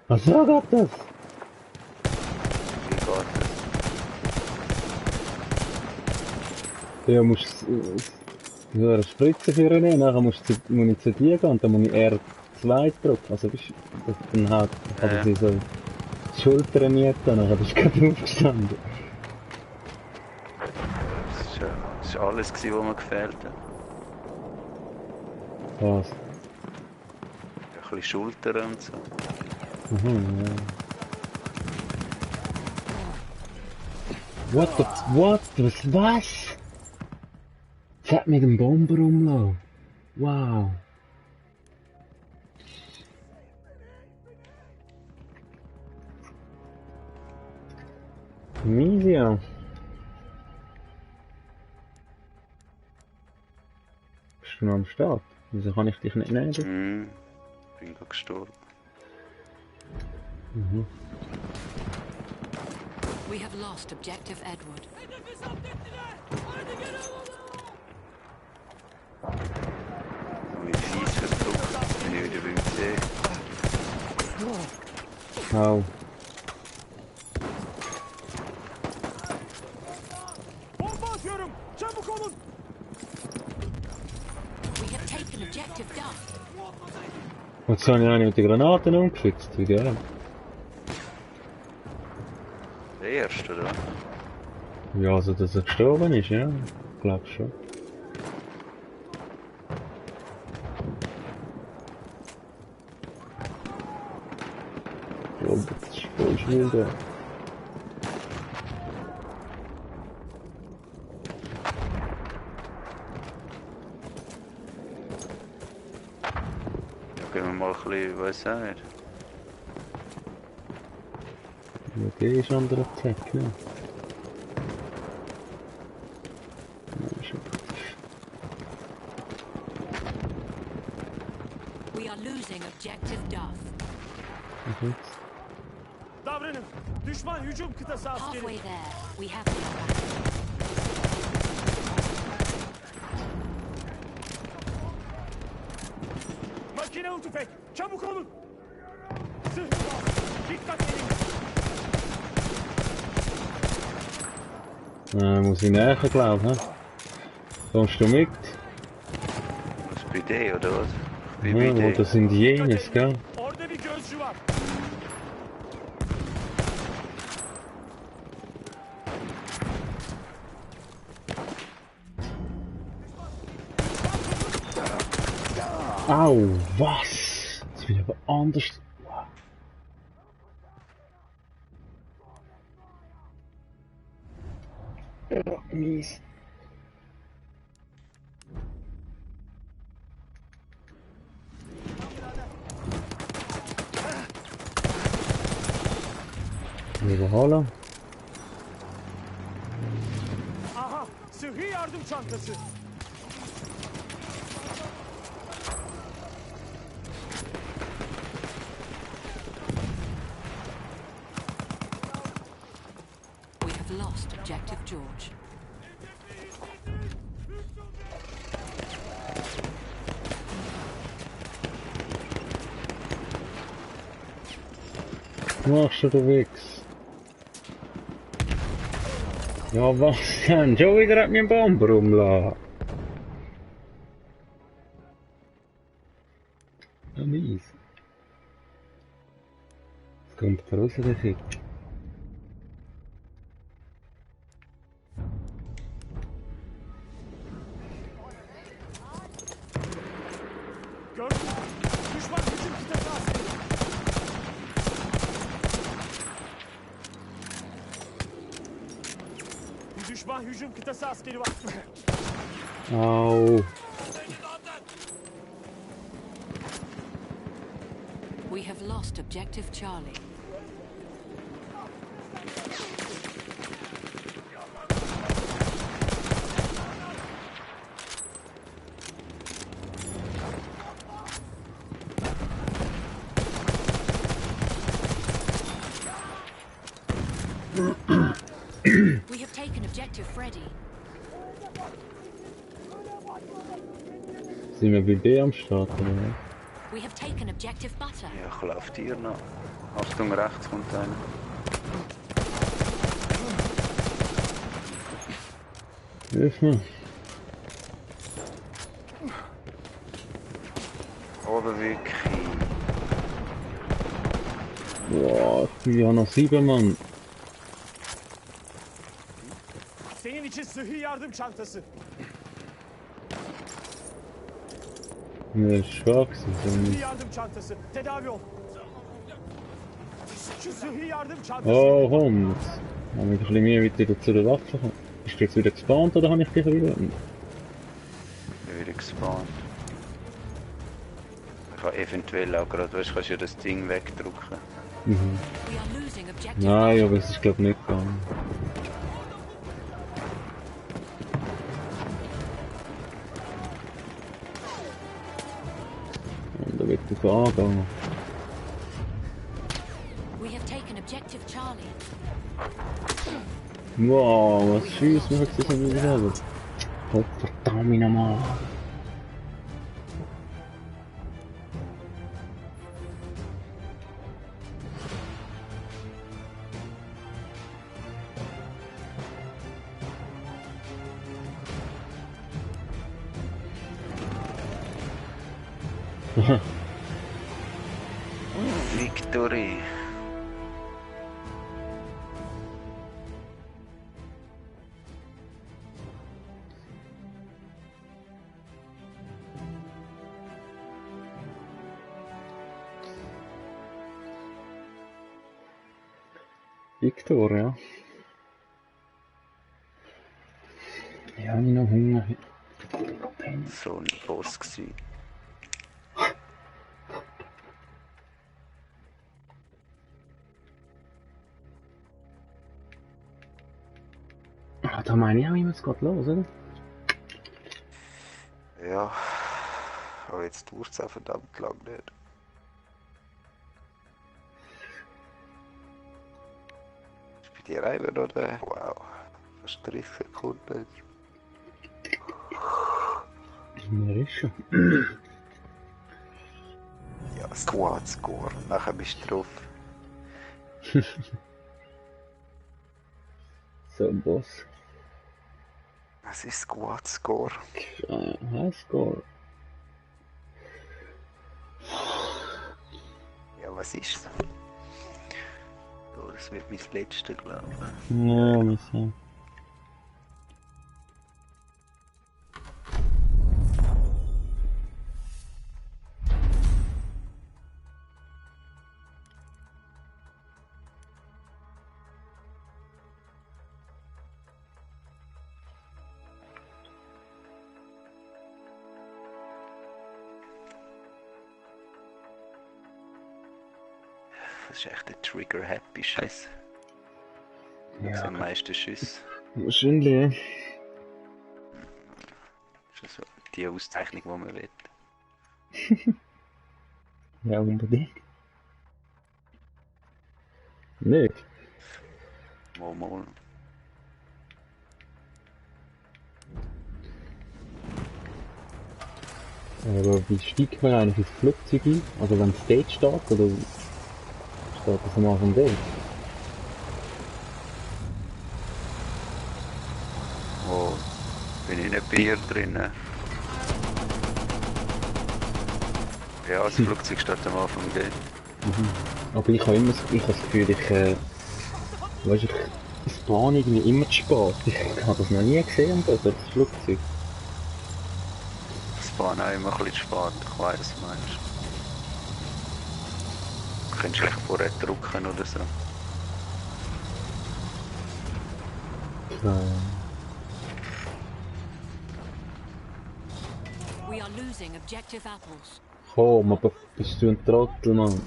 A: Was war das?
B: Wie geht das?
A: Ja, musst du eine Spritze für nehmen, nachher muss ich zu dir gehen und dann muss ich R 2 gedrückt. Also weißt du, dann hat er sie so die Schultern nicht, dann bist du gerade aufgestanden.
B: Das war alles, was mir gefehlt hat.
A: Was?
B: Ein bisschen Schultern und so.
A: Mhm, ja. What? Was? Es hat mit dem Bomber rumlaufen. Wow. Mies, ja. Bist du noch am Start? Wieso kann ich dich nicht nehmen?
B: Bin gerade gestorben.
A: Mhm.
C: We have lost objective Edward.
B: Mit fies verdruckt, bin ich wieder beim See.
A: Au.
D: Bomba atıyorum. Çabuk olun.
C: We have taken objective Duff.
A: Jetzt habe ich eine mit den Granaten umgeschützt, wie geil.
B: Der erste, oder?
A: Ja, also dass er gestorben ist, ja. Ich glaube schon. Ich glaube, das ist voll schwul da.
B: Ja, gehen wir mal ein bisschen, weiß auch nicht.
A: Ja, der ist under attack, ne? Nein, schon.
C: We are losing objective Duff.
A: Und jetzt?
D: Davranın. Düşman hücum kıtası askeri.
C: Halfway there, we have the advantage.
D: Makinalı tüfek. Çabuk olun. Zırhlı bas. Dikkat edin.
A: Muss ich näher, glaube ich. Kommst du mit?
B: Was bei dir, oder was? Ich bin
A: Ja,
B: bei
A: wo
B: dir.
A: das sind die Jenes, gell?
D: Orada bir gözcü var.
A: Au, was? Das will ich aber anders. Ja, mies. Überholen.
D: Aha. Sıhhi yardım çantası.
C: We have lost objective George.
A: Machst du Wichs? Ja, was denn? Schon wieder hat mir ein Bomber rumlassen. Ja, mies. Jetzt kommt er raus, der Fick.
D: Gördün mü? Düşman hücum kıtası askeri. Bir düşman hücum kıtası askeri var.
A: Au.
C: We have lost objective Charlie. We have taken objective Freddy.
A: Sind wir bei B am Start, oder was?
C: We have taken objective Butter.
B: Ja, ich laufe dir noch. Achtung, rechts kommt einer.
A: Hilf mir.
B: Oder wirklich?
A: Boah, ich habe noch 7 Mann.
D: Senin için sıhhi yardım çantası.
A: Mir ist schwach gewesen.
D: Sıhhi yardım çantası. Tedavi ol. Şu sıhhi yardım çantası.
A: Oh, komm. Jetzt habe ich ein bisschen Mühe, wieder zu der Waffe kommen. Bist du jetzt wieder gespawnt oder habe ich dich wieder?
B: Ich bin wieder gespawnt. Ich habe eventuell auch gerade, weißt du, kannst du ja das Ding wegdrücken.
A: Mhm.
C: We are losing objective.
A: Nein, aber es ist glaube ich nicht gegangen. Und da wird es angehen.
C: We have taken objective Charlie.
A: Wow, was schießt mir jetzt das wieder selber? Oh, verdammt nochmal.
B: Victory!
A: Victor, ja. Ja, ich habe noch Hunger.
B: So ein Boss gewesen.
A: Ah, da meine ich auch immer, es geht los, oder?
B: Ja, aber jetzt dauert es auch verdammt lang nicht. Ist bei dir eben noch der? Wow, fast 30 Sekunden.
A: Mir ist schon.
B: Ja, Squad Score, nachher bist du drauf.
A: So ein Boss.
B: Was ist Squad Score?
A: Highscore.
B: Ja, was ist? Oh, das wird mein letztes, glaube ich.
A: Ja, wir sehen.
B: Das ist echt ein Trigger-Happy-Scheiß. Das sind am meisten Schüsse.
A: Wahrscheinlich, ja.
B: Das ist so die Auszeichnung, die man will.
A: Ja, unbedingt. Nicht?
B: Mal.
A: Aber wie steigt man eigentlich ins Flugzeug ein? Also wenn es dort steht, oder steht das am Anfang dort?
B: Oh, bin ich nicht bei ihr drin? Ja, das Flugzeug steht am Anfang dort.
A: Aber ich habe immer ich habe das Gefühl, weißt, ich spawn irgendwie immer zu spät. Ich habe das noch nie gesehen, das Flugzeug.
B: Das war auch immer ein bisschen spät, ich weiss, was du meinst. Du könntest vielleicht vorher drücken oder so.
C: We are losing objective apples.
A: Komm, aber bist du ein Trottel, Mann?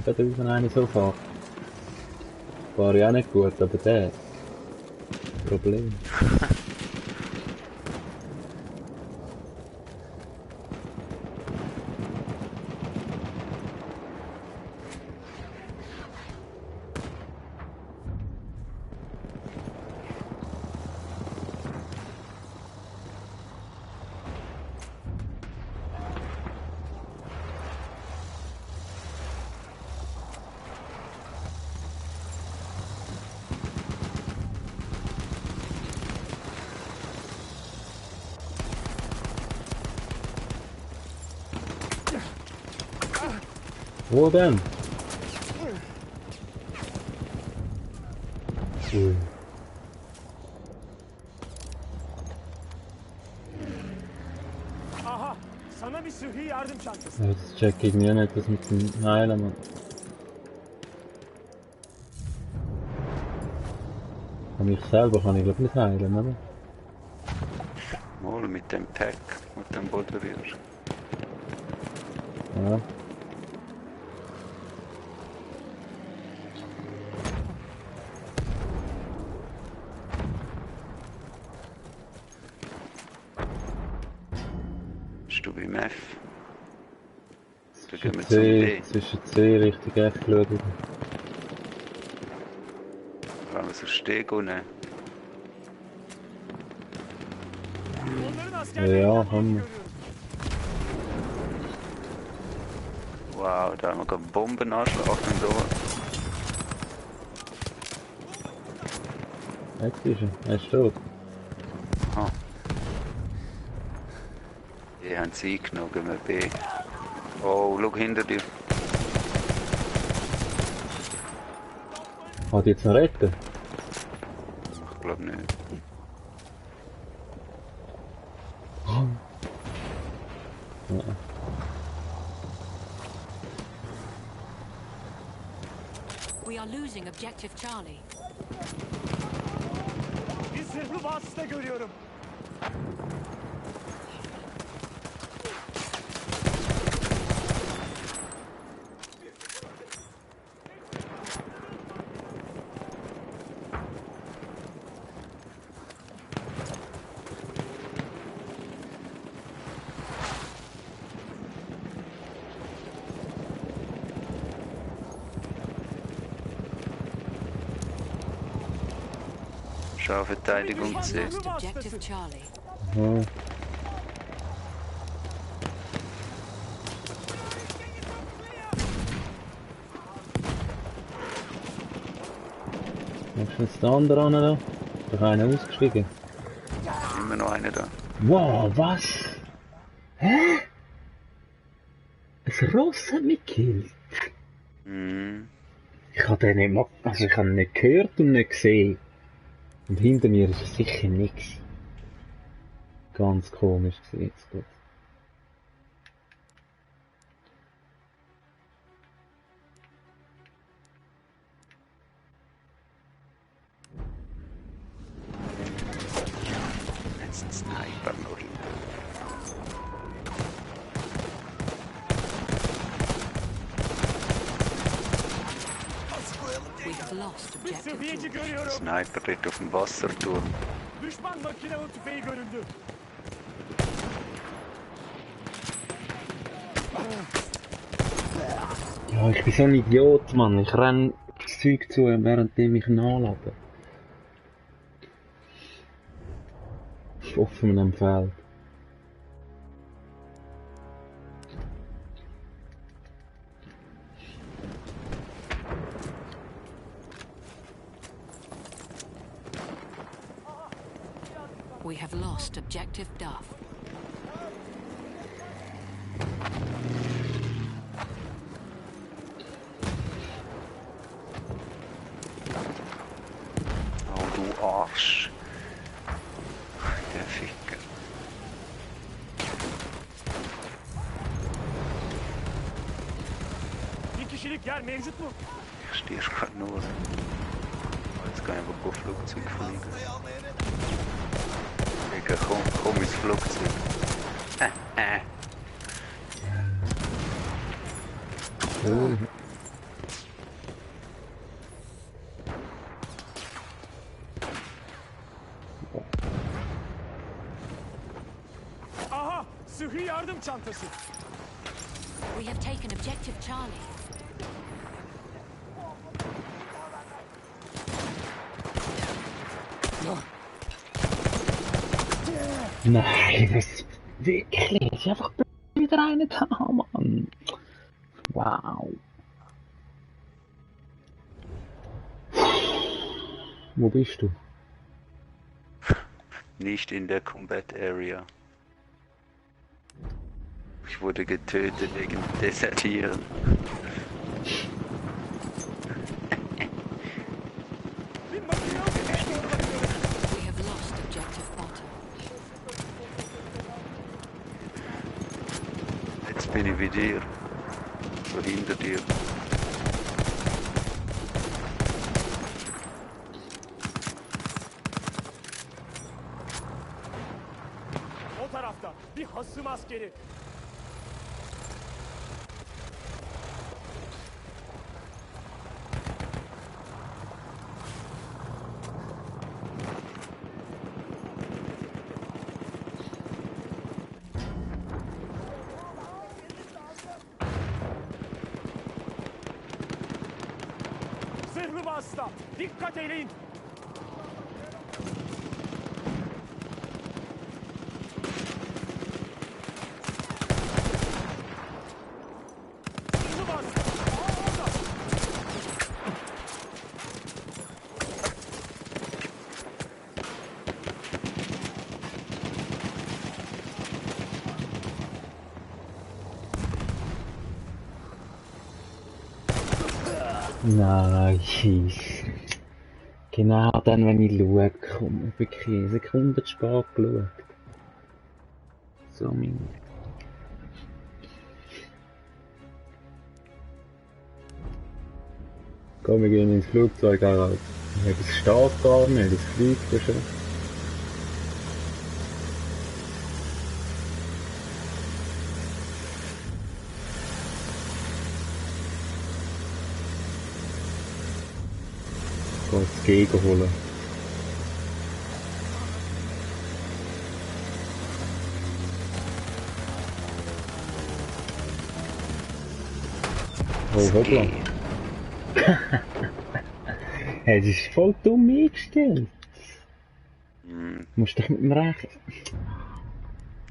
A: Da drüben einer so fährt. War ja auch nicht gut, aber der. Problem. Wo denn? Ui.
D: Aha, sana bir sıhhi yardım çantası.
A: Ja, das check ich irgendwie nicht, das mit dem Heilen, Mann. Aber mich selber kann ich glaube nicht heilen, oder?
B: Mal mit dem Pack, mit dem Bodenrühr.
A: Ja.
B: Bist du beim F? Da gehen wir
A: Zwischen
B: zum
A: C,
B: D.
A: zwischen C Richtung F geschaut.
B: Wollen wir so stehen gehen?
D: Onların askerlerinden
A: Ja,
D: birini
A: komm.
D: görüyorum.
B: Wow, da haben wir gerade einen Bombenanschlag und so.
A: Jetzt ist er ist tot.
B: Aha. Die haben sie eingenommen, gehen wir B. Oh, schau hinter dir.
A: Hat die jetzt noch retten?
B: Ich glaube nicht.
A: Ja.
C: We are losing objective Charlie.
D: Bir zırhlı vasıta görüyorum.
B: Schau, Verteidigung C.
C: Lost objective Charlie.
A: Aha. Was ist jetzt der andere an da? Ist doch einer ausgestiegen.
B: Immer noch einer da.
A: Wow, was? Hä? Ein Ross hat mich gekillt.
B: Mhm.
A: Ich habe den nicht mal, also ich habe ihn nicht gehört und nicht gesehen. Und hinter mir ist es sicher nichts. Ganz komisch gewesen, jetzt gut.
B: Jetzt ein Sniper noch hinter.
C: We have lost
D: Bir
C: objective
D: sıhhiyeci
C: George.
D: görüyorum.
B: Sniper dort auf dem Wasserturm.
D: Düşman makinalı tüfeği göründü.
A: Ja, ich bin so ein Idiot, Mann. Ich renn das Zeug zu, währenddem ich nachlade. Auf offenem Feld.
C: We have lost objective Duff.
B: Oh, du Arsch. Der Ficker.
D: Bir kişilik yer mevcut mu?
B: Ich stehe gerade nur. Jetzt kann ich aber kein Flugzeug fliegen. Digga, komm ins Flugzeug.
A: Cool.
D: Aha, sıhhi yardım çantası.
C: We have taken objective Charlie.
A: Nein, das wirklich einfach wieder einen da, Mann. Wow. Wo bist du?
B: Nicht in der Combat Area. Ich wurde getötet wegen Desertieren. bin ich bei dir. So hinter dir.
D: O tarafta bir hasım askeri. Zırhlı vasıta. Dikkat edin. Zırhlı vasıta. Orada.
A: Nein. Genau dann, wenn ich schaue, komm, wirklich eine Sekunde zu spät geschaut. So mein. Komm, wir gehen ins Flugzeug, Harald. Es steht gar nicht, es fliegt ja schon. Ich gehe das Gegen holen. Oh, hoppla. Hey, das ist voll dumm eingestellt.
B: Hm.
A: Du musst doch mit dem Recht.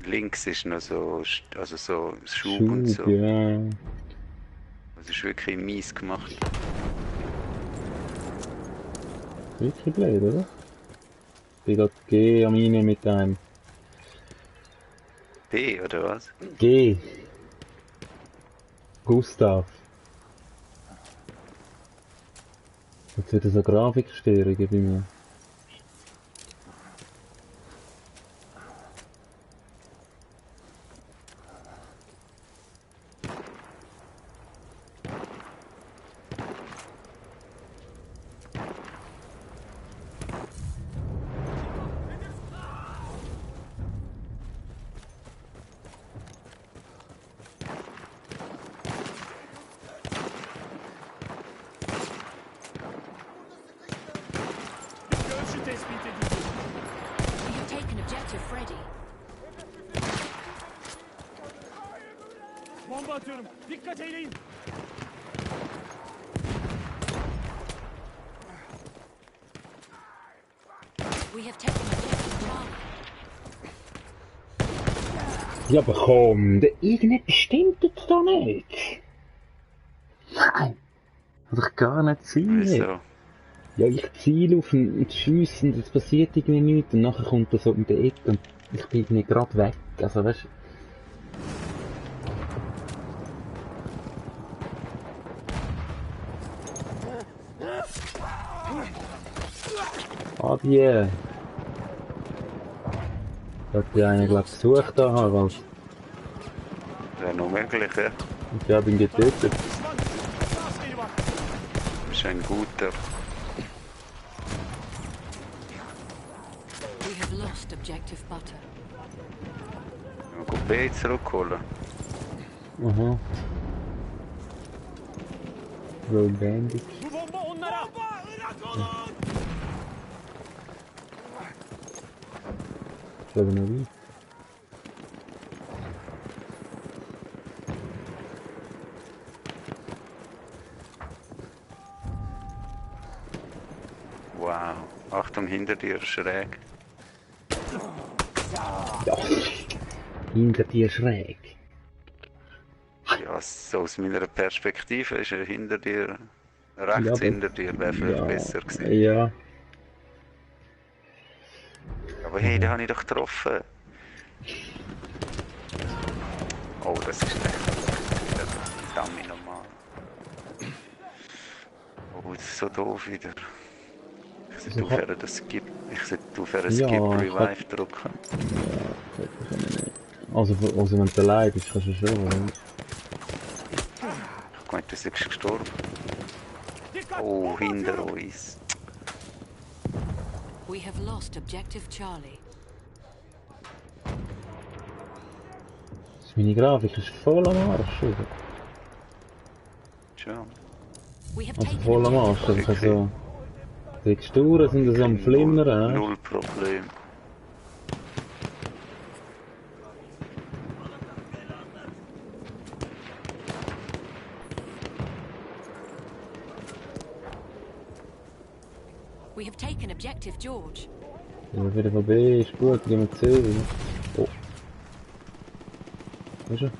B: Links ist noch so, also so Schub und so.
A: Ja.
B: Das ist wirklich mies gemacht.
A: Wirklich blöd, oder? Ich bin gerade G am Rein mit einem.
B: B oder was?
A: G. Gustav. Jetzt wird so Grafikstörungen bei mir.
D: Bir görüşü tespit edildi.
C: We have taken objective Freddy.
D: Bomba atıyorum. Dikkat edin.
C: We have taken objective Charlie.
A: Ja, aber komm, irgendetwas stimmt jetzt da nicht. Nein. Kann doch gar nicht sein.
B: Wieso?
A: Ja, ich ziele auf ihn und schiesse und es passiert irgendwie nichts und nachher kommt er so um die Ecke und ich bin irgendwie gerade weg. Also weißt du. Adieu. Hat die einen, glaub ich, gesucht da, Harald.
B: Wäre noch möglich, ja.
A: Ich habe ihn getötet.
D: Düşman gücü askeri var.
B: Ist ein guter.
C: We have lost objective Butter.
B: Mal gut B zurückholen.
A: Aha. Road Bandit.
D: Bu bomba onlara. Bomba! Irak olun!
A: Ich glaube noch weit.
B: Wow. Achtung, hinter dir, schräg.
A: Ja. Hinter dir schräg.
B: Ja, so aus meiner Perspektive ist er hinter dir, rechts
A: Ja,
B: hinter dir, wäre vielleicht
A: Ja.
B: besser gewesen.
A: Ja.
B: Aber hey, den habe ich doch getroffen. Oh, das ist lächerlich. Verdammt normal. Oh, das ist so doof wieder. Ich sollte aufhören, das Skip. Ich sollte aufhören,
A: Ja,
B: Skip
A: ich
B: Revive drücken.
A: Also wenn du allein bist, kannst du schon, oder?
B: Du bist gestorben.
D: Dikkat!
B: Oh,
D: Bombe
B: hinter
D: atıyorum!
B: uns.
C: We have lost objective Charlie.
A: Meine Grafik ist voll am Arsch, oder?
B: Schon.
C: We have
A: Also
C: taken
A: voll am Arsch,
C: objective
A: also so... Die Texturen sind so am Flimmern, hä?
B: Null Problem.
C: We have taken objective George.
A: Ja, wieder von B, ist gut, gehen wir C, oder? Oh. Wo ist er?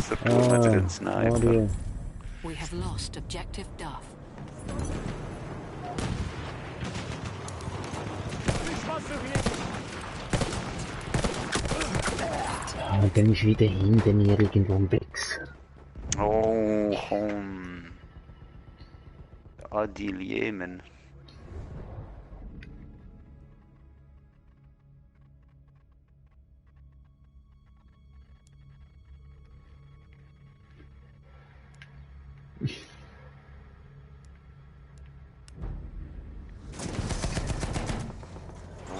B: So cool mit dem Sniper.
A: die.
C: We have lost objective Duff.
D: Düşman zırhı
A: Ah, und dann ist wieder hinter mir irgendwo ein Wichser.
B: Oh, komm. Adil Jemen.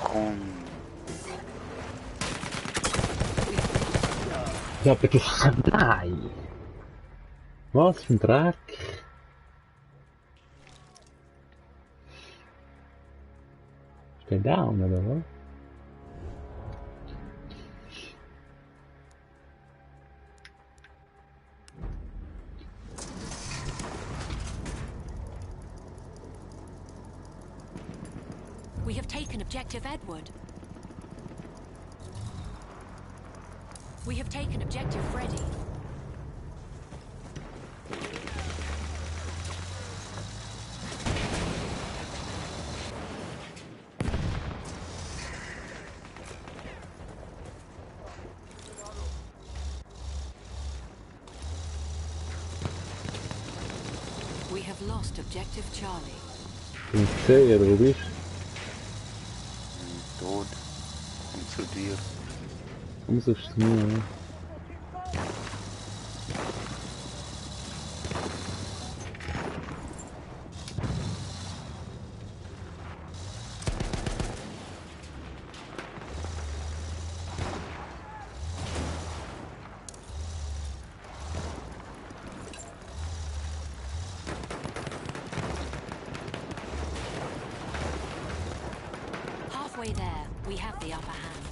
B: Komm.
A: Ja, aber das... Nein! Was für ein Dreck! Ist der down, oder was?
C: We have taken objective Edward. We have taken objective Freddy. We have lost objective Charlie.
A: Bin ich C, oder wo bist
B: Tot. Komm zu dir.
A: du? Komm so zu mir, ja.
C: Halfway there, we have the upper hand.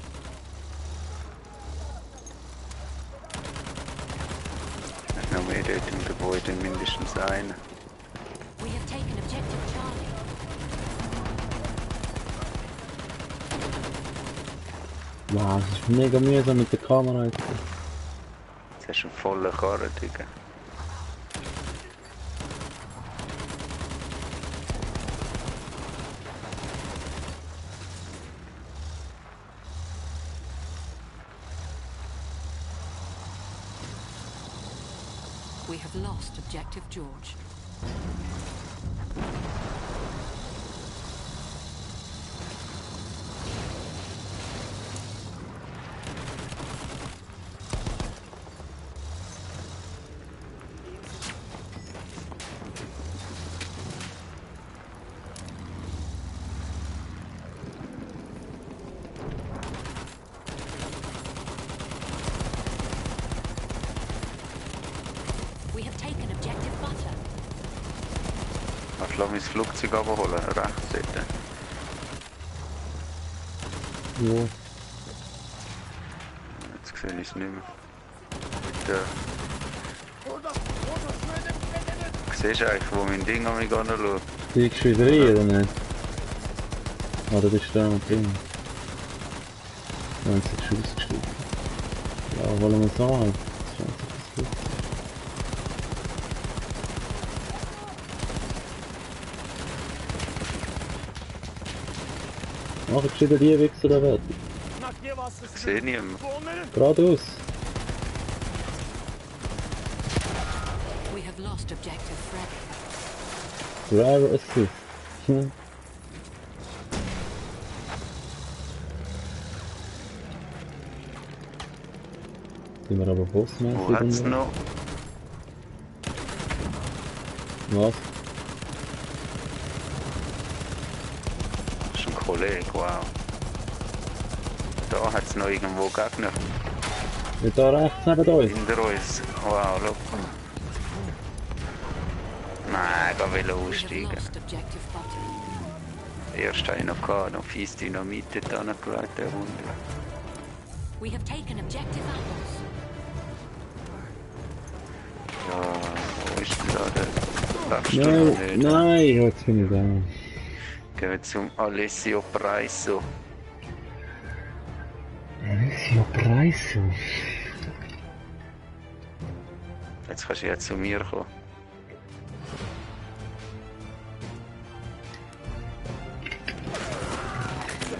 B: Noch mehr dort im Gebäude, mindestens einer.
C: We have taken objective Charlie.
A: Wow, es ist mega mühsam mit der Kamera jetzt.
B: Jetzt hast du einen vollen Karren, Digga.
C: We have lost objective George. We have taken objective Butter.
B: Lass mein Flugzeug abholen, rechts dort.
A: Ja.
B: Jetzt sehe ich es nicht mehr. Bitte. Siehst du eigentlich, wo mein Ding an mich anschaut?
A: Fliegst du wieder rein, oder nicht? Oder bist du da noch drin? Ja, jetzt ist es ausgestiegen. Ja, wollen wir es an? Mach ich wieder die Wichser da weg.
D: nakliye vasıtası.
B: Ich sehe niemanden.
D: Bu onların.
A: Geradeaus.
C: We have lost objective Freddy.
A: Driver Assist. Hm. Sind wir aber bossmäßig?
B: Wo hat's
A: und-
B: noch?
A: Was?
B: Das ist ein Kollege, wow. Da hat's noch irgendwo Gegner.
A: Ja, da rechts neben uns.
B: Hinter uns. Wow, look. Nein, ich will
C: We have
B: aussteigen.
C: lost objective butter.
B: Erst habe ich noch gehabt, noch fies Dynamit dort angelegt, der Runde.
C: We have taken objective apples.
B: Ja, wo ist denn da der? Darfst du noch
A: Nein,
B: nicht?
A: nein, jetzt bin ich da.
B: Gehen wir zum Alessio Preiso.
A: Alessio Preiso.
B: Jetzt kannst du ja zu mir kommen.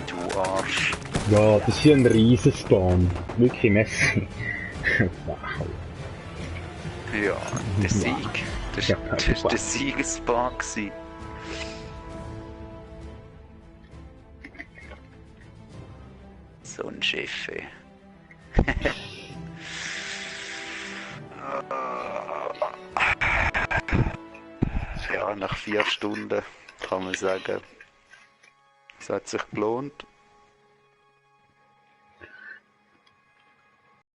B: Du Arsch.
A: Ja, das ist ja ein Riesenspawn. Wirklich Messi. Wow.
B: Ja, der Sieg. Das
A: Ja,
B: war der Siegesbar gewesen. So ein Chef, ey. Ja, nach 4 Stunden kann man sagen, es hat sich gelohnt.